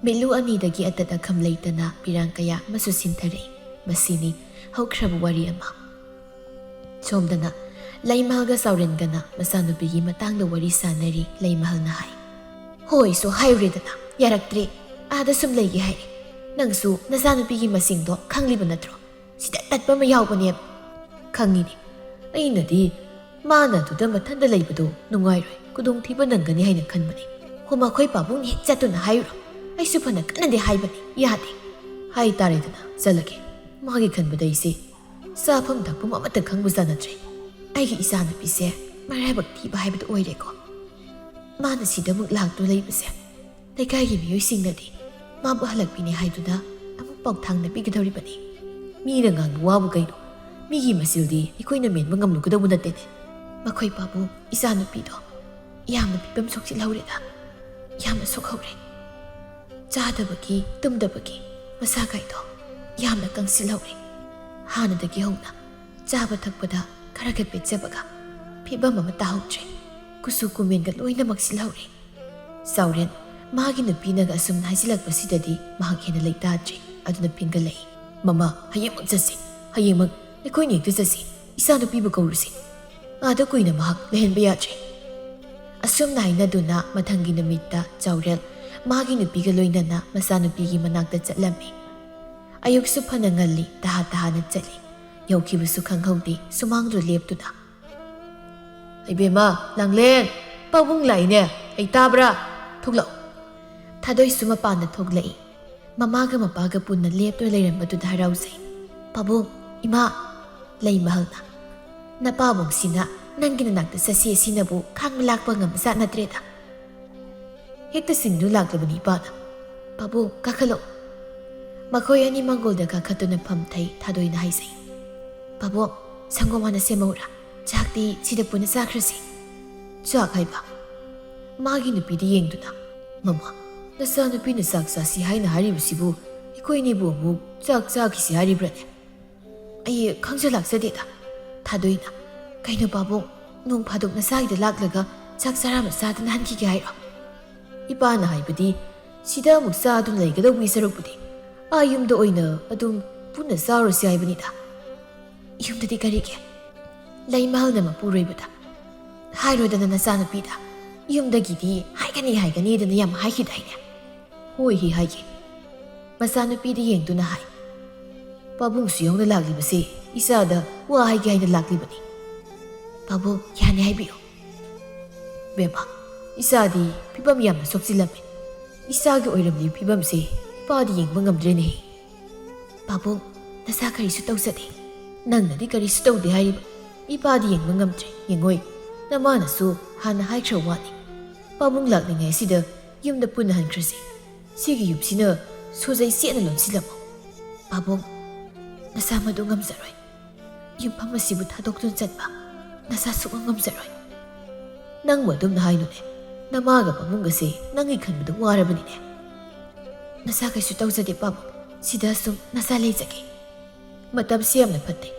ꯃꯤꯠꯂꯨ ꯑꯅꯤꯗꯒꯤ ꯑꯇꯠ ꯑꯈꯝ ꯂꯩꯇꯅ ꯄꯤꯔꯥꯡ ꯀꯌꯥ ꯑꯃꯁꯨ ꯁꯤꯟꯊꯔꯛꯏ꯫ ꯃꯁꯤꯅꯤ ꯍꯧꯈ꯭ꯔꯕ ꯋꯥꯔꯤ ꯑꯃ꯫ ꯁꯣꯝꯗꯅ ꯂꯩꯃꯍꯜꯒ ꯆꯥꯎꯔꯦꯟꯒꯅ ꯃꯆꯥꯅꯨꯄꯤꯒꯤ ꯃꯇꯥꯡꯗ ꯋꯥꯔꯤ ꯁꯥꯟꯅꯔꯤ꯫ ꯂꯩꯃꯍꯜꯅ ꯍꯥꯏ, "ꯍꯣꯏꯁꯨ ꯍꯥꯏꯔꯨꯔꯦꯗꯅ, ꯌꯥꯔꯛꯇ꯭ꯔꯦ꯫ ꯑꯥꯗ ꯁꯨꯝ ꯂꯩꯒꯦ ꯍꯥꯏꯔꯦ꯫ ꯅꯪꯁꯨ ꯅꯆꯥꯅꯨꯄꯤꯒꯤ ꯃꯁꯤꯡꯗꯣ ꯈꯪꯂꯤꯕ ꯅꯠꯇ꯭ꯔꯣ? ꯁꯤꯗ ꯇꯠꯄ ꯑꯃ ꯌꯥꯎꯕꯅꯦꯕ꯫" "ꯈꯪꯉꯤꯅꯦ꯫ ꯑꯩꯅꯗꯤ ꯃꯥꯅ ꯑꯗꯨꯗ ꯃꯊꯟꯇ ꯂꯩꯕꯗꯣ ꯅꯨꯡꯉꯥꯏꯔꯣꯏ, ꯈꯨꯗꯣꯡꯊꯤꯕ ꯅꯪꯒꯅꯤ ꯍꯥꯏꯅ ꯈꯟꯕꯅꯦ꯫ ꯍꯣ, ꯃꯈꯣꯏ ꯄꯥꯕꯨꯡ ꯍꯦꯛ ꯆꯠꯇꯨꯅ ꯍꯥꯏꯔꯨꯔꯣ꯫ ꯑꯩꯁꯨ ꯐꯅ ꯀꯟꯅꯗꯤ ꯍꯥꯏꯕꯅꯤ, ꯌꯥꯗꯦ꯫" "ꯍꯥꯏꯇꯥꯔꯦꯗꯅ, ꯆꯠꯂꯒꯦ꯫ ꯃꯥꯒꯤ ꯈꯟꯕꯗ ꯑꯩꯁꯦ ꯆꯥꯐꯝ ꯊꯛꯐꯝ ꯑꯃꯠꯇ ꯈꯪꯕ ꯖꯥꯠ ꯅꯠꯇ꯭ꯔꯦ꯫ ꯑꯩꯒꯤ ꯏꯆꯥꯅꯨꯄꯤꯁꯦ ꯃꯔꯥꯏꯕꯛ ꯊꯤꯕ ꯍꯥꯏꯕꯗꯨ ꯑꯣꯏꯔꯦꯀꯣ꯫ ꯃꯥꯅ ꯁꯤꯗ ꯑꯃꯨꯛ ꯂꯥꯛꯇꯨ ꯂꯩꯕꯁꯦ ꯂꯩꯀꯥꯏꯒꯤ ꯃꯤꯑꯣꯏꯁꯤꯡꯅꯗꯤ ꯃꯥꯕꯨ ꯍꯜꯂꯛꯄꯤꯅꯦ ꯍꯥꯏꯗꯨꯅ ꯑꯃꯨꯛ ꯄꯥꯎꯊꯥꯡꯅꯕꯤꯒꯗꯧꯔꯤꯕꯅꯤ꯫ ꯃꯤꯅ ꯉꯥꯡꯕ ꯋꯥꯕꯨ ꯀꯩꯅꯣ? ꯃꯤꯒꯤ ꯃꯆꯤꯜꯗꯤ ꯑꯩꯈꯣꯏꯅ ꯃꯦꯟꯕ ꯉꯝꯂꯨꯒꯗꯧꯕ ꯅꯠꯇꯦꯅꯦ꯫" ꯃꯈꯣꯏ ꯄꯥꯕꯨꯡ ꯏꯆꯥꯅꯨꯄꯤꯗꯣ ꯌꯥꯝꯅ ꯐꯤꯕꯝ ꯁꯣꯛꯆꯤꯜꯍꯧꯔꯦꯗ꯫ ꯌꯥꯝꯅ ꯁꯣꯛꯍꯧꯔꯦ꯫ ꯆꯥꯗꯕꯒꯤ, ꯇꯨꯝꯗꯕꯒꯤ ꯃꯁꯥ ꯀꯥꯏꯗꯣ ꯌꯥꯝꯅ ꯀꯪꯁꯤꯜꯍꯧꯔꯦ꯫ ꯍꯥꯟꯅꯗꯒꯤ ꯍꯧꯅ ꯆꯥꯕ ꯊꯛꯄꯗ ꯈꯔ ꯈꯔ ꯄꯦꯠꯆꯕꯒ, ꯐꯤꯕꯝ ꯑꯃ ꯇꯥꯍꯧꯗ꯭ꯔꯦ꯫ ꯀꯨꯆꯨ ꯀꯨꯃꯦꯟꯒ ꯂꯣꯏꯅꯃꯛ ꯁꯤꯜꯍꯧꯔꯦ꯫ ꯆꯥꯎꯔꯦꯜ ꯃꯥꯒꯤ ꯅꯨꯄꯤꯅꯒ ꯑꯁꯨꯝꯅ ꯍꯥꯏꯖꯤꯜꯂꯛꯄꯁꯤꯗꯗꯤ ꯃꯍꯥꯛ ꯍꯦꯟꯅ ꯂꯩꯇꯥꯗ꯭ꯔꯦ꯫ ꯑꯗꯨꯅ ꯐꯤꯡꯒꯠꯂꯛꯏ꯫ "ꯃꯃꯥ, ꯍꯌꯦꯡꯃꯛ ꯆꯠꯁꯤ꯫ ꯍꯌꯦꯡꯃꯛ ꯑꯩꯈꯣꯏꯅꯤ ꯍꯦꯛꯇ ꯆꯠꯁꯤ꯫ ꯏꯆꯥꯅꯨꯄꯤꯕꯨ ꯀꯧꯔꯨꯁꯤ꯫ ꯑꯥꯗ ꯀꯨꯏꯅ ꯃꯍꯥꯛ ꯂꯩꯍꯟꯕ ꯌꯥꯗ꯭ꯔꯦ"꯫ ꯑꯁꯨꯝꯅ ꯍꯥꯏꯅꯗꯨꯅ ꯃꯊꯪꯒꯤ ꯅꯨꯃꯤꯠꯇ ꯆꯥꯎꯔꯦꯜ ꯃꯥꯒꯤ ꯅꯨꯄꯤꯒ ꯂꯣꯏꯅꯅ ꯃꯆꯥꯅꯨꯄꯤꯒꯤ ꯃꯅꯥꯛꯇ ꯆꯠꯂꯝꯃꯤ꯫ ꯑꯌꯨꯛꯁꯨ ꯐꯅ ꯉꯜꯂꯤ, ꯇꯍꯥ ꯇꯍꯥꯅ ꯆꯠꯂꯤ꯫ ꯌꯧꯈꯤꯕꯁꯨ ꯈꯪꯍꯧꯗꯦ ꯁꯨꯃꯥꯡꯗꯨꯗ ꯂꯦꯞꯇꯨꯅ꯫ "ꯏꯕꯦꯝꯃ, ꯂꯥꯡꯂꯦꯟ, ꯄꯥꯕꯨꯡ ꯂꯥꯛꯏꯅꯦ꯫ ꯑꯩ ꯇꯥꯕ꯭ꯔꯥ? ꯊꯣꯛꯂꯛꯑꯣ"꯫ ꯊꯥꯗꯣꯏꯁꯨ ꯃꯄꯥꯟꯗ ꯊꯣꯛꯂꯛꯏ꯫ ꯃꯃꯥꯒ ꯃꯄꯥꯒ ꯄꯨꯟꯅ ꯂꯦꯞꯇꯨꯅ ꯂꯩꯔꯝꯕꯗꯨꯗ ꯍꯔꯥꯎꯖꯩ꯫ "ꯄꯥꯕꯨꯡ, ꯏꯃꯥ"꯫ ꯂꯩꯃꯍꯜꯅ, "ꯅꯄꯥꯕꯨꯡꯁꯤꯅ ꯅꯪꯒꯤ ꯅꯅꯥꯛꯇ ꯆꯠꯁꯤ ꯑꯁꯤꯅꯕꯨ ꯈꯥꯡꯕ ꯂꯥꯛꯄ ꯉꯝꯕꯖꯥꯠ ꯅꯠꯇ꯭ꯔꯦꯗ"꯫ ꯍꯦꯛꯇ ꯆꯤꯡꯗꯨꯅ ꯂꯥꯛꯂꯕꯅꯤ ꯏꯄꯥꯅ꯫ "ꯄꯥꯕꯨꯡ, ꯀꯥꯈꯠꯂꯛꯎ"꯫ ꯃꯈꯣꯏ ꯑꯅꯤ ꯃꯪꯒꯣꯜꯗ ꯀꯥꯈꯠꯇꯨꯅ ꯐꯝꯊꯩ꯫ ꯊꯥꯗꯣꯏꯅ ꯍꯥꯏꯖꯩ꯫ "ꯄꯥꯕꯨꯡ, ꯁꯪꯒꯣꯝ ꯍꯥꯟꯅ ꯁꯦꯝꯃꯧꯔꯥ? ꯆꯥꯛꯇꯤ ꯁꯤꯗ ꯄꯨꯟꯅ ꯆꯥꯈ꯭ꯔꯁꯤ"꯫ "ꯆꯥꯛ ꯍꯥꯏꯕ?" ꯃꯥꯒꯤ ꯅꯨꯄꯤꯗ ꯌꯦꯡꯗꯨꯅ꯫ "ꯃꯃꯥ, ꯅꯆꯥꯅꯨꯄꯤꯅ ꯆꯥꯛ ꯆꯥꯁꯤ ꯍꯥꯏꯅ ꯍꯥꯏꯔꯤꯕꯁꯤꯕꯨ ꯑꯩꯈꯣꯏꯅꯤꯕꯨ ꯑꯃꯨꯛ ꯆꯥꯛ ꯆꯥꯈꯤꯁꯤ ꯍꯥꯏꯔꯤꯕ꯭ꯔꯅꯦ? ꯑꯩ ꯈꯪꯖ ꯂꯥꯛꯆꯗꯦꯗ"꯫ ꯊꯥꯗꯣꯏꯅ, "ꯀꯩꯅꯣ ꯄꯥꯕꯨꯡ, ꯅꯣꯡ ꯐꯥꯗꯣꯛ ꯅꯆꯥꯒꯤꯗ ꯂꯥꯛꯂꯒ ꯆꯥꯛ ꯆꯥꯔꯥ ꯑꯃ ꯆꯥꯗꯅ ꯍꯟꯈꯤꯒꯦ ꯍꯥꯏꯔꯣ? ꯏꯄꯥꯅ ꯍꯥꯏꯕꯗꯤ ꯁꯤꯗ ꯑꯃꯨꯛ ꯆꯥꯗꯨꯅ ꯂꯩꯒꯗꯧꯕꯒꯤ ꯁꯔꯨꯛꯄꯨꯗꯤ ꯑꯥ ꯌꯨꯝꯗ ꯑꯣꯏꯅ ꯑꯗꯨꯝ ꯄꯨꯟꯅ ꯆꯥꯔꯨꯁꯤ ꯍꯥꯏꯕꯅꯤꯗ"꯫ "ꯌꯨꯝꯗꯗꯤ ꯀꯔꯤꯒꯤ?" ꯂꯩꯃꯍꯜꯅ ꯃꯄꯨꯔꯣꯏꯕꯗ꯫ "ꯍꯥꯏꯔꯣꯗꯅ ꯅꯆꯥꯅꯨꯄꯤꯗ꯫ ꯌꯨꯝꯗꯒꯤꯗꯤ ꯍꯥꯏꯒꯅꯤ ꯍꯥꯏꯒꯅꯤꯗꯅ ꯌꯥꯝ ꯍꯥꯏꯈꯤꯗꯥꯏꯅꯦ?" "ꯍꯣꯏ ꯍꯦ ꯍꯥꯏꯒꯦ"꯫ ꯃꯆꯥꯅꯨꯄꯤꯗ ꯌꯦꯡꯗꯨꯅ ꯍꯥꯏ꯫ "ꯄꯥꯕꯨꯡꯁꯨ ꯌꯥꯎꯅ ꯂꯥꯛꯂꯤꯕꯁꯦ ꯏꯆꯥꯗ ꯋꯥ ꯍꯥꯏꯒꯦ ꯍꯥꯏꯅ ꯂꯥꯛꯂꯤꯕꯅꯤ"꯫ "ꯄꯥꯕꯨꯡ, ꯌꯥꯅꯤ, ꯍꯥꯏꯕꯤꯌꯨ"꯫ "ꯕꯦꯝꯃ, ꯏꯆꯥꯗꯤ ꯐꯤꯕꯝ ꯌꯥꯝꯅ ꯁꯣꯛꯆꯤꯜꯂꯝꯃꯤ꯫ ꯏꯆꯥꯒꯤ ꯑꯣꯏꯔꯝꯂꯤꯕ ꯐꯤꯕꯝꯁꯦ ꯏꯄꯥꯗꯤ ꯌꯦꯡꯕ ꯉꯝꯗ꯭ꯔꯦꯅꯦꯍꯦ"꯫ "ꯄꯥꯕꯨꯡ, ꯅꯁꯥ ꯀꯔꯤꯁꯨ ꯇꯧꯖꯗꯦ"꯫ "ꯅꯪꯅꯗꯤ ꯀꯔꯤꯁꯨ ꯇꯧꯗꯦ ꯍꯥꯏꯔꯤꯕ, ꯏꯄꯥꯗꯤ ꯌꯦꯡꯕ ꯉꯝꯗ꯭ꯔꯦ꯫ ꯌꯦꯡꯉꯣꯏ, ꯅꯃꯥꯅꯁꯨ ꯍꯥꯟꯅ ꯍꯥꯏꯈ꯭ꯔ ꯋꯥꯅꯤ꯫ ꯄꯥꯕꯨꯡ ꯂꯥꯛꯂꯤꯉꯩꯁꯤꯗ ꯌꯨꯝꯗ ꯄꯨꯟꯅ ꯍꯟꯈ꯭ꯔꯁꯤ꯫ ꯁꯤꯒꯤ ꯌꯨꯝꯁꯤꯅ ꯁꯨꯖꯩ ꯆꯦꯠꯅ ꯂꯣꯟꯁꯤꯜꯂꯝꯃꯣ"꯫ "ꯄꯥꯕꯨꯡ, ꯅꯁꯥ ꯃꯗꯨ ꯉꯝꯖꯔꯣꯏ꯫ ꯌꯨꯝꯐꯝ ꯑꯁꯤꯕꯨ ꯊꯥꯗꯣꯛꯇꯨꯅ ꯆꯠꯄ ꯅꯁꯥ ꯁꯨꯛꯉꯝ ꯉꯝꯖꯔꯣꯏ"꯫ "ꯅꯪꯕꯨ ꯑꯗꯨꯝꯅ ꯍꯥꯏꯅꯨꯅꯦ꯫ ꯅꯃꯥꯒ ꯄꯥꯕꯨꯡꯒꯁꯦ ꯅꯪꯒꯤ ꯈꯟꯕꯗ ꯋꯥꯔꯕꯅꯤꯅꯦ"꯫ "ꯅꯁꯥ ꯀꯩꯁꯨ ꯇꯧꯖꯗꯦ ꯄꯥꯕꯨꯡ꯫ ꯁꯤꯗ ꯁꯨꯝ ꯅꯁꯥ ꯂꯩꯖꯒꯦ"꯫ "ꯃꯇꯝꯁꯤ ꯌꯥꯝꯅ ꯐꯠꯇꯦ꯫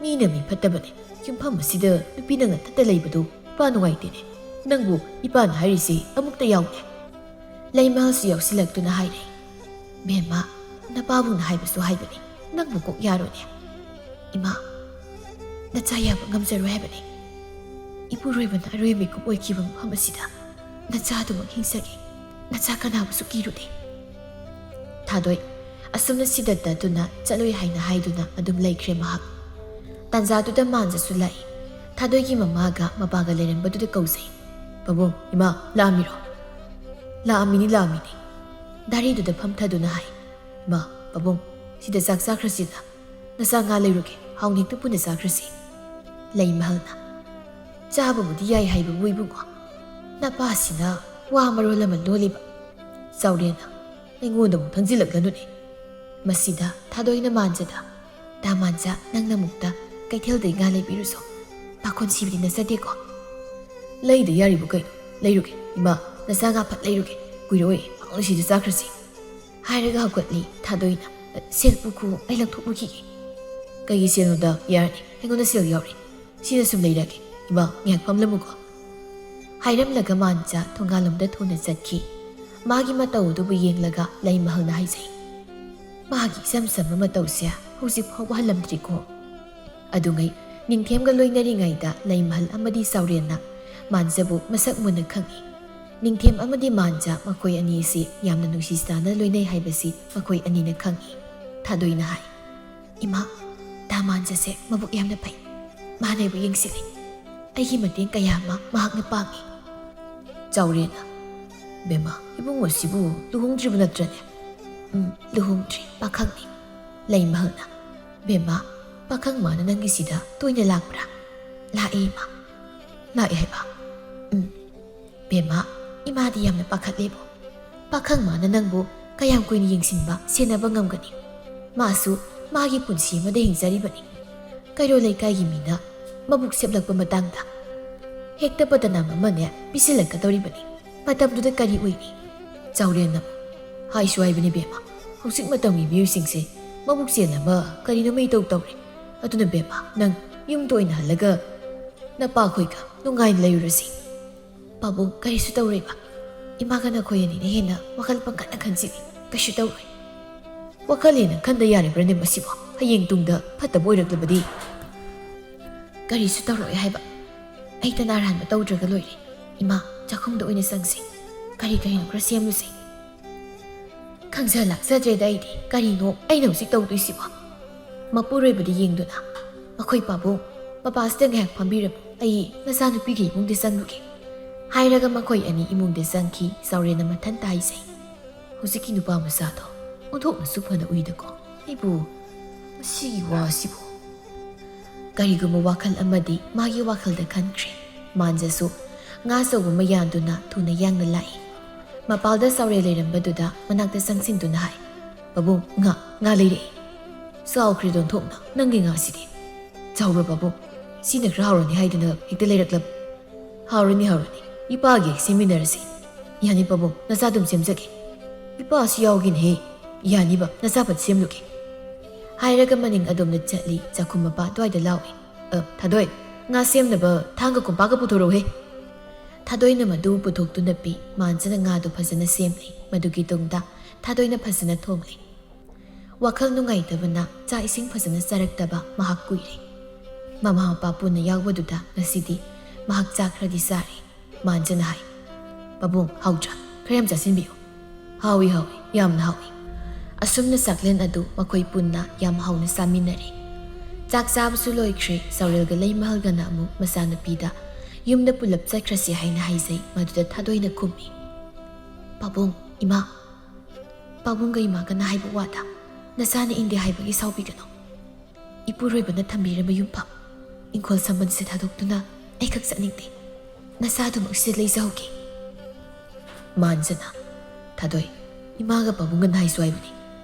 ꯃꯤꯅ ꯃꯤ ꯐꯠꯇꯕꯅꯤ꯫ ꯌꯨꯝꯐꯝ ꯑꯁꯤꯗ ꯅꯨꯄꯤ ꯅꯪ ꯅꯊꯟꯇ ꯂꯩꯕꯗꯨ ꯏꯄꯥ ꯅꯨꯡꯉꯥꯏꯇꯦꯅꯦ꯫ ꯅꯪꯕꯨ ꯏꯄꯥꯅ ꯍꯥꯏꯔꯤꯁꯤ ꯑꯃꯨꯛꯇ ꯌꯥꯎꯗꯦ꯫ ꯂꯩꯃꯍꯜꯁꯨ ꯌꯥꯎꯁꯤꯜꯂꯛꯇꯨꯅ ꯍꯥꯏꯔꯦ, "ꯕꯦꯝꯃ, ꯅꯄꯥꯕꯨꯡꯅ ꯍꯥꯏꯕꯁꯨ ꯍꯥꯏꯕꯅꯤ, ꯅꯪꯕꯨ ꯀꯣꯛ ꯌꯥꯔꯣꯅꯦ꯫ ꯏꯃꯥ, ꯅꯆꯥ ꯌꯥꯕ ꯉꯝꯖꯔꯣꯏ ꯍꯥꯏꯕꯅꯤ꯫ ꯏꯄꯨꯔꯣꯏꯕꯅ ꯑꯔꯣꯏꯕ ꯃꯤꯀꯨꯞ ꯑꯣꯏꯈꯤꯕ ꯃꯐꯝ ꯑꯁꯤꯗ ꯅꯆꯥꯗꯨꯃꯛ ꯍꯤꯡꯖꯒꯦ꯫ ꯅꯆꯥ ꯀꯅꯥꯕꯨꯁꯨ ꯀꯤꯔꯨꯗꯦ꯫" ꯊꯥꯗꯣꯏ ꯑꯁꯨꯝꯅ ꯁꯤꯗ ꯇꯠꯇꯨꯅ ꯆꯠꯂꯣꯏ ꯍꯥꯏꯅ ꯍꯥꯏꯗꯨꯅ ꯑꯗꯨꯝ ꯂꯩꯈ꯭ꯔꯦ ꯃꯍꯥꯛ꯫ ꯇꯥꯟꯖꯥꯗꯨꯗ ꯃꯥꯟꯖꯁꯨ ꯂꯥꯛꯏ꯫ ꯊꯥꯗꯣꯏꯒꯤ ꯃꯃꯥꯒ ꯃꯄꯥꯒ ꯂꯩꯔꯝꯕꯗꯨꯗ ꯀꯧꯖꯩ꯫ "ꯄꯥꯕꯨꯡ, ꯏꯃꯥ, ꯂꯥꯛꯑꯝꯃꯤꯔꯣ?" "ꯂꯥꯛꯑꯝꯃꯤꯅꯤ, ꯂꯥꯛꯑꯝꯃꯤꯅꯤ꯫" ꯗꯥꯔꯤꯗꯨꯗ ꯐꯝꯊꯗꯨꯅ ꯍꯥꯏ꯫ "ꯏꯃꯥ, ꯄꯥꯕꯨꯡ, ꯁꯤꯗ ꯆꯥꯛ ꯆꯥꯈ꯭ꯔꯁꯤꯗ꯫ ꯅꯆꯥ ꯉꯥ ꯂꯩꯔꯨꯒꯦ, ꯍꯥꯎꯅ ꯍꯦꯛꯇ ꯄꯨꯟꯅ ꯆꯥꯈ꯭ꯔꯁꯤ꯫" ꯂꯩꯃꯍꯜꯅ, "ꯆꯥꯕꯕꯨꯗꯤ ꯌꯥꯏ ꯍꯥꯏꯕꯕꯨ ꯏꯕꯨꯡꯉꯣ, ꯅꯄꯥꯁꯤꯅ ꯋꯥ ꯃꯔꯣꯜ ꯑꯃ ꯂꯣꯜꯂꯤꯕ꯫" ꯆꯥꯎꯔꯦꯟꯅ, "ꯑꯩꯉꯣꯟꯗ ꯑꯃꯨꯛ ꯊꯪꯖꯤꯜꯂꯛꯂꯅꯨꯅꯦ꯫" ꯃꯁꯤꯗ ꯊꯥꯗꯣꯏꯅ ꯃꯥꯟꯖꯗ, "ꯇꯥ ꯃꯥꯟꯖ, ꯅꯪꯅ ꯑꯃꯨꯛꯇ ꯀꯩꯊꯦꯜꯗꯩ ꯉꯥ ꯂꯩꯕꯤꯔꯨꯁꯣ꯫ ꯄꯥꯈꯣꯟ ꯁꯤꯕꯗꯤ ꯅꯆꯗꯦꯀꯣ꯫" "ꯂꯩꯗ ꯌꯥꯔꯤꯕꯨ ꯀꯩꯅꯣ? ꯂꯩꯔꯨꯒꯦ ꯏꯃꯥ, ꯅꯆꯥ ꯉꯥ ꯐꯠ ꯂꯩꯔꯨꯒꯦ꯫ ꯀꯨꯏꯔꯣꯏ, ꯍꯥꯎꯅ ꯁꯤꯗ ꯆꯥꯈ꯭ꯔꯁꯤ꯫" ꯍꯥꯏꯔꯒ ꯍꯧꯒꯠꯂꯤ ꯊꯥꯗꯣꯏꯅ꯫ "ꯁꯦꯜ ꯄꯨꯈꯣ, ꯑꯩ ꯂꯪꯊꯣꯛꯂꯨꯈꯤꯒꯦ꯫" "ꯀꯩꯒꯤ ꯁꯦꯜꯅꯣꯗ? ꯌꯥꯔꯅꯤ, ꯑꯩꯉꯣꯟꯗ ꯁꯦꯜ ꯌꯥꯎꯔꯤ꯫ ꯁꯤꯗ ꯁꯨꯝ ꯂꯩꯔꯒꯦ꯫ ꯏꯃꯥ, ꯉꯥꯏꯍꯥꯛ ꯐꯝꯂꯝꯃꯨꯀꯣ꯫" ꯍꯥꯏꯔꯝꯂꯒ ꯃꯥꯟꯖ ꯊꯣꯡꯒꯥꯜꯂꯣꯝꯗ ꯊꯨꯅ ꯆꯠꯈꯤ꯫ ꯃꯥꯒꯤ ꯃꯇꯧ ꯑꯗꯨꯕꯨ ꯌꯦꯡꯂꯒ ꯂꯩꯃꯍꯜꯅ ꯍꯥꯏꯖꯩ, "ꯃꯥꯒꯤ ꯏꯆꯝ ꯆꯝꯕ ꯃꯇꯧꯁꯦ ꯍꯧꯖꯤꯛ ꯐꯥꯎꯕ ꯍꯜꯂꯝꯗ꯭ꯔꯤꯀꯣ꯫" ꯑꯗꯨꯉꯩ ꯅꯤꯡꯊꯦꯝꯒ ꯂꯣꯏꯅꯔꯤꯉꯩꯗ ꯂꯩꯃꯍꯜ ꯑꯃꯗꯤ ꯆꯥꯎꯔꯦꯟꯅ ꯃꯥꯟꯖꯕꯨ ꯃꯁꯛ ꯃꯨꯟꯅ ꯈꯪꯏ꯫ ꯅꯤꯡꯊꯦꯝ ꯑꯃꯗꯤ ꯃꯥꯟꯖ ꯃꯈꯣꯏ ꯑꯅꯤꯁꯤ ꯌꯥꯝꯅ ꯅꯨꯡꯁꯤ ꯆꯥꯟꯅ ꯂꯣꯏꯅꯩ ꯍꯥꯏꯕꯁꯤ ꯃꯈꯣꯏ ꯑꯅꯤꯅ ꯈꯪꯏ꯫ ꯊꯥꯗꯣꯏꯅ ꯍꯥꯏ, "ꯏꯃꯥ, ꯇꯥ ꯃꯥꯟꯖꯁꯦ ꯃꯕꯨꯛ ꯌꯥꯝꯅ ꯐꯩ꯫ ꯃꯥꯅ ꯑꯩꯕꯨ ꯌꯦꯡꯁꯤꯜꯂꯤ꯫ ꯑꯩꯒꯤ ꯃꯇꯦꯡ ꯀꯌꯥ ꯑꯃ ꯃꯍꯥꯛꯅ ꯄꯥꯡꯏ꯫" ꯆꯥꯎꯔꯦꯟꯅ, "ꯕꯦꯝꯃ, ꯏꯕꯨꯡꯉꯣꯁꯤꯕꯨ ꯂꯨꯍꯣꯡꯗ꯭ꯔꯤꯕ ꯅꯠꯇ꯭ꯔꯅꯦ?" "ꯎꯝ, ꯂꯨꯍꯣꯡꯗ꯭ꯔꯤ, ꯄꯥꯈꯪꯅꯤ꯫" ꯂꯩꯃꯍꯜꯅ, "ꯕꯦꯝꯃ, ꯄꯥꯈꯪ ꯃꯥꯅ ꯅꯪꯒꯤꯁꯤꯗ ꯇꯣꯏꯅ ꯂꯥꯛꯄ꯭ꯔꯥ?" "ꯂꯥꯛꯑꯦ, ꯏꯃꯥ꯫" "ꯂꯥꯛꯑꯦ ꯍꯥꯏꯕ?" "ꯎꯝ꯫" "ꯕꯦꯝꯃ, ꯏꯃꯥꯗꯤ ꯌꯥꯝꯅ ꯄꯥꯈꯠꯂꯦꯕꯣ꯫ ꯄꯥꯈꯪ ꯃꯥꯅ ꯅꯪꯕꯨ ꯀꯌꯥꯝ ꯀꯨꯏꯅ ꯌꯦꯡꯁꯤꯟꯕ, ꯁꯦꯟꯅꯕ ꯉꯝꯒꯅꯤ? ꯃꯥꯁꯨ ꯃꯥꯒꯤ ꯄꯨꯟꯁꯤ ꯑꯃꯗ ꯍꯤꯡꯖꯔꯤꯕꯅꯤ꯫ ꯀꯩꯔꯣꯜ ꯂꯩꯀꯥꯏꯒꯤ ꯃꯤꯅ ꯃꯕꯨꯛ ꯁꯦꯞꯂꯛꯄ ꯃꯇꯥꯡꯗ ꯍꯦꯛꯇ ꯕꯗꯅꯥꯝ ꯑꯃꯅꯦ ꯄꯤꯁꯤꯜꯂꯛꯀꯗꯧꯔꯤꯕꯅꯤ꯫ ꯃꯇꯝꯗꯨꯗ ꯀꯔꯤ ꯑꯣꯏꯅꯤ?" ꯆꯥꯎꯔꯦꯟꯅ, "ꯍꯥꯏꯁꯨ ꯍꯥꯏꯕꯅꯤ ꯕꯦꯝꯃ, ꯍꯧꯖꯤꯛ ꯃꯇꯝꯒꯤ ꯃꯤꯑꯣꯏꯁꯤꯡꯁꯦ ꯃꯕꯨꯛ ꯆꯦꯜ ꯑꯃ ꯀꯔꯤꯅꯣꯃ ꯏꯇꯧ ꯇꯧꯔꯦ꯫ ꯑꯗꯨꯅ ꯕꯦꯝꯃ, ꯅꯪ ꯌꯨꯝꯗ ꯑꯣꯏꯅ ꯍꯜꯂꯒ ꯅꯄꯥꯈꯣꯏꯒ ꯅꯨꯡꯉꯥꯏꯅ ꯂꯩꯔꯨꯔꯁꯤ꯫ ꯄꯥꯕꯨꯡ, ꯀꯔꯤꯁꯨ ꯇꯧꯔꯣꯏꯕ꯫ ꯏꯃꯥꯒ ꯅꯈꯣꯏ ꯑꯅꯤꯅ ꯍꯦꯟꯅ ꯋꯥꯈꯜ ꯄꯪꯈꯟꯗ ꯈꯟꯖꯤꯜꯂꯤ꯫ ꯀꯩꯁꯨ ꯇꯧꯔꯣꯏ꯫ ꯋꯥꯈꯜ ꯍꯦꯟꯅ ꯈꯟꯗ ꯌꯥꯔꯤꯕ꯭ꯔꯅꯦ ꯃꯁꯤꯕꯣ? ꯍꯌꯦꯡ ꯇꯨꯡꯗ ꯐꯠꯇꯕ ꯑꯣꯏꯔꯛꯂꯕꯗꯤ? ꯀꯔꯤꯁꯨ ꯇꯧꯔꯣꯏ ꯍꯥꯏꯕ꯫ ꯑꯩ ꯇꯅꯥꯔꯥꯟꯕ ꯇꯧꯗ꯭ꯔꯒ ꯂꯣꯏꯔꯦ꯫ ꯏꯃꯥ, ꯆꯥꯛꯈꯨꯝꯗ ꯑꯣꯏꯅ ꯆꯪꯁꯤ꯫ ꯀꯔꯤ ꯀꯔꯤꯅꯣ ꯈꯔ ꯁꯦꯝꯂꯨꯁꯤ꯫ ꯈꯪꯖ ꯂꯥꯛꯆꯗ꯭ꯔꯦꯗ ꯑꯩꯗꯤ꯫ ꯀꯔꯤꯅꯣ ꯑꯩꯅ ꯍꯧꯖꯤꯛ ꯇꯧꯗꯣꯏꯁꯤꯕꯣ? ꯃꯄꯨꯔꯣꯏꯕꯗ ꯌꯦꯡꯗꯨꯅ, "ꯃꯈꯣꯏ ꯄꯥꯕꯨꯡ, ꯃꯄꯥꯁꯤꯗ ꯉꯥꯏꯍꯥꯛ ꯐꯝꯕꯤꯔꯝꯃꯨ꯫ ꯑꯩ ꯅꯆꯥꯅꯨꯄꯤꯒꯤ ꯏꯃꯨꯡꯗ ꯆꯪꯂꯨꯒꯦ," ꯍꯥꯏꯔꯒ ꯃꯈꯣꯏ ꯑꯅꯤ ꯏꯃꯨꯡꯗ ꯆꯪꯈꯤ꯫ ꯆꯥꯎꯔꯦꯟꯅ ꯃꯊꯟꯇ ꯍꯥꯏꯖꯩ, "ꯍꯧꯖꯤꯛꯀꯤ ꯅꯨꯄꯥ ꯃꯆꯥꯗꯣ ꯑꯣꯟꯊꯣꯛꯅꯁꯨ ꯐꯅ ꯎꯏꯗꯀꯣ꯫ ꯑꯩꯕꯨ ꯃꯁꯤꯒꯤ ꯋꯥꯁꯤꯕꯨ?" ꯀꯔꯤꯒꯨꯝꯕ ꯋꯥꯈꯜ ꯑꯃꯗꯤ ꯃꯥꯒꯤ ꯋꯥꯈꯜꯗ ꯈꯟꯈ꯭ꯔꯦ꯫ ꯃꯥꯟꯖꯁꯨ ꯉꯥ ꯑꯆꯧꯕ ꯑꯃ ꯌꯥꯟꯗꯨꯅ ꯊꯨꯅ ꯌꯥꯡꯅ ꯂꯥꯛꯏ꯫ ꯃꯄꯥꯜꯗ ꯆꯥꯎꯔꯦꯟ ꯂꯩꯔꯝꯕꯗꯨꯗ ꯃꯅꯥꯛꯇ ꯆꯪꯁꯤꯟꯗꯨꯅ ꯍꯥꯏ, "ꯄꯥꯕꯨꯡ, ꯉꯥ, ꯉꯥ ꯂꯩꯔꯛꯏ꯫ ꯆꯥꯎꯈ꯭ꯔꯦꯗ ꯑꯣꯟꯊꯣꯛꯅ ꯅꯪꯒꯤ ꯉꯥꯁꯤꯗꯤ꯫ ꯆꯥꯎꯕ꯭ꯔꯥ ꯄꯥꯕꯨꯡ? ꯁꯤꯅ ꯈꯔ ꯍꯥꯎꯔꯅꯤ ꯍꯥꯏꯗꯅ ꯍꯦꯛꯇ ꯂꯩꯔꯛꯂꯕ?" "ꯍꯥꯎꯔꯅꯤ, ꯍꯥꯎꯔꯅꯤ꯫ ꯏꯄꯥꯒꯤ ꯍꯦꯛ ꯁꯦꯝꯃꯤꯟꯅꯔꯁꯤ꯫" "ꯌꯥꯅꯤ ꯄꯥꯕꯨꯡ, ꯅꯆꯥ ꯑꯗꯨꯝ ꯁꯦꯝꯖꯒꯦ꯫ ꯏꯄꯥꯁꯨ ꯌꯥꯎꯒꯦꯅꯦꯍꯦ꯫ ꯌꯥꯅꯤꯕ, ꯅꯆꯥ ꯐꯠ ꯁꯦꯝꯂꯨꯒꯦ," ꯍꯥꯏꯔꯒ ꯃꯅꯤꯡ ꯑꯗꯣꯝꯗ ꯆꯠꯂꯤ꯫ ꯆꯥꯛꯈꯨꯝ ꯃꯄꯥ ꯑꯗꯨꯋꯥꯏꯗ ꯂꯥꯎꯏ, "ꯑ, ꯊꯥꯗꯣꯏ, ꯉꯥ ꯁꯦꯝꯅꯕ ꯊꯥꯡꯒ ꯀꯣꯝꯄꯥꯛꯀ ꯄꯨꯊꯣꯔꯛꯎꯍꯦ꯫" ꯊꯥꯗꯣꯏꯅ ꯃꯗꯨ ꯄꯨꯊꯣꯛꯇꯨꯅ ꯄꯤ꯫ ꯃꯥꯟꯖꯅ ꯉꯥꯗꯨ ꯐꯖꯅ ꯁꯦꯝꯂꯤ꯫ ꯃꯗꯨꯒꯤ ꯇꯨꯡꯗ ꯊꯥꯗꯣꯏꯅ ꯐꯖꯅ ꯊꯣꯡꯂꯤ꯫ ꯋꯥꯈꯜ ꯅꯨꯡꯉꯥꯏꯇꯕꯅ ꯆꯥꯛ ꯏꯁꯤꯡ ꯐꯖꯅ ꯆꯥꯔꯛꯇꯕ ꯃꯍꯥꯛ ꯀꯨꯏꯔꯦ꯫ ꯃꯃꯥ ꯃꯄꯥ ꯄꯨꯟꯅ ꯌꯥꯎꯕꯗꯨꯗ ꯉꯁꯤꯗꯤ ꯃꯍꯥꯛ ꯆꯥꯛ ꯈꯔꯗꯤ ꯆꯥꯔꯦ꯫ ꯃꯥꯟꯖꯅ ꯍꯥꯏ, "ꯄꯥꯕꯨꯡ, ꯍꯥꯎꯗ꯭ꯔꯥ? ꯈꯔ ꯌꯥꯝ ꯆꯥꯁꯤꯟꯕꯤꯌꯨ꯫" "ꯍꯥꯎꯏ, ꯍꯥꯎꯏ, ꯌꯥꯝꯅ ꯍꯥꯎꯏ꯫" ꯑꯁꯨꯝꯅ ꯆꯥꯛꯂꯦꯟ ꯑꯗꯨ ꯃꯈꯣꯏ ꯄꯨꯟꯅ ꯌꯥꯝ ꯍꯥꯎꯅ ꯆꯥꯃꯤꯟꯅꯔꯦ꯫ ꯆꯥꯛ ꯆꯥꯕꯁꯨ ꯂꯣꯏꯈ꯭ꯔꯦ꯫ ꯆꯥꯎꯔꯦꯜꯒ ꯂꯩꯃꯍꯜꯒꯅ ꯑꯃꯨꯛ ꯃꯆꯥꯅꯨꯄꯤꯗ ꯌꯨꯝꯗ ꯄꯨꯂꯞ ꯆꯠꯈ꯭ꯔꯁꯤ ꯍꯥꯏꯅ ꯍꯥꯏꯖꯩ꯫ ꯃꯗꯨꯗ ꯊꯥꯗꯣꯏꯅ ꯈꯨꯝꯃꯤ, "ꯄꯥꯕꯨꯡ, ꯏꯃꯥ, ꯄꯥꯕꯨꯡꯒ ꯏꯃꯥꯒꯅ ꯍꯥꯏꯕ ꯋꯥꯗ ꯅꯆꯥꯅ ꯏꯟꯗꯦ ꯍꯥꯏꯕꯒꯤ ꯁꯥꯎꯕꯤꯒꯅꯨ꯫ ꯏꯄꯨꯔꯣꯏꯕꯅ ꯊꯝꯕꯤꯔꯕ ꯌꯨꯝꯐꯝ, ꯏꯪꯈꯣꯜ ꯁꯝꯕꯜꯁꯦ ꯊꯥꯗꯣꯛꯇꯨꯅ ꯑꯩꯈꯛ ꯆꯠꯅꯤꯡꯗꯦ꯫ ꯅꯆꯥꯗꯨꯃꯛ ꯁꯤꯗ ꯂꯩꯖꯍꯧꯒꯦ꯫" ꯃꯥꯟꯖꯅ, "ꯊꯥꯗꯣꯏ, ꯏꯃꯥꯒ ꯄꯥꯕꯨꯡꯒ ꯅꯥꯏꯁꯨ ꯍꯥꯏꯕꯅꯤ꯫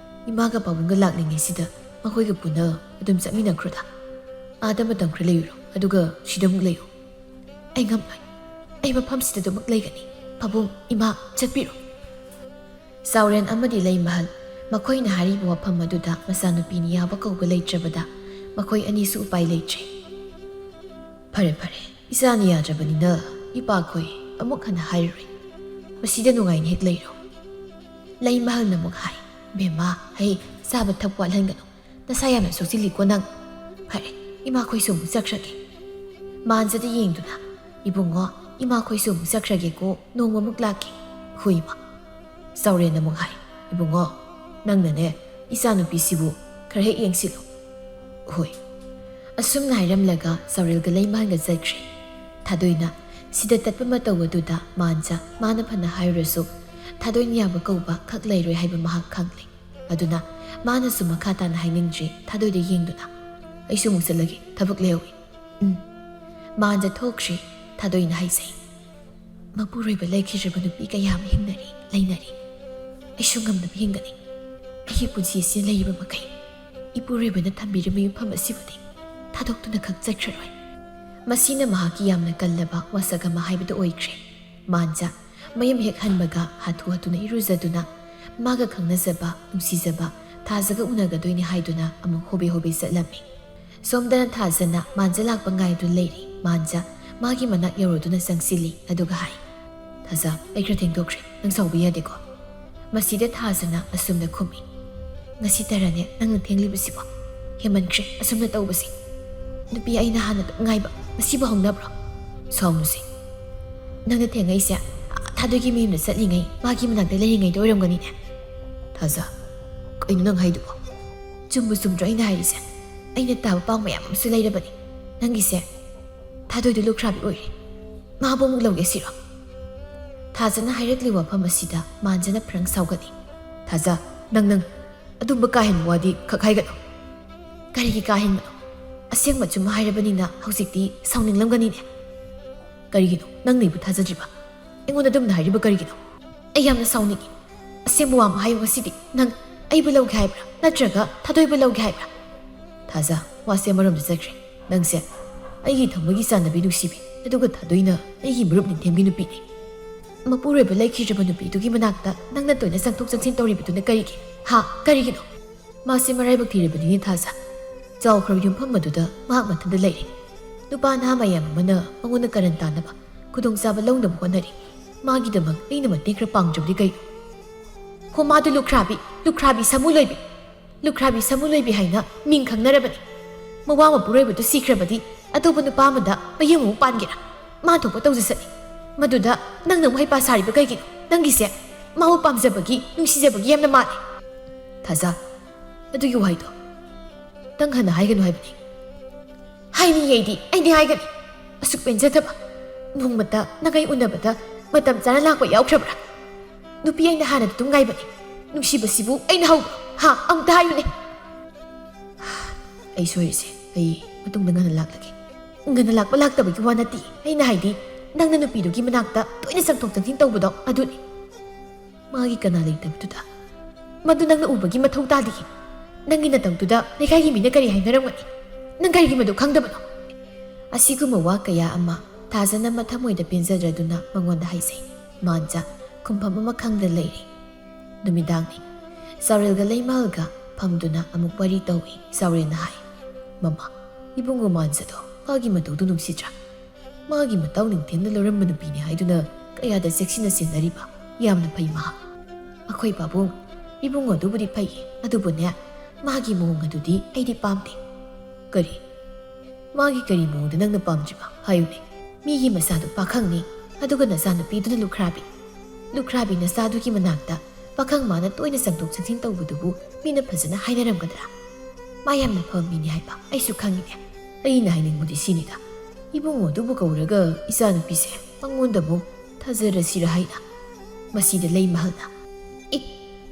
ꯏꯃꯥꯒ ꯄꯥꯕꯨꯡꯒ ꯂꯥꯛꯂꯤꯉꯩꯁꯤꯗ ꯃꯈꯣꯏꯒ ꯄꯨꯟꯅ ꯑꯗꯨꯝ ꯆꯠꯃꯤꯟꯅꯈ꯭ꯔꯣꯗ꯫ ꯑꯥꯗ ꯃꯇꯝ ꯈꯔ ꯂꯩꯔꯨꯔꯣ, ꯑꯗꯨꯒ ꯁꯤꯗ ꯑꯃꯨꯛ ꯂꯩꯌꯨ꯫" "ꯑꯩ ꯉꯝꯂꯣꯏ꯫ ꯑꯩ ꯃꯐꯝꯁꯤꯗ ꯑꯗꯨꯃꯛ ꯂꯩꯒꯅꯤ꯫ ꯄꯥꯕꯨꯡ, ꯏꯃꯥ, ꯆꯠꯄꯤꯔꯣ꯫" ꯆꯥꯎꯔꯦꯟ ꯑꯃꯗꯤ ꯂꯩꯃꯍꯜ ꯃꯈꯣꯏꯅ ꯍꯥꯏꯔꯤꯕ ꯋꯥꯐꯝ ꯑꯗꯨꯗ ꯃꯆꯥꯅꯨꯄꯤꯅ ꯌꯥꯕ ꯀꯧꯕ ꯂꯩꯇ꯭ꯔꯕꯗ ꯃꯈꯣꯏ ꯑꯅꯤꯁꯨ ꯎꯄꯥꯏ ꯂꯩꯇ꯭ꯔꯦ꯫ "ꯐꯔꯦ, ꯐꯔꯦ, ꯏꯆꯥꯅ ꯌꯥꯗ꯭ꯔꯕꯅꯤꯅ ꯏꯄꯥꯈꯣꯏ ꯑꯃꯨꯛ ꯍꯟꯅ ꯍꯥꯏꯔꯔꯣꯏ꯫ ꯃꯁꯤꯗ ꯅꯨꯡꯉꯥꯏꯅ ꯍꯦꯛ ꯂꯩꯔꯣ꯫" ꯂꯩꯃꯍꯜꯅ ꯑꯃꯨꯛ ꯍꯥꯏ, "ꯕꯦꯝꯃ, ꯍꯩ ꯆꯥꯕ ꯊꯛꯄ ꯋꯥꯠꯍꯟꯒꯅꯨ꯫ ꯅꯁꯥ ꯌꯥꯝꯅ ꯁꯣꯛꯆꯤꯜꯂꯤꯀꯣ ꯅꯪ꯫ ꯐꯔꯦ, ꯏꯃꯥꯈꯣꯏꯁꯨ ꯑꯃꯨꯛ ꯆꯠꯈ꯭ꯔꯒꯦ꯫" ꯃꯥꯟꯖꯗ ꯌꯦꯡꯗꯨꯅ, "ꯏꯕꯨꯡꯉꯣ, ꯏꯃꯥꯈꯣꯏꯁꯨ ꯑꯃꯨꯛ ꯆꯠꯈ꯭ꯔꯒꯦꯀꯣ, ꯅꯣꯡꯃꯃꯨꯛ ꯂꯥꯛꯀꯦ꯫" "ꯍꯣꯏ, ꯏꯃꯥ꯫" ꯆꯥꯎꯔꯦꯜꯅ ꯑꯃꯨꯛ ꯍꯥꯏ, "ꯏꯕꯨꯡꯉꯣ, ꯅꯪꯅꯅꯦ ꯏꯆꯥꯅꯨꯄꯤꯁꯤꯕꯨ ꯈꯔ ꯍꯦꯛ ꯌꯦꯡꯁꯤꯜꯂꯨ꯫" "ꯍꯣꯏ꯫" ꯑꯁꯨꯝꯅ ꯍꯥꯏꯔꯝꯂꯒ ꯆꯥꯎꯔꯦꯜꯒ ꯂꯩꯃꯍꯜꯒ ꯆꯠꯈ꯭ꯔꯦ꯫ ꯊꯥꯗꯣꯏꯅ ꯁꯤꯗ ꯇꯠꯄ ꯃꯇꯧ ꯑꯗꯨꯗ ꯃꯥꯟꯖ ꯃꯥꯅ ꯐꯅ ꯍꯥꯏꯔꯨꯔꯁꯨ ꯊꯥꯗꯣꯏꯅ ꯌꯥꯕ ꯀꯧꯕ ꯈꯛ ꯂꯩꯔꯣꯏ ꯍꯥꯏꯕ ꯃꯍꯥꯛ ꯈꯪꯂꯦ꯫ ꯑꯗꯨꯅ ꯃꯥꯅꯁꯨ ꯃꯈꯥ ꯇꯥꯅ ꯍꯥꯏꯅꯤꯡꯗ꯭ꯔꯦ꯫ ꯊꯥꯗꯣꯏꯗ ꯌꯦꯡꯗꯨꯅ, "ꯑꯩꯁꯨ ꯑꯃꯨꯛ ꯆꯠꯂꯒꯦ, ꯊꯕꯛ ꯂꯩꯍꯧꯏ꯫" "ꯎꯝ꯫" ꯃꯥꯟꯖ ꯊꯣꯛꯈ꯭ꯔꯦ꯫ ꯊꯥꯗꯣꯏꯅ ꯍꯥꯏꯖꯩ, "ꯃꯄꯨꯔꯣꯏꯕ ꯂꯩꯈꯤꯗ꯭ꯔꯕ ꯅꯨꯄꯤ ꯀꯌꯥ ꯑꯃ ꯍꯤꯡꯅꯔꯤ, ꯂꯩꯅꯔꯤ꯫ ꯑꯩꯁꯨ ꯉꯝꯅꯕ ꯍꯤꯡꯒꯅꯤ꯫ ꯑꯩꯒꯤ ꯄꯨꯟꯁꯤ ꯑꯁꯤ ꯂꯩꯔꯤꯕ ꯃꯈꯩ ꯏꯄꯨꯔꯣꯏꯕꯅ ꯊꯝꯕꯤꯔꯝꯕ ꯌꯨꯝꯐꯝ ꯑꯁꯤꯕꯨꯗꯤ ꯊꯥꯗꯣꯛꯇꯨꯅ ꯈꯛ ꯆꯠꯈ꯭ꯔꯔꯣꯏ꯫" ꯃꯁꯤꯅ ꯃꯍꯥꯛꯀꯤ ꯌꯥꯝꯅ ꯀꯜꯂꯕ ꯋꯥꯁꯛ ꯑꯃ ꯍꯥꯏꯕꯗꯨ ꯑꯣꯏꯈ꯭ꯔꯦ꯫ ꯃꯥꯟꯖ ꯃꯌꯨꯝ ꯍꯦꯛ ꯍꯟꯕꯒ ꯍꯥꯊꯨ ꯍꯥꯊꯨꯅ ꯏꯔꯨꯖꯗꯨꯅ ꯃꯥꯒ ꯈꯪꯅꯖꯕ, ꯅꯨꯡꯁꯤꯖꯕ ꯊꯥꯖꯒ ꯎꯅꯒꯗꯣꯏꯅꯤ ꯍꯥꯏꯗꯨꯅ ꯑꯃꯨꯛ ꯍꯣꯕꯦ ꯍꯣꯕꯦ ꯆꯠꯂꯝꯃꯤ꯫ ꯁꯣꯝꯗꯅ ꯊꯥꯖꯅ ꯃꯥꯟꯖ ꯂꯥꯛꯄ ꯉꯥꯏꯗꯨꯅ ꯂꯩꯔꯤ꯫ ꯃꯥꯟꯖ ꯃꯥꯒꯤ ꯃꯅꯥꯛ ꯌꯧꯔꯗꯨꯅ ꯆꯪꯁꯤꯜꯂꯤ, ꯑꯗꯨꯒ ꯍꯥꯏ, "ꯊꯥꯖ, ꯑꯩ ꯈꯔ ꯊꯦꯡꯗꯣꯛꯈ꯭ꯔꯦ, ꯅꯪ ꯁꯥꯎꯕ ꯌꯥꯗꯦꯀꯣ?" ꯃꯁꯤꯗ ꯊꯥꯖꯅ ꯑꯁꯨꯝꯅ ꯈꯨꯝꯃꯤ, "ꯉꯁꯤ ꯇꯔꯥꯅꯦ ꯅꯪꯅ ꯊꯦꯡꯂꯤꯕꯁꯤꯕꯣ? ꯍꯦꯟꯃꯟꯈ꯭ꯔꯦ ꯑꯁꯨꯝꯅ ꯇꯧꯕꯁꯦ꯫ ꯅꯨꯄꯤ ꯑꯩꯅ ꯍꯥꯟꯅ ꯑꯗꯨꯝ ꯉꯥꯏꯕ, ꯃꯁꯤꯕꯨ ꯍꯧꯅꯕ꯭ꯔꯣ? ꯁꯥꯎꯅꯨꯁꯦ꯫ ꯅꯪꯅ ꯊꯦꯡꯉꯛꯏꯁꯦ ꯊꯥꯗꯣꯏꯒꯤ ꯃꯌꯨꯝꯗ ꯆꯠꯂꯤꯉꯩ, ꯃꯥꯒꯤ ꯃꯅꯥꯛꯇ ꯂꯩꯔꯤꯉꯩꯗ ꯑꯣꯏꯔꯝꯒꯅꯤꯅꯦ꯫" "ꯊꯥꯖ, ꯀꯩꯅꯣ ꯅꯪ ꯍꯥꯏꯗꯨꯕꯣ? ꯆꯨꯝꯕꯨ ꯆꯨꯝꯗ꯭ꯔꯣ ꯑꯩꯅ ꯍꯥꯏꯔꯤꯁꯦ? ꯑꯩꯅ ꯇꯥꯕ ꯄꯥꯎ ꯃꯌꯥꯝ ꯑꯃꯁꯨ ꯂꯩꯔꯕꯅꯤ꯫ ꯅꯪꯒꯤꯁꯦ ꯊꯥꯗꯣꯏꯗꯨ ꯂꯨꯈ꯭ꯔꯥꯕꯤ ꯑꯣꯏꯔꯦ꯫ ꯃꯥꯕꯨ ꯑꯃꯨꯛ ꯂꯧꯒꯦ ꯁꯤꯔꯣ?" ꯊꯥꯖꯅ ꯍꯥꯏꯔꯛꯂꯤꯕ ꯋꯥꯐꯝ ꯑꯁꯤꯗ ꯃꯥꯟꯖꯅ ꯐ꯭ꯔꯪ ꯁꯥꯎꯒꯠꯂꯤ꯫ "ꯊꯥꯖ, ꯅꯪ, ꯅꯪ ꯑꯗꯨꯝꯕ ꯀꯥ ꯍꯦꯟꯕ ꯋꯥꯗꯤ ꯈꯛ ꯍꯥꯏꯒꯅꯨ꯫" "ꯀꯔꯤꯒꯤ ꯀꯥ ꯍꯦꯟꯕꯅꯣ? ꯑꯁꯦꯡꯕ ꯑꯆꯨꯝꯕ ꯍꯥꯏꯔꯕꯅꯤꯅ ꯍꯧꯖꯤꯛꯇꯤ ꯁꯥꯎꯅꯤꯡꯂꯝꯒꯅꯤꯅꯦ꯫ ꯀꯔꯤꯒꯤꯅꯣ ꯅꯪꯅ ꯑꯩꯕꯨ ꯊꯥꯖꯗ꯭ꯔꯤꯕ? ꯑꯩꯉꯣꯟꯗ ꯑꯗꯨꯝꯅ ꯍꯥꯏꯔꯤꯕ ꯀꯔꯤꯒꯤꯅꯣ? ꯑꯩ ꯌꯥꯝꯅ ꯁꯥꯎꯅꯤꯡꯉꯤ꯫ ꯑꯁꯦꯡꯕ ꯋꯥ ꯑꯃ ꯍꯥꯏꯌꯨ ꯉꯁꯤꯗꯤ꯫ ꯅꯪ ꯑꯩꯕꯨ ꯂꯧꯒꯦ ꯍꯥꯏꯕ꯭ꯔꯥ, ꯅꯠꯇ꯭ꯔꯒ ꯊꯥꯗꯣꯏꯕꯨ ꯂꯧꯒꯦ ꯍꯥꯏꯕ꯭ꯔꯥ?" "ꯊꯥꯖ, ꯋꯥꯁꯦ ꯑꯃꯔꯣꯝꯗ ꯆꯠꯈ꯭ꯔꯦ꯫ ꯅꯪꯁꯦ ꯑꯩꯒꯤ ꯊꯃꯣꯏꯒꯤ ꯆꯥꯟꯅꯕꯤ ꯅꯨꯡꯁꯤꯕꯤ, ꯑꯗꯨꯒ ꯊꯥꯗꯣꯏꯅ ꯑꯩꯒꯤ ꯃꯔꯨꯞ ꯅꯤꯡꯊꯦꯝꯒꯤ ꯅꯨꯄꯤꯅꯤ꯫ ꯃꯄꯨꯔꯣꯏꯕ ꯂꯩꯈꯤꯗ꯭ꯔꯕ ꯅꯨꯄꯤꯗꯨꯒꯤ ꯃꯅꯥꯛꯇ ꯅꯪꯅ ꯇꯣꯏꯅ ꯆꯪꯊꯣꯛ ꯆꯪꯁꯤꯟ ꯇꯧꯔꯤꯕꯗꯨꯅ ꯀꯔꯤꯒꯤ? ꯍꯥ? ꯀꯔꯤꯒꯤꯅꯣ?" "ꯃꯥꯁꯦ ꯃꯔꯥꯏꯕꯛ ꯊꯤꯔꯕꯅꯤꯅꯦ ꯊꯥꯖ꯫ ꯆꯥꯎꯈ꯭ꯔꯕ ꯌꯨꯝꯐꯝ ꯑꯗꯨꯗ ꯃꯍꯥꯛ ꯃꯊꯟꯇ ꯂꯩꯔꯦ꯫ ꯅꯨꯄꯥ ꯅꯍꯥ ꯃꯌꯥꯝ ꯑꯃꯅ ꯃꯉꯣꯟꯗ ꯀꯔꯟ ꯇꯥꯅꯕ, ꯈꯨꯗꯣꯡꯆꯥꯕ ꯂꯧꯅꯕ ꯍꯣꯠꯅꯔꯤ꯫ ꯃꯥꯒꯤꯗꯃꯛ ꯑꯩꯅ ꯃꯇꯦꯡ ꯈꯔ ꯄꯥꯡꯗ꯭ꯔꯕꯗꯤ ꯀꯩꯅꯣ? ꯍꯣ, ꯃꯥꯗꯨ ꯂꯨꯈ꯭ꯔꯥꯕꯤ, ꯂꯨꯈ꯭ꯔꯥꯕꯤ ꯁꯥꯃꯨ ꯂꯣꯏꯕꯤ꯫ ꯂꯨꯈ꯭ꯔꯥꯕꯤ ꯁꯥꯃꯨ ꯂꯣꯏꯕꯤ ꯍꯥꯏꯅ ꯃꯤꯡ ꯈꯪꯅꯔꯕꯅꯤ꯫ ꯃꯋꯥ ꯃꯄꯨꯔꯣꯏꯕꯗꯨ ꯁꯤꯈ꯭ꯔꯕꯗꯤ ꯑꯇꯣꯞꯄ ꯅꯨꯄꯥ ꯑꯃꯗ ꯃꯌꯨꯝ ꯑꯃꯨꯛ ꯄꯥꯟꯒꯦꯔꯥ? ꯃꯥ ꯊꯣꯛꯄ ꯇꯧꯖꯁꯅꯤ꯫ ꯃꯗꯨꯗ ꯅꯪꯅ ꯑꯃꯨꯛ ꯍꯩꯄꯥ ꯁꯥꯔꯤꯕ ꯀꯩꯒꯤꯅꯣ? ꯅꯪꯒꯤꯁꯦ ꯃꯥꯕꯨ ꯄꯥꯝꯖꯕꯒꯤ, ꯅꯨꯡꯁꯤꯖꯕꯒꯤ ꯌꯥꯝꯅ ꯃꯥꯜꯂꯤ꯫ ꯊꯥꯖ, ꯑꯗꯨꯒꯤ ꯋꯥꯍꯩꯗꯣ ꯅꯪ ꯍꯟꯅ ꯍꯥꯏꯒꯅꯨ ꯍꯥꯏꯕꯅꯤ꯫ ꯍꯥꯏꯅꯤꯡꯉꯦ ꯑꯩꯗꯤ, ꯑꯩꯗꯤ ꯍꯥꯏꯒꯅꯤ꯫ ꯑꯁꯨꯛ ꯄꯦꯟꯖꯗꯕ꯫ ꯅꯣꯡꯃꯇ ꯅꯪ ꯑꯩ ꯎꯅꯕꯗ ꯃꯇꯝ ꯆꯥꯅ ꯂꯥꯛꯄ ꯌꯥꯎꯈ꯭ꯔꯕ꯭ꯔꯥ? ꯅꯨꯄꯤ ꯑꯩꯅ ꯍꯥꯟꯅꯗꯤ ꯑꯗꯨꯝ ꯉꯥꯏꯕꯅꯤ꯫ ꯅꯨꯡꯁꯤꯕꯁꯤꯕꯨ ꯑꯩꯅ ꯍꯧꯕ꯭ꯔꯣ? ꯍꯥ? ꯑꯃꯨꯛꯇ ꯍꯥꯏꯌꯨꯅꯦ꯫ ꯑꯩ ꯁꯣꯏꯔꯤꯁꯦ, ꯑꯩ ꯃꯇꯨꯡꯗ ꯉꯟꯅ ꯂꯥꯛꯂꯒꯦ꯫ ꯉꯟꯅ ꯂꯥꯛꯄ ꯂꯥꯛꯇꯕꯒꯤ ꯋꯥ ꯅꯠꯇꯦ꯫ ꯑꯩꯅ ꯍꯥꯏꯗꯤ, ꯅꯪꯅ ꯅꯨꯄꯤꯗꯨꯒꯤ ꯃꯅꯥꯛꯇ ꯇꯣꯏꯅ ꯆꯪꯊꯣꯛ ꯆꯪꯁꯤꯟ ꯇꯧꯕꯗꯣ ꯑꯗꯨꯅꯤ꯫ ꯃꯥꯒꯤ ꯀꯅꯥ ꯂꯩꯇꯕꯗꯨꯗ? ꯃꯗꯨ ꯅꯪꯅ ꯎꯕꯒꯤ ꯃꯊꯧ ꯇꯥꯗꯦ꯫ ꯅꯪꯒꯤ ꯅꯇꯧꯗꯨꯗ ꯂꯩꯀꯥꯏꯒꯤ ꯃꯤꯅ ꯀꯔꯤ ꯍꯥꯏꯅꯔꯝꯒꯅꯤ? ꯅꯪ ꯀꯔꯤꯒꯤ ꯃꯗꯨ ꯈꯪꯗꯕꯅꯣ? ꯑꯁꯤꯒꯨꯝꯕ ꯋꯥ ꯀꯌꯥ ꯑꯃ ꯊꯥꯖꯅ ꯃꯊꯃꯣꯏꯗ ꯄꯦꯟꯖꯗ꯭ꯔꯗꯨꯅ ꯃꯉꯣꯟꯗ ꯍꯥꯏꯖꯩ꯫ ꯃꯥꯟꯖ ꯈꯨꯝꯐꯝ ꯑꯃ ꯈꯪꯗ ꯂꯩꯔꯤ꯫ ꯅꯨꯃꯤꯗꯥꯡꯅꯤ꯫ ꯆꯥꯎꯔꯦꯜꯒ ꯂꯩꯃꯥꯜꯒ ꯐꯝꯗꯨꯅ ꯑꯃꯨꯛ ꯋꯥꯔꯤ ꯇꯧꯏ꯫ ꯆꯥꯎꯔꯦꯜꯅ ꯍꯥꯏ, "ꯃꯃꯥ, ꯏꯕꯨꯡꯉꯣ ꯃꯥꯟꯖꯗꯣ ꯃꯥꯒꯤ ꯃꯇꯧꯗꯨ ꯅꯨꯡꯁꯤꯗ꯭ꯔꯥ? ꯃꯥꯒꯤ ꯃꯇꯧ ꯅꯤꯡꯊꯦꯝꯅ ꯂꯧꯔꯝꯕ ꯅꯨꯄꯤꯅꯤ ꯍꯥꯏꯗꯨꯅ ꯀꯌꯥꯗ ꯆꯦꯛꯁꯤꯟꯅ ꯁꯦꯟꯅꯔꯤꯕ꯫ ꯌꯥꯝꯅ ꯐꯩ ꯃꯍꯥꯛ꯫ ꯑꯩꯈꯣꯏ ꯄꯥꯕꯨꯡ, ꯏꯕꯨꯡꯉꯣ ꯑꯗꯨꯕꯨꯗꯤ ꯐꯩꯌꯦ, ꯑꯗꯨꯕꯨꯅꯦ, ꯃꯥꯒꯤ ꯃꯑꯣꯡ ꯑꯗꯨꯗꯤ ꯑꯩꯗꯤ ꯄꯥꯝꯗꯦ꯫" "ꯀꯔꯤ? ꯃꯥꯒꯤ ꯀꯔꯤ ꯃꯑꯣꯡꯗ ꯅꯪꯅ ꯄꯥꯝꯗ꯭ꯔꯤꯕ? ꯍꯥꯏꯌꯨꯅꯦ꯫ ꯃꯤꯒꯤ ꯃꯆꯥꯗꯨ ꯄꯥꯈꯪꯅꯤ, ꯑꯗꯨꯒ ꯅꯆꯥꯅꯨꯄꯤꯗꯨꯅ ꯂꯨꯈ꯭ꯔꯥꯕꯤ꯫ ꯂꯨꯈ꯭ꯔꯥꯕꯤ ꯅꯆꯥꯗꯨꯒꯤ ꯃꯅꯥꯛꯇ ꯄꯥꯈꯪ ꯃꯥꯅ ꯇꯣꯏꯅ ꯆꯪꯊꯣꯛ ꯆꯪꯁꯤꯟ ꯇꯧꯕꯗꯨꯕꯨ ꯃꯤꯅ ꯐꯖꯅ ꯍꯥꯏꯅꯔꯝꯒꯗ꯭ꯔꯥ? ꯃꯥ ꯌꯥꯝꯅ ꯐꯕ ꯃꯤꯅꯤ ꯍꯥꯏꯕ ꯑꯩꯁꯨ ꯈꯪꯉꯤꯅꯦ꯫ ꯑꯩꯅ ꯍꯥꯏꯅꯤꯡꯕꯗꯤ ꯁꯤꯅꯤꯗ, ꯏꯕꯨꯡꯉꯣ ꯑꯗꯨꯕꯨ ꯀꯧꯔꯒ ꯏꯆꯥꯅꯨꯄꯤꯁꯦ ꯃꯉꯣꯟꯗ ꯑꯃꯨꯛ ꯊꯥꯖꯔꯁꯤꯔ ꯍꯥꯏꯅ꯫ ꯃꯁꯤꯗ ꯂꯩꯃꯍꯜꯅ, "ꯑꯦ,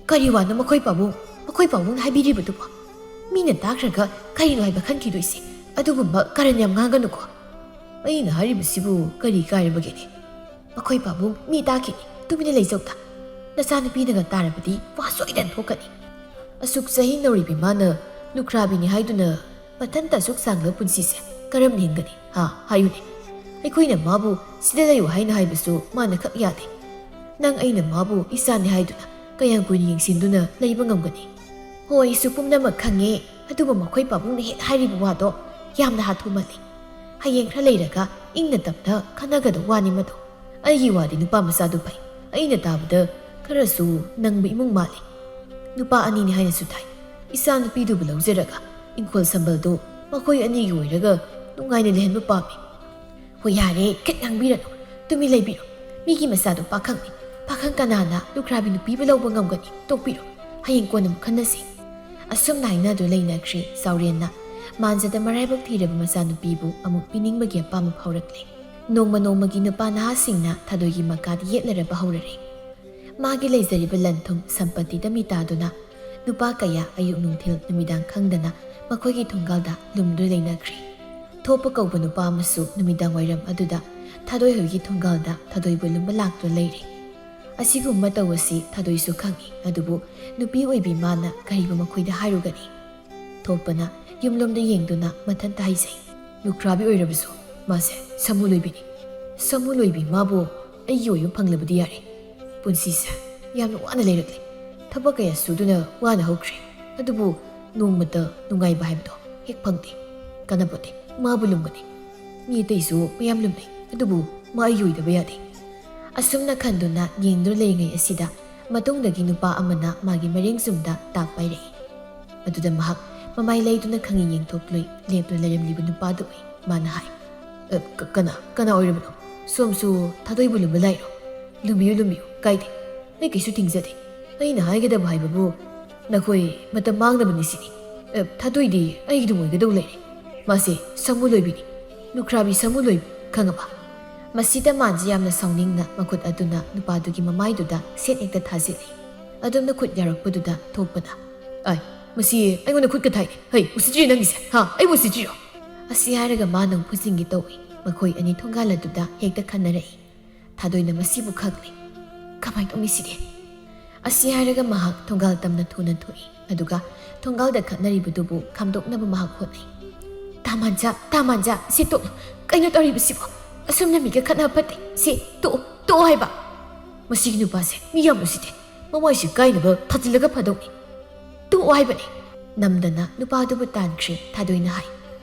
ꯀꯔꯤ ꯋꯥꯅꯣ ꯃꯈꯣꯏ ꯄꯥꯕꯨꯡ, ꯃꯈꯣꯏ ꯄꯥꯕꯨꯡꯅ ꯍꯥꯏꯕꯤꯔꯤꯕꯗꯨꯕꯣ? ꯃꯤꯅ ꯇꯥꯈ꯭ꯔꯒ ꯀꯔꯤꯅꯣ ꯍꯥꯏꯕ ꯈꯟꯈꯤꯗꯣꯏꯁꯦ? ꯑꯗꯨꯒꯨꯝꯕ ꯀꯔꯟ ꯌꯥꯝ ꯉꯥꯡꯒꯅꯨꯀꯣ꯫" "ꯑꯩꯅ ꯍꯥꯏꯔꯤꯕꯁꯤꯕꯨ ꯀꯔꯤ ꯀꯥꯏꯔꯕꯒꯦꯅꯦ? ꯃꯈꯣꯏ ꯄꯥꯕꯨꯡ ꯃꯤ ꯇꯥꯈꯤꯅꯤ, ꯇꯨꯃꯤꯟꯅ ꯂꯩꯖꯧꯗ꯫ ꯅꯆꯥꯅꯨꯄꯤꯅꯒ ꯇꯥꯔꯕꯗꯤ ꯋꯥ ꯁꯣꯏꯗꯅ ꯊꯣꯛꯀꯅꯤ꯫ ꯑꯁꯨꯛ ꯆꯍꯤ ꯅꯧꯔꯤꯕꯤ ꯃꯥꯅ ꯂꯨꯈ꯭ꯔꯥꯕꯤꯅꯤ ꯍꯥꯏꯗꯨꯅ ꯃꯊꯟꯇ ꯑꯁꯨꯛ ꯁꯥꯡꯂꯕ ꯄꯨꯟꯁꯤꯁꯦ ꯀꯔꯝꯅ ꯍꯤꯡꯒꯅꯤ? ꯍꯥ? ꯍꯥꯏꯌꯨꯅꯦ꯫ ꯑꯩꯈꯣꯏꯅ ꯃꯥꯕꯨ ꯁꯤꯗ ꯂꯩꯌꯨ ꯍꯥꯏꯅ ꯍꯥꯏꯕꯁꯨ ꯃꯥꯅ ꯈꯛ ꯌꯥꯗꯦ꯫ ꯅꯪ ꯑꯩꯅ ꯃꯥꯕꯨ ꯏꯆꯥꯅꯤ ꯍꯥꯏꯗꯨꯅ ꯀꯌꯥꯝ ꯀꯨꯏꯅ ꯌꯦꯡꯁꯤꯟꯗꯨꯅ ꯂꯩꯕ ꯉꯝꯒꯅꯤ?" "ꯍꯣꯏ, ꯑꯩꯁꯨ ꯄꯨꯝꯅꯃꯛ ꯈꯪꯉꯦ, ꯑꯗꯨꯕꯨ ꯃꯈꯣꯏ ꯄꯥꯕꯨꯡꯅ ꯍꯦꯛ ꯍꯥꯏꯔꯤꯕ ꯋꯥꯗꯣ ꯌꯥꯝꯅ ꯍꯥꯊꯨꯃꯜꯂꯤ꯫ ꯍꯌꯦꯡ ꯈꯔ ꯂꯩꯔꯒ ꯏꯪꯅ ꯇꯞꯅ ꯈꯟꯅꯒꯗꯧ ꯋꯥꯅꯤ ꯃꯗꯣ꯫ ꯑꯩꯒꯤ ꯋꯥꯗꯤ ꯅꯨꯄꯥ ꯃꯆꯥꯗꯨ ꯐꯩ꯫ ꯑꯩꯅ ꯇꯥꯕꯗ ꯈꯔꯁꯨ ꯅꯪꯕ ꯏꯃꯨꯡ ꯃꯥꯜꯂꯤ꯫ ꯅꯨꯄꯥ ꯑꯅꯤꯅꯤ ꯍꯥꯏꯅꯁꯨ ꯇꯥꯏ꯫ ꯏꯆꯥ ꯅꯨꯄꯤꯗꯨꯕꯨ ꯂꯧꯖꯔꯒ ꯏꯪꯈꯣꯜ ꯁꯝꯕꯜꯗꯨ ꯃꯈꯣꯏ ꯑꯅꯤꯒꯤ ꯑꯣꯏꯔꯒ ꯅꯨꯡꯉꯥꯏꯅ ꯂꯩꯍꯟꯕ ꯄꯥꯝꯃꯤ꯫ ꯍꯣꯏ, ꯌꯥꯔꯦ, ꯈꯤꯠ ꯉꯥꯡꯕꯤꯔꯅꯨ꯫ ꯇꯨꯃꯤꯟ ꯂꯩꯕꯤꯔꯣ꯫ ꯃꯤꯒꯤ ꯃꯆꯥꯗꯣ ꯄꯥꯈꯪꯅꯤ꯫ ꯄꯥꯈꯪ ꯀꯅꯥꯅ ꯂꯨꯈ꯭ꯔꯥꯕꯤ ꯅꯨꯄꯤꯕꯨ ꯂꯧꯕ ꯉꯝꯒꯅꯤ? ꯇꯣꯛꯄꯤꯔꯣ꯫ ꯍꯌꯦꯡ ꯀꯣꯟꯅ ꯑꯃꯨꯛ ꯈꯟꯅꯁꯤ꯫ ꯑꯁꯨꯝꯅ ꯍꯥꯏꯅꯗꯨ ꯂꯩꯅꯈ꯭ꯔꯦ ꯆꯥꯎꯔꯦꯟꯅ꯫ ꯃꯥꯟꯖꯗ ꯃꯔꯥꯏꯕꯛ ꯊꯤꯔꯕ ꯃꯆꯥꯅꯨꯄꯤꯕꯨ ꯑꯃꯨꯛ ꯄꯤꯅꯤꯡꯕꯒꯤ ꯑꯄꯥꯝꯕ ꯐꯥꯎꯔꯛꯂꯦ꯫ ꯅꯣꯡꯃ ꯅꯣꯡꯃꯒꯤ ꯅꯨꯄꯥ ꯅꯍꯥꯁꯤꯡꯅ ꯊꯥꯗꯣꯏꯒꯤ ꯃꯀꯥꯗ ꯌꯦꯠꯅꯔꯕ ꯍꯧꯔꯔꯦ꯫ ꯃꯥꯒꯤ ꯂꯩꯖꯔꯤꯕ ꯂꯟ ꯊꯨꯝ ꯁꯝꯄꯇꯤꯗ ꯃꯤꯇꯥꯗꯨꯅ ꯅꯨꯄꯥ ꯀꯌꯥ ꯑꯌꯨꯛ ꯅꯨꯡꯊꯤꯜ ꯅꯨꯃꯤꯗꯥꯡ ꯈꯪꯗꯅ ꯃꯈꯣꯏꯒꯤ ꯊꯣꯡꯒꯥꯜꯗ ꯂꯨꯝꯗꯨꯅ ꯂꯩꯅꯈ꯭ꯔꯦ꯫ ꯊꯣꯛꯄ ꯀꯧꯕ ꯅꯨꯄꯥ ꯑꯃꯁꯨ ꯅꯨꯃꯤꯗꯥꯡ ꯋꯥꯏꯔꯝ ꯑꯗꯨꯗ ꯊꯥꯗꯣꯏ ꯍꯣꯏꯒꯤ ꯊꯣꯡꯒꯥꯜꯗ ꯊꯥꯗꯣꯏꯕꯨ ꯂꯨꯝꯕ ꯂꯥꯛꯇꯨꯅ ꯂꯩꯔꯦ꯫ ꯑꯁꯤꯒꯨꯝꯕ ꯃꯇꯧ ꯑꯁꯤ ꯊꯥꯗꯣꯏꯁꯨ ꯈꯪꯏ, ꯑꯗꯨꯕꯨ ꯅꯨꯄꯤ ꯑꯣꯏꯕꯤ ꯃꯥꯅ ꯀꯔꯤꯕꯨ ꯃꯈꯣꯏꯗ ꯍꯥꯏꯔꯨꯒꯅꯤ? ꯊꯣꯛꯄꯅ ꯌꯨꯝꯂꯣꯝꯗ ꯌꯦꯡꯗꯨꯅ ꯃꯊꯟꯇ ꯍꯥꯏꯖꯩ, "ꯂꯨꯈ꯭ꯔꯥꯕꯤ ꯑꯣꯏꯔꯕꯁꯨ ꯃꯥꯁꯦ ꯁꯥꯃꯨ ꯂꯣꯏꯕꯤꯅꯤ꯫ ꯁꯥꯃꯨ ꯂꯣꯏꯕꯤ ꯃꯥꯕꯨ ꯑꯩꯒꯤ ꯑꯣꯏꯕ ꯐꯪꯂꯕꯗꯤ ꯌꯥꯔꯦ꯫ ꯄꯨꯟꯁꯤꯁꯦ ꯌꯥꯝꯅ ꯋꯥꯅ ꯂꯩꯔꯛꯂꯦ꯫ ꯊꯕꯛ ꯀꯌꯥ ꯁꯨꯗꯨꯅ ꯋꯥꯅ ꯍꯧꯈ꯭ꯔꯦ꯫ ꯑꯗꯨꯕꯨ ꯅꯣꯡꯃꯇ ꯅꯨꯡꯉꯥꯏꯕ ꯍꯥꯏꯕꯗꯣ ꯍꯦꯛ ꯐꯪꯗꯦ꯫ ꯀꯥꯟꯅꯄꯣꯠꯇꯦ꯫ ꯃꯥꯕꯨ ꯂꯨꯝꯒꯅꯤ꯫ ꯃꯤ ꯑꯇꯩꯁꯨ ꯃꯌꯥꯝ ꯂꯨꯝꯅꯩ, ꯑꯗꯨꯕꯨ ꯃꯥ ꯑꯩꯒꯤ ꯑꯣꯏꯗꯕ ꯌꯥꯗꯦ"꯫ ꯑꯁꯨꯝꯅ ꯈꯟꯗꯨꯅ ꯌꯦꯡꯗꯨꯅ ꯂꯩꯔꯤꯉꯩ ꯑꯁꯤꯗ ꯃꯇꯨꯡꯗꯒꯤ ꯅꯨꯄꯥ ꯑꯃꯅ ꯃꯥꯒꯤ ꯃꯔꯦꯡ ꯆꯨꯝꯗ ꯇꯥꯛ ꯄꯥꯏꯔꯛꯏ꯫ ꯑꯗꯨꯗ ꯃꯍꯥꯛ ꯃꯃꯥꯏ ꯂꯩꯗꯨꯅ ꯈꯪꯌꯦꯡ ꯌꯦꯡꯊꯣꯛꯂꯨꯏ꯫ ꯂꯦꯞꯇꯨꯅ ꯂꯩꯔꯝꯂꯤꯕ ꯅꯨꯄꯥꯗꯨ ꯎꯏ꯫ ꯃꯥꯅ ꯍꯥꯏ, "ꯑ, ꯀ-, ꯀꯅꯥ, ꯀꯅꯥ ꯑꯣꯏꯔꯕꯅꯣ? ꯁꯣꯝꯁꯨ ꯊꯥꯗꯣꯏꯕꯨ ꯂꯨꯝꯕ ꯂꯥꯛꯏꯔꯣ? ꯂꯨꯝꯕꯤꯌꯨ, ꯂꯨꯝꯕꯤꯌꯨ, ꯀꯥꯏꯗꯦ꯫ ꯑꯩ ꯀꯩꯁꯨ ꯊꯤꯡꯖꯗꯦ꯫ ꯑꯩꯅ ꯍꯥꯏꯒꯗꯕ ꯍꯥꯏꯕꯕꯨ ꯅꯈꯣꯏ ꯃꯇꯝ ꯃꯥꯡꯅꯕꯅꯤ ꯁꯤꯅꯤ꯫ ꯑ, ꯊꯥꯗꯣꯏꯗꯤ ꯑꯩꯒꯤꯗꯨ ꯑꯣꯏꯒꯗꯧ ꯂꯩꯔꯦ꯫ ꯃꯥꯁꯦ ꯁꯥꯃꯨ ꯂꯣꯏꯕꯤꯅꯤ꯫ ꯂꯨꯈ꯭ꯔꯥꯕꯤ ꯁꯥꯃꯨ ꯂꯣꯏꯕꯤ, ꯈꯪꯉꯕ?" ꯃꯁꯤꯗ ꯃꯥꯟꯁꯤ ꯌꯥꯝꯅ ꯁꯥꯎꯅꯤꯡꯅ ꯃꯈꯨꯠ ꯑꯗꯨꯅ ꯅꯨꯄꯥꯗꯨꯒꯤ ꯃꯃꯥꯏꯗꯨꯗ ꯁꯦꯠ ꯍꯦꯛꯇ ꯊꯥꯖꯤꯜꯂꯤ꯫ ꯑꯗꯨꯝꯅ ꯈꯨꯠ ꯌꯥꯔꯛꯄꯗꯨꯗ ꯊꯣꯛꯄꯅ, "ꯑꯥꯏ, ꯃꯁꯤ ꯑꯩꯉꯣꯟꯗ ꯈꯨꯠꯀ ꯊꯥꯏ꯫ ꯍꯩ, ꯎꯁꯤꯠꯇ꯭ꯔꯤꯔꯣ ꯅꯪꯒꯤꯁꯦ? ꯍꯥ, ꯑꯩꯕꯨ ꯎꯁꯤꯠꯇ꯭ꯔꯤꯔꯣ?" ꯑꯁꯤ ꯍꯥꯏꯔꯒ ꯃꯥꯅ ꯑꯃꯨꯛ ꯐꯨꯖꯤꯟꯒꯦ ꯇꯧꯏ꯫ ꯃꯈꯣꯏ ꯑꯅꯤ ꯊꯣꯡꯒꯥꯜ ꯑꯗꯨꯗ ꯍꯦꯛꯇ ꯈꯟꯅꯔꯛꯏ꯫ ꯊꯥꯗꯣꯏꯅ ꯃꯁꯤꯕꯨ ꯈꯪꯂꯦ꯫ "ꯀꯃꯥꯏꯅ ꯇꯧꯅꯤ ꯁꯤꯗꯤ?" ꯑꯁꯤ ꯍꯥꯏꯔꯒ ꯃꯍꯥꯛ ꯊꯣꯡꯒꯥꯜ ꯇꯝꯅ ꯊꯨꯅ ꯊꯣꯛꯏ꯫ ꯑꯗꯨꯒ ꯊꯣꯡꯒꯥꯜꯗ ꯈꯠꯅꯔꯤꯕꯗꯨꯕꯨ ꯈꯥꯝꯗꯣꯛꯅꯕ ꯃꯍꯥꯛ ꯍꯣꯠꯅꯩ꯫ "ꯇꯥꯃꯥꯟꯖꯥ, ꯇꯥꯃꯥꯟꯖꯥ, ꯁꯤ ꯇꯣꯛꯂꯣ꯫ ꯀꯩꯅꯣ ꯇꯧꯔꯤꯕꯁꯤꯕꯣ? ꯑꯁꯨꯝꯅ ꯃꯤꯒ ꯈꯠꯅꯕ ꯐꯠꯇꯦ꯫ ꯁꯤ ꯇꯣꯛꯑꯣ, ꯇꯣꯛꯑꯣ ꯍꯥꯏꯕ꯫ ꯃꯁꯤꯒꯤ ꯅꯨꯄꯥꯁꯦ ꯃꯤ ꯌꯥꯝ ꯎꯁꯤꯠꯇꯦ꯫ ꯃꯃꯥꯏꯁꯤ ꯀꯥꯏꯅꯕ ꯊꯥꯖꯤꯜꯂꯒ ꯐꯗꯧꯅꯤ꯫ ꯇꯣꯛꯑꯣ ꯍꯥꯏꯕꯅꯤ"꯫ ꯅꯝꯗꯅ ꯅꯨꯄꯥꯗꯨꯕꯨ ꯇꯥꯟꯈ꯭ꯔꯦ꯫ ꯊꯥꯗꯣꯏꯅ ꯍꯥꯏ,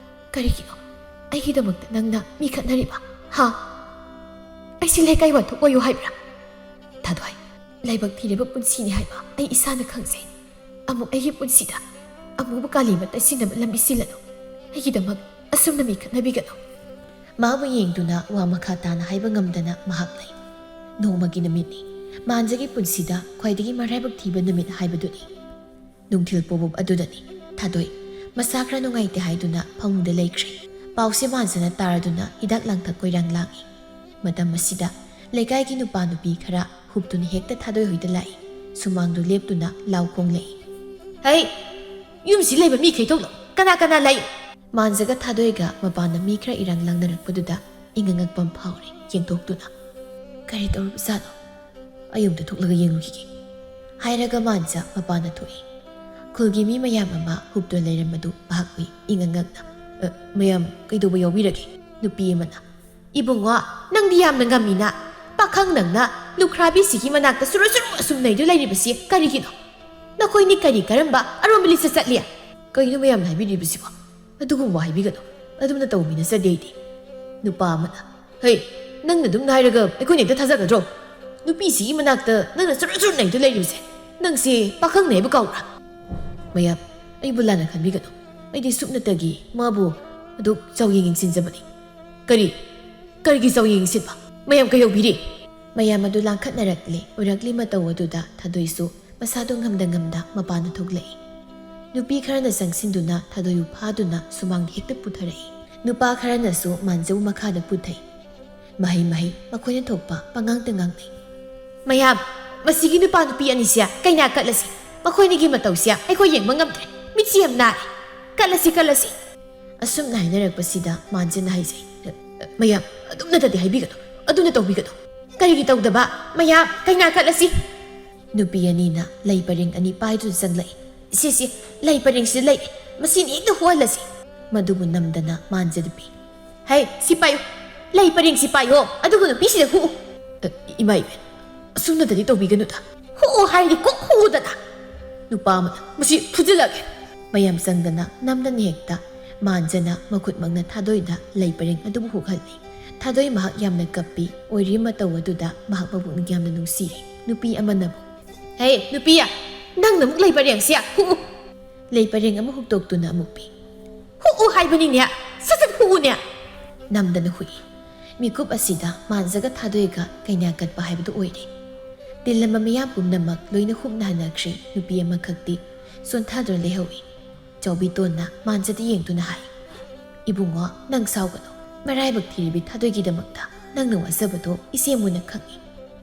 "ꯀꯔꯤꯒꯤꯅꯣ? ꯑꯩꯒꯤꯗꯃꯛꯇ ꯅꯪꯅ ꯃꯤ ꯈꯠꯅꯔꯤꯕ? ꯍꯥ? ꯑꯩꯁꯤ ꯂꯩꯀꯥꯏ ꯋꯥꯊꯣꯛ ꯑꯣꯏꯌꯨ ꯍꯥꯏꯕ꯭ꯔꯥ? ꯊꯥꯗꯣꯏ, ꯂꯥꯏꯕꯛ ꯊꯤꯔꯕ ꯄꯨꯟꯁꯤꯅꯤ ꯍꯥꯏꯕ ꯑꯩ ꯏꯁꯥꯅ ꯈꯪꯖꯩ꯫ ꯑꯃꯨꯛ ꯑꯩꯒꯤ ꯄꯨꯟꯁꯤꯗ ꯑꯃꯨꯕ ꯀꯥꯂꯤ ꯑꯃ ꯇꯩꯁꯤꯟꯅꯕ ꯂꯝꯕꯤ ꯁꯤꯜꯂꯅꯨ꯫ ꯑꯩꯒꯤꯗꯃꯛ ꯑꯁꯨꯝꯅ ꯃꯤ ꯈꯠꯅꯕꯤꯒꯅꯨ꯫ ꯃꯥꯕꯨ ꯌꯦꯡꯗꯨꯅ ꯋꯥ ꯃꯈꯥ ꯇꯥꯅ ꯍꯥꯏꯕ ꯉꯝꯗꯅ ꯃꯍꯥꯛ ꯂꯩ꯫ ꯅꯣꯡꯃꯒꯤ ꯅꯨꯃꯤꯠꯅꯤ꯫ ꯃꯥꯟꯖꯒꯤ ꯄꯨꯟꯁꯤꯗ ꯈ꯭ꯋꯥꯏꯗꯒꯤ ꯃꯔꯥꯏꯕꯛ ꯊꯤꯕ ꯅꯨꯃꯤꯠ ꯍꯥꯏꯕꯗꯨꯅꯤ꯫ ꯅꯨꯡꯊꯤꯜ ꯄꯣꯕꯣꯞ ꯑꯗꯨꯗꯅꯤ ꯊꯥꯗꯣꯏ ꯃꯁꯥ ꯈꯔ ꯅꯨꯡꯉꯥꯏꯇꯦ ꯍꯥꯏꯗꯨꯅ ꯐꯃꯨꯡꯗ ꯂꯩꯈ꯭ꯔꯦ꯫ ꯄꯥꯎꯁꯦ ꯃꯥꯟꯖꯅ ꯇꯥꯔꯗꯨꯅ ꯍꯤꯗꯥꯛ ꯂꯥꯡꯊꯛ ꯀꯣꯏꯔꯥꯡ ꯂꯥꯡꯏ꯫ ꯃꯇꯝ ꯑꯁꯤꯗ ꯂꯩꯀꯥꯏꯒꯤ ꯅꯨꯄꯥ ꯅꯨꯄꯤ ꯈꯔ ꯍꯨꯞꯇꯨꯅ ꯍꯦꯛꯇ ꯊꯥꯗꯣꯏ ꯍꯣꯏꯗ ꯂꯥꯛꯏ꯫ ꯁꯨꯃꯥꯡꯗꯨ ꯂꯦꯞꯇꯨꯅ ꯂꯥꯎ ꯈꯣꯡꯂꯛꯏ꯫ "ꯍꯩ! ꯌꯨꯝꯁꯤ ꯂꯩꯕ ꯃꯤꯈꯩ ꯊꯣꯛꯂꯛꯎ꯫ ꯀꯅꯥ ꯀꯅꯥ ꯂꯩ?" ꯃꯥꯟꯖꯒ ꯊꯥꯗꯣꯏꯒ ꯃꯄꯥꯟꯗ ꯃꯤ ꯈꯔ ꯏꯔꯥꯡ ꯂꯥꯡꯅꯔꯛꯄꯗꯨꯗ ꯏꯉꯛ ꯉꯛꯄ ꯑꯃ ꯐꯥꯎꯔꯦ꯫ ꯌꯦꯡꯊꯣꯛꯇꯨꯅ, "ꯀꯔꯤ ꯇꯧꯔꯕꯖꯥꯠꯅꯣ? ꯑꯩ ꯑꯃꯨꯛꯇ ꯊꯣꯛꯂꯒ ꯌꯦꯡꯉꯨꯈꯤꯒꯦ," ꯍꯥꯏꯔꯒ ꯃꯥꯟꯖ ꯃꯄꯥꯟꯗ ꯊꯣꯛꯏ꯫ ꯈꯨꯜꯒꯤ ꯃꯤ ꯃꯌꯥꯝ ꯑꯃ ꯍꯨꯞꯇꯨꯅ ꯂꯩꯔꯝꯕꯗꯨ ꯃꯍꯥꯛ ꯎꯏ꯫ ꯏꯉꯛ ꯉꯛꯅ, "ꯑ, ꯃꯌꯥꯝ ꯀꯩꯗꯧꯕ ꯌꯥꯎꯕꯤꯔꯒꯦ?" ꯅꯨꯄꯤ ꯑꯃꯅ, "ꯏꯕꯨꯡꯉꯣ, ꯅꯪꯗꯤ ꯌꯥꯝꯅ ꯉꯝꯃꯤꯅ꯫ ꯄꯥꯈꯪ ꯅꯪꯅ ꯂꯨꯈ꯭ꯔꯥꯕꯤꯁꯤꯒꯤ ꯃꯅꯥꯛꯇ ꯁꯨꯔꯨ ꯁꯨꯔꯨ ꯑꯁꯨꯝ ꯅꯩꯗꯨ ꯂꯩꯔꯤꯕꯁꯤ ꯀꯔꯤꯒꯤꯅꯣ? ꯅꯈꯣꯏꯅꯤ ꯀꯔꯤ ꯀꯔꯝꯕ ꯑꯔꯣꯟꯕ ꯂꯤꯆꯠ ꯆꯠꯂꯤ?" "ꯀꯩꯅꯣ ꯃꯌꯥꯝꯅ ꯍꯥꯏꯕꯤꯔꯤꯕꯁꯤꯕꯣ? ꯑꯗꯨꯒꯨꯝꯕ ꯍꯥꯏꯕꯤꯒꯅꯨ꯫ ꯑꯗꯨꯝꯅ ꯇꯧꯃꯤꯟꯅꯖꯗꯦ ꯑꯩꯗꯤ꯫" ꯅꯨꯄꯥ ꯑꯃꯅ, "ꯍꯩ, ꯅꯪꯅ ꯑꯗꯨꯝꯅ ꯍꯥꯏꯔꯒ ꯑꯩꯈꯣꯏꯅ ꯍꯦꯛꯇ ꯊꯥꯖꯒꯗ꯭ꯔꯣ? ꯅꯨꯄꯤꯁꯤꯒꯤ ꯃꯅꯥꯛꯇ ꯅꯪꯅ ꯆꯨꯔꯨ ꯆꯨꯔꯨ ꯅꯩꯗꯨ ꯂꯩꯔꯤꯕꯁꯦ, ꯅꯪꯁꯦ ꯄꯥꯈꯪꯅꯦ ꯍꯥꯏꯕ ꯀꯥꯎꯕ꯭ꯔꯥ?" "ꯃꯌꯥꯝ, ꯑꯩꯕꯨ ꯂꯥꯟꯅ ꯈꯟꯕꯤꯒꯅꯨ꯫ ꯑꯩꯗꯤ ꯁꯨꯞꯅꯇꯒꯤ ꯃꯥꯕꯨ ꯑꯗꯨꯛ ꯆꯥꯎꯌꯦꯡ ꯌꯦꯡꯁꯤꯟꯖꯕꯅꯤ꯫" "ꯀꯔꯤ? ꯀꯔꯤꯒꯤ ꯆꯥꯎꯌꯦꯡ ꯌꯦꯡꯁꯤꯟꯕ? ꯃꯌꯥꯝ ꯀꯩꯗꯧꯕꯤꯔꯤ?" ꯃꯌꯥꯝ ꯑꯗꯨ ꯂꯥꯡꯈꯠꯅꯔꯛꯂꯦ꯫ ꯑꯣꯏꯔꯛꯂꯤ ꯃꯇꯧ ꯑꯗꯨꯗ ꯊꯥꯗꯣꯏꯁꯨ ꯃꯁꯥꯗꯨ ꯉꯝꯗ ꯉꯝꯗ ꯃꯄꯥꯟꯗ ꯊꯣꯛꯂꯛꯏ꯫ ꯅꯨꯄꯤ ꯈꯔꯅ ꯆꯪꯁꯤꯟꯗꯨꯅ ꯊꯥꯗꯣꯏꯕꯨ ꯐꯥꯗꯨꯅ ꯁꯨꯃꯥꯡꯗ ꯍꯦꯛꯇ ꯄꯨꯊꯔꯛꯏ꯫ ꯅꯨꯄꯥ ꯈꯔꯅꯁꯨ ꯃꯥꯟꯖꯧ ꯃꯈꯥꯗ ꯄꯨꯊꯩ꯫ ꯃꯍꯩ ꯃꯍꯩ ꯃꯈꯣꯏꯅ ꯊꯣꯛꯄ ꯄꯉꯥꯡꯇ ꯉꯥꯡꯅꯩ꯫ "ꯃꯌꯥꯝ, ꯃꯁꯤꯒꯤ ꯅꯨꯄꯥ ꯅꯨꯄꯤ ꯑꯅꯤꯁꯦ ꯀꯩꯅꯥ ꯀꯠꯂꯁꯤ꯫ ꯃꯈꯣꯏꯅꯤꯒꯤ ꯃꯇꯧꯁꯦ ꯑꯩꯈꯣꯏ ꯌꯦꯡꯕ ꯉꯝꯗ꯭ꯔꯦ꯫ ꯃꯤꯠꯁꯤ ꯌꯥꯝ ꯅꯥꯔꯦ꯫ ꯀꯠꯂꯁꯤ, ꯀꯠꯂꯁꯤ꯫" ꯑꯁꯨꯝꯅ ꯍꯥꯏꯅꯔꯛꯄꯁꯤꯗ ꯃꯥꯟꯖꯅ ꯍꯥꯏꯖꯩ, "ꯃꯌꯥꯝ, ꯑꯗꯨꯝꯅꯇꯗꯤ ꯍꯥꯏꯕꯤꯒꯅꯨ, ꯑꯗꯨꯅ ꯇꯧꯕꯤꯒꯅꯨ꯫" "ꯀꯔꯤꯒꯤ ꯇꯧꯗꯕ? ꯃꯌꯥꯝ, ꯀꯩꯅꯥ ꯀꯠꯂꯁꯤ꯫" ꯅꯨꯄꯤ ꯑꯅꯤꯅ ꯂꯩ ꯄꯔꯦꯡ ꯑꯅꯤ ꯄꯥꯏꯗꯨꯅ ꯆꯪꯂꯛꯏ꯫ "ꯁꯤ, ꯁꯤ, ꯂꯩ ꯄꯔꯦꯡꯁꯤꯗ ꯂꯩ꯫ ꯃꯁꯤꯅꯤ ꯍꯦꯛꯇ ꯍꯨꯍꯜꯂꯁꯤ꯫" ꯃꯗꯨꯕꯨ ꯅꯝꯗꯅ ꯃꯥꯟꯖꯗꯨ ꯄꯤ꯫ "ꯍꯩ, ꯁꯤ ꯄꯥꯏꯌꯨ꯫ ꯂꯩ ꯄꯔꯦꯡꯁꯤ ꯄꯥꯏꯌꯣ, ꯑꯗꯨꯒ ꯅꯨꯄꯤꯁꯤꯗ ꯍꯨꯎ꯫" "ꯑ, ꯏꯃꯥ ꯏꯕꯦꯟ, ꯑꯁꯨꯝꯅꯇꯗꯤ ꯇꯧꯕꯤꯒꯅꯨꯗ꯫ ꯍꯨꯎ ꯍꯥꯏꯔꯗꯤ ꯀꯣꯛ ꯍꯨꯎꯗꯅ꯫" ꯅꯨꯄꯥ ꯑꯃꯅ, "ꯃꯁꯤ ꯐꯨꯖꯤꯜꯂꯒꯦ꯫" ꯃꯌꯥꯝ ꯆꯪꯗꯅ ꯅꯝꯗꯅ ꯍꯦꯛꯇ ꯃꯥꯟꯖꯅ ꯃꯈꯨꯠꯃꯛꯅ ꯊꯥꯗꯣꯏꯗ ꯂꯩ ꯄꯔꯦꯡ ꯑꯗꯨꯕꯨ ꯍꯨꯛꯍꯜꯂꯤ꯫ ꯊꯥꯗꯣꯏ ꯃꯍꯥꯛ ꯌꯥꯝꯅ ꯀꯞꯄꯤ꯫ ꯑꯣꯏꯔꯤ ꯃꯇꯧ ꯑꯗꯨꯗ ꯃꯍꯥꯛ ꯃꯄꯨꯛꯅꯤꯡ ꯌꯥꯝꯅ ꯅꯨꯡꯁꯤꯔꯤ꯫ ꯅꯨꯄꯤ ꯑꯃꯅꯕꯨ, "ꯍꯦ, ꯅꯨꯄꯤ, ꯅꯪꯅ ꯑꯃꯨꯛ ꯂꯩ ꯄꯔꯦꯡꯁꯦ ꯍꯨꯛꯎ!" ꯂꯩ ꯄꯔꯦꯡ ꯑꯃ ꯍꯨꯛꯇꯣꯛꯇꯨꯅ ꯑꯃꯨꯛ ꯄꯤ꯫ "ꯍꯨꯛꯎ ꯍꯥꯏꯕꯅꯤꯅꯦ, ꯁꯠ ꯁꯠ ꯍꯨꯛꯎꯅꯦ!" ꯅꯝꯗꯅ ꯍꯨꯛꯏ꯫ ꯃꯤꯀꯨꯞ ꯑꯁꯤꯗ ꯃꯥꯟꯖꯒ ꯊꯥꯗꯣꯏꯒ ꯀꯩꯅꯥ ꯀꯠꯄ ꯍꯥꯏꯕꯗꯨ ꯑꯣꯏꯔꯦ꯫ ꯇꯤꯜꯂꯝꯕ ꯃꯤꯌꯥꯝ ꯄꯨꯝꯅꯃꯛ ꯂꯣꯏꯅ ꯍꯨꯞꯅ ꯍꯟꯅꯈ꯭ꯔꯦ꯫ ꯅꯨꯄꯤ ꯑꯃꯈꯛꯇꯤ ꯁꯣꯟꯊꯗꯨꯅ ꯂꯩꯍꯧꯏ꯫ ꯆꯥꯎꯕꯤꯇꯣꯟꯅ ꯃꯥꯟꯖꯗ ꯌꯦꯡꯗꯨꯅ ꯍꯥꯏ, "ꯏꯕꯨꯡꯉꯣ, ꯅꯪ ꯁꯥꯎꯒꯅꯨ꯫ ꯃꯔꯥꯏꯕꯛ ꯊꯤꯔꯤꯕꯤ ꯊꯥꯗꯣꯏꯒꯤꯗꯃꯛꯇ ꯅꯪꯅ ꯋꯥꯖꯕꯗꯣ ꯏꯆꯦ ꯃꯨꯟꯅ ꯈꯪꯏ꯫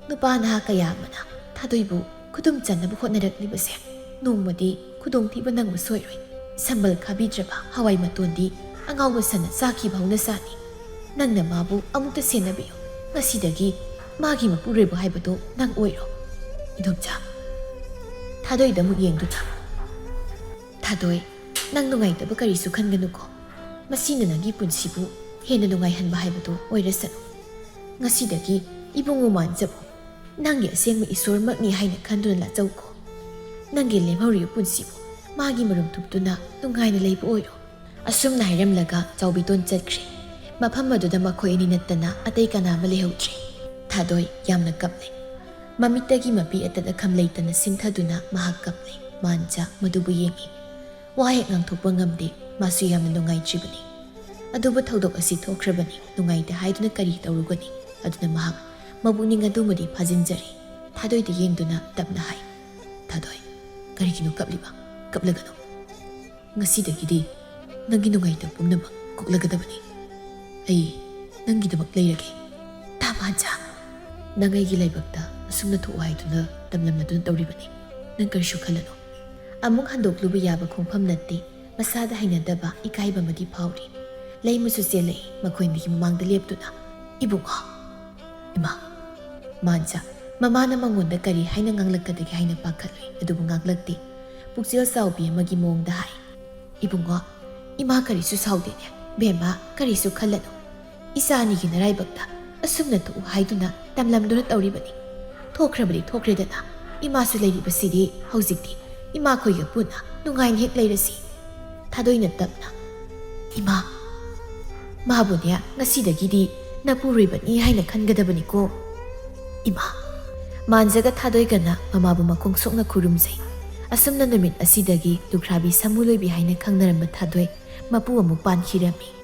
ꯅꯨꯄꯥ ꯅꯍꯥ ꯀꯌꯥ ꯑꯃꯅ ꯊꯥꯗꯣꯏꯕꯨ ꯈꯨꯗꯨꯝ ꯆꯟꯅꯕ ꯍꯣꯠꯅꯔꯛꯂꯤꯕꯁꯦ ꯅꯣꯡꯃꯗꯤ ꯈꯨꯗꯣꯡꯊꯤꯕ ꯅꯪꯕ ꯁꯣꯏꯔꯣꯏ꯫ ꯁꯝꯕꯜ ꯈꯥꯕꯤꯗ꯭ꯔꯕ ꯍꯋꯥꯏ ꯃꯇꯣꯟꯗꯤ ꯑꯉꯥꯎꯕ ꯁꯟꯅ ꯆꯥꯈꯤꯕ ꯍꯧꯅ ꯆꯥꯅꯤ꯫ ꯅꯪꯅ ꯃꯥꯕꯨ ꯑꯃꯨꯛꯇ ꯁꯦꯟꯅꯕꯤꯌꯨ꯫ ꯉꯁꯤꯗꯒꯤ ꯃꯥꯒꯤ ꯃꯄꯨꯔꯣꯏꯕ ꯍꯥꯏꯕꯗꯣ ꯅꯪ ꯑꯣꯏꯔꯣ, ꯏꯗꯣꯝꯆꯥ꯫" ꯊꯥꯗꯣꯏꯗ ꯑꯃꯨꯛ ꯌꯦꯡꯗꯨꯅ, "ꯊꯥꯗꯣꯏ, ꯅꯪ ꯅꯨꯡꯉꯥꯏꯇꯕ ꯀꯔꯤꯁꯨ ꯈꯟꯒꯅꯨꯀꯣ꯫ ꯃꯁꯤꯅ ꯅꯪꯒꯤ ꯄꯨꯟꯁꯤꯕꯨ ꯍꯦꯟꯅ ꯅꯨꯡꯉꯥꯏꯍꯟꯕ ꯍꯥꯏꯕꯗꯨ ꯑꯣꯏꯔꯁꯅꯨ꯫ ꯉꯁꯤꯗꯒꯤ ꯏꯕꯨꯡꯉꯣ ꯃꯥꯟꯖꯕꯨ ꯅꯪꯒꯤ ꯑꯁꯦꯡꯕ ꯏꯁꯣꯔꯃꯛꯅꯤ ꯍꯥꯏꯅ ꯈꯟꯗꯨꯅ ꯂꯥꯠꯆꯧꯀꯣ꯫ ꯅꯪꯒꯤ ꯂꯦꯝꯍꯧꯔꯤꯕ ꯄꯨꯟꯁꯤꯕꯨ ꯃꯥꯒꯤ ꯃꯔꯨꯝ ꯊꯨꯞꯇꯨꯅ ꯅꯨꯡꯉꯥꯏꯅ ꯂꯩꯕ ꯑꯣꯏꯔꯣ꯫" ꯑꯁꯨꯝꯅ ꯍꯥꯏꯔꯝꯂꯒ ꯆꯥꯎꯕꯤꯇꯣꯟ ꯆꯠꯈ꯭ꯔꯦ꯫ ꯃꯐꯝ ꯑꯗꯨꯗ ꯃꯈꯣꯏ ꯑꯅꯤ ꯅꯠꯇꯅ ꯑꯇꯩ ꯀꯅꯥ ꯑꯃ ꯂꯩꯍꯧꯗ꯭ꯔꯦ꯫ ꯊꯥꯗꯣꯏ ꯌꯥꯝꯅ ꯀꯞꯂꯦ꯫ ꯃꯃꯤꯠꯇꯒꯤ ꯃꯄꯤ ꯑꯇꯠ ꯑꯈꯝ ꯂꯩꯇꯅ ꯁꯤꯟꯊꯗꯨꯅ ꯃꯍꯥꯛ ꯀꯞꯂꯦ꯫ ꯃꯥꯟꯖ ꯃꯗꯨꯕꯨ ꯌꯦꯡꯏ꯫ ꯋꯥ ꯍꯦꯛ ꯉꯥꯡꯊꯣꯛꯄ ꯉꯝꯗꯦ꯫ ꯃꯥꯁꯨ ꯌꯥꯝꯅ ꯅꯨꯡꯉꯥꯏꯇ꯭ꯔꯤꯕꯅꯤ꯫ ꯑꯗꯨꯕꯨ ꯊꯧꯗꯣꯛ ꯑꯁꯤ ꯊꯣꯛꯈ꯭ꯔꯕꯅꯤ, ꯅꯨꯡꯉꯥꯏꯇꯦ ꯍꯥꯏꯗꯨꯅ ꯀꯔꯤ ꯇꯧꯔꯨꯒꯅꯤ? ꯑꯗꯨꯅ ꯃꯍꯥꯛ ꯃꯄꯨꯛꯅꯤꯡ ꯑꯗꯨꯃꯗꯤ ꯐꯥꯖꯤꯟꯖꯔꯦ꯫ ꯊꯥꯗꯣꯏꯗ ꯌꯦꯡꯗꯨꯅ ꯇꯞꯅ ꯍꯥꯏ, "ꯊꯥꯗꯣꯏ, ꯀꯔꯤꯒꯤꯅꯣ ꯀꯞꯂꯤꯕ? ꯀꯞꯂꯒꯅꯨ꯫ ꯉꯁꯤꯗꯒꯤꯗꯤ ꯅꯪꯒꯤ ꯅꯨꯡꯉꯥꯏꯇꯕ ꯄꯨꯝꯅꯃꯛ ꯀꯣꯛꯂꯒꯗꯕꯅꯤ꯫ ꯑꯩ ꯅꯪꯒꯤꯗꯃꯛ ꯂꯩꯔꯒꯦ꯫ ꯇꯥ ꯃꯥꯟꯖ, ꯅꯪ ꯑꯩꯒꯤ ꯂꯥꯏꯕꯛꯇ ꯑꯁꯨꯝꯅ ꯊꯣꯛꯎ ꯍꯥꯏꯗꯨꯅ ꯇꯝꯂꯝꯂꯗꯨꯅ ꯇꯧꯔꯤꯕꯅꯤ꯫ ꯅꯪ ꯀꯔꯤꯁꯨ ꯈꯜꯂꯅꯨ꯫ ꯑꯃꯨꯛ ꯍꯟꯗꯣꯛꯂꯨꯕ ꯌꯥꯕ ꯈꯣꯡꯐꯝ ꯅꯠꯇꯦ꯫ ꯃꯁꯥꯗ ꯍꯩꯅꯗꯕ, ꯏꯀꯥꯏꯕ ꯑꯃꯗꯤ ꯐꯥꯎꯔꯤ꯫ ꯂꯩꯃꯁꯨ ꯆꯦꯜꯂꯛꯏ, ꯃꯈꯣꯏ ꯑꯅꯤꯒꯤ ꯃꯃꯥꯡꯗ ꯂꯦꯞꯇꯨꯅ, "ꯏꯕꯨꯡꯉꯣ!" ꯏꯃꯥ! ꯃꯥꯟꯖ, ꯃꯃꯥꯅ ꯃꯉꯣꯟꯗ ꯀꯔꯤ ꯍꯥꯏꯅ ꯉꯥꯡꯂꯛꯀꯗꯒꯦ ꯍꯥꯏꯅ ꯄꯥꯈꯠꯂꯨꯏ, ꯑꯗꯨꯕꯨ ꯉꯥꯡꯂꯛꯇꯦ꯫ ꯄꯨꯛꯆꯦꯜ ꯆꯥꯎꯕꯤ ꯑꯃꯒꯤ ꯃꯑꯣꯡꯗ ꯍꯥꯏ, "ꯏꯕꯨꯡꯉꯣ, ꯏꯃꯥ ꯀꯔꯤꯁꯨ ꯁꯥꯎꯗꯦꯅꯦ꯫ ꯕꯦꯝꯃ, ꯀꯔꯤꯁꯨ ꯈꯜꯂꯅꯨ꯫ ꯏꯆꯥ ꯑꯅꯤꯒꯤ ꯅꯔꯥꯏꯕꯛꯇ ꯑꯁꯨꯝꯅ ꯊꯣꯛꯎ ꯍꯥꯏꯗꯨꯅ ꯇꯝꯂꯝꯗꯨꯅ ꯇꯧꯔꯤꯕꯅꯤ꯫ ꯊꯣꯛꯈ꯭ꯔꯕꯗꯤ ꯊꯣꯛꯈ꯭ꯔꯦꯗꯅ, ꯏꯃꯥꯁꯨ ꯂꯩꯔꯤꯕꯁꯤꯗꯤ ꯍꯧꯖꯤꯛꯇꯤ ꯏꯃꯥꯈꯣꯏꯒ ꯄꯨꯟꯅ ꯅꯨꯡꯉꯥꯏꯅ ꯍꯦꯛ ꯂꯩꯔꯁꯤ꯫" ꯊꯥꯗꯣꯏꯅ ꯇꯞꯅ, "ꯏꯃꯥ, ꯃꯥꯕꯨꯅꯦ ꯉꯁꯤꯗꯒꯤꯗꯤ ꯅꯄꯨꯔꯣꯏꯕꯅꯤ ꯍꯥꯏꯅ ꯈꯟꯒꯗꯕꯅꯤꯀꯣ꯫ ꯏꯃꯥ!" ꯃꯥꯟꯖꯒ ꯊꯥꯗꯣꯏꯒꯅ ꯃꯃꯥꯕꯨ ꯃꯈꯣꯡ ꯁꯣꯛꯅ ꯈꯨꯔꯨꯝꯖꯩ꯫ ꯑꯁꯨꯝꯅ ꯅꯨꯃꯤꯠ ꯑꯁꯤꯗꯒꯤ ꯂꯨꯈ꯭ꯔꯥꯕꯤ ꯁꯥꯃꯨ ꯂꯣꯏꯕꯤ ꯍꯥꯏꯅ ꯈꯪꯅꯔꯝꯕ ꯊꯥꯗꯣꯏ ꯃꯄꯨ ꯑꯃꯨꯛ ꯄꯥꯟꯈꯤꯔꯝꯃꯤ꯫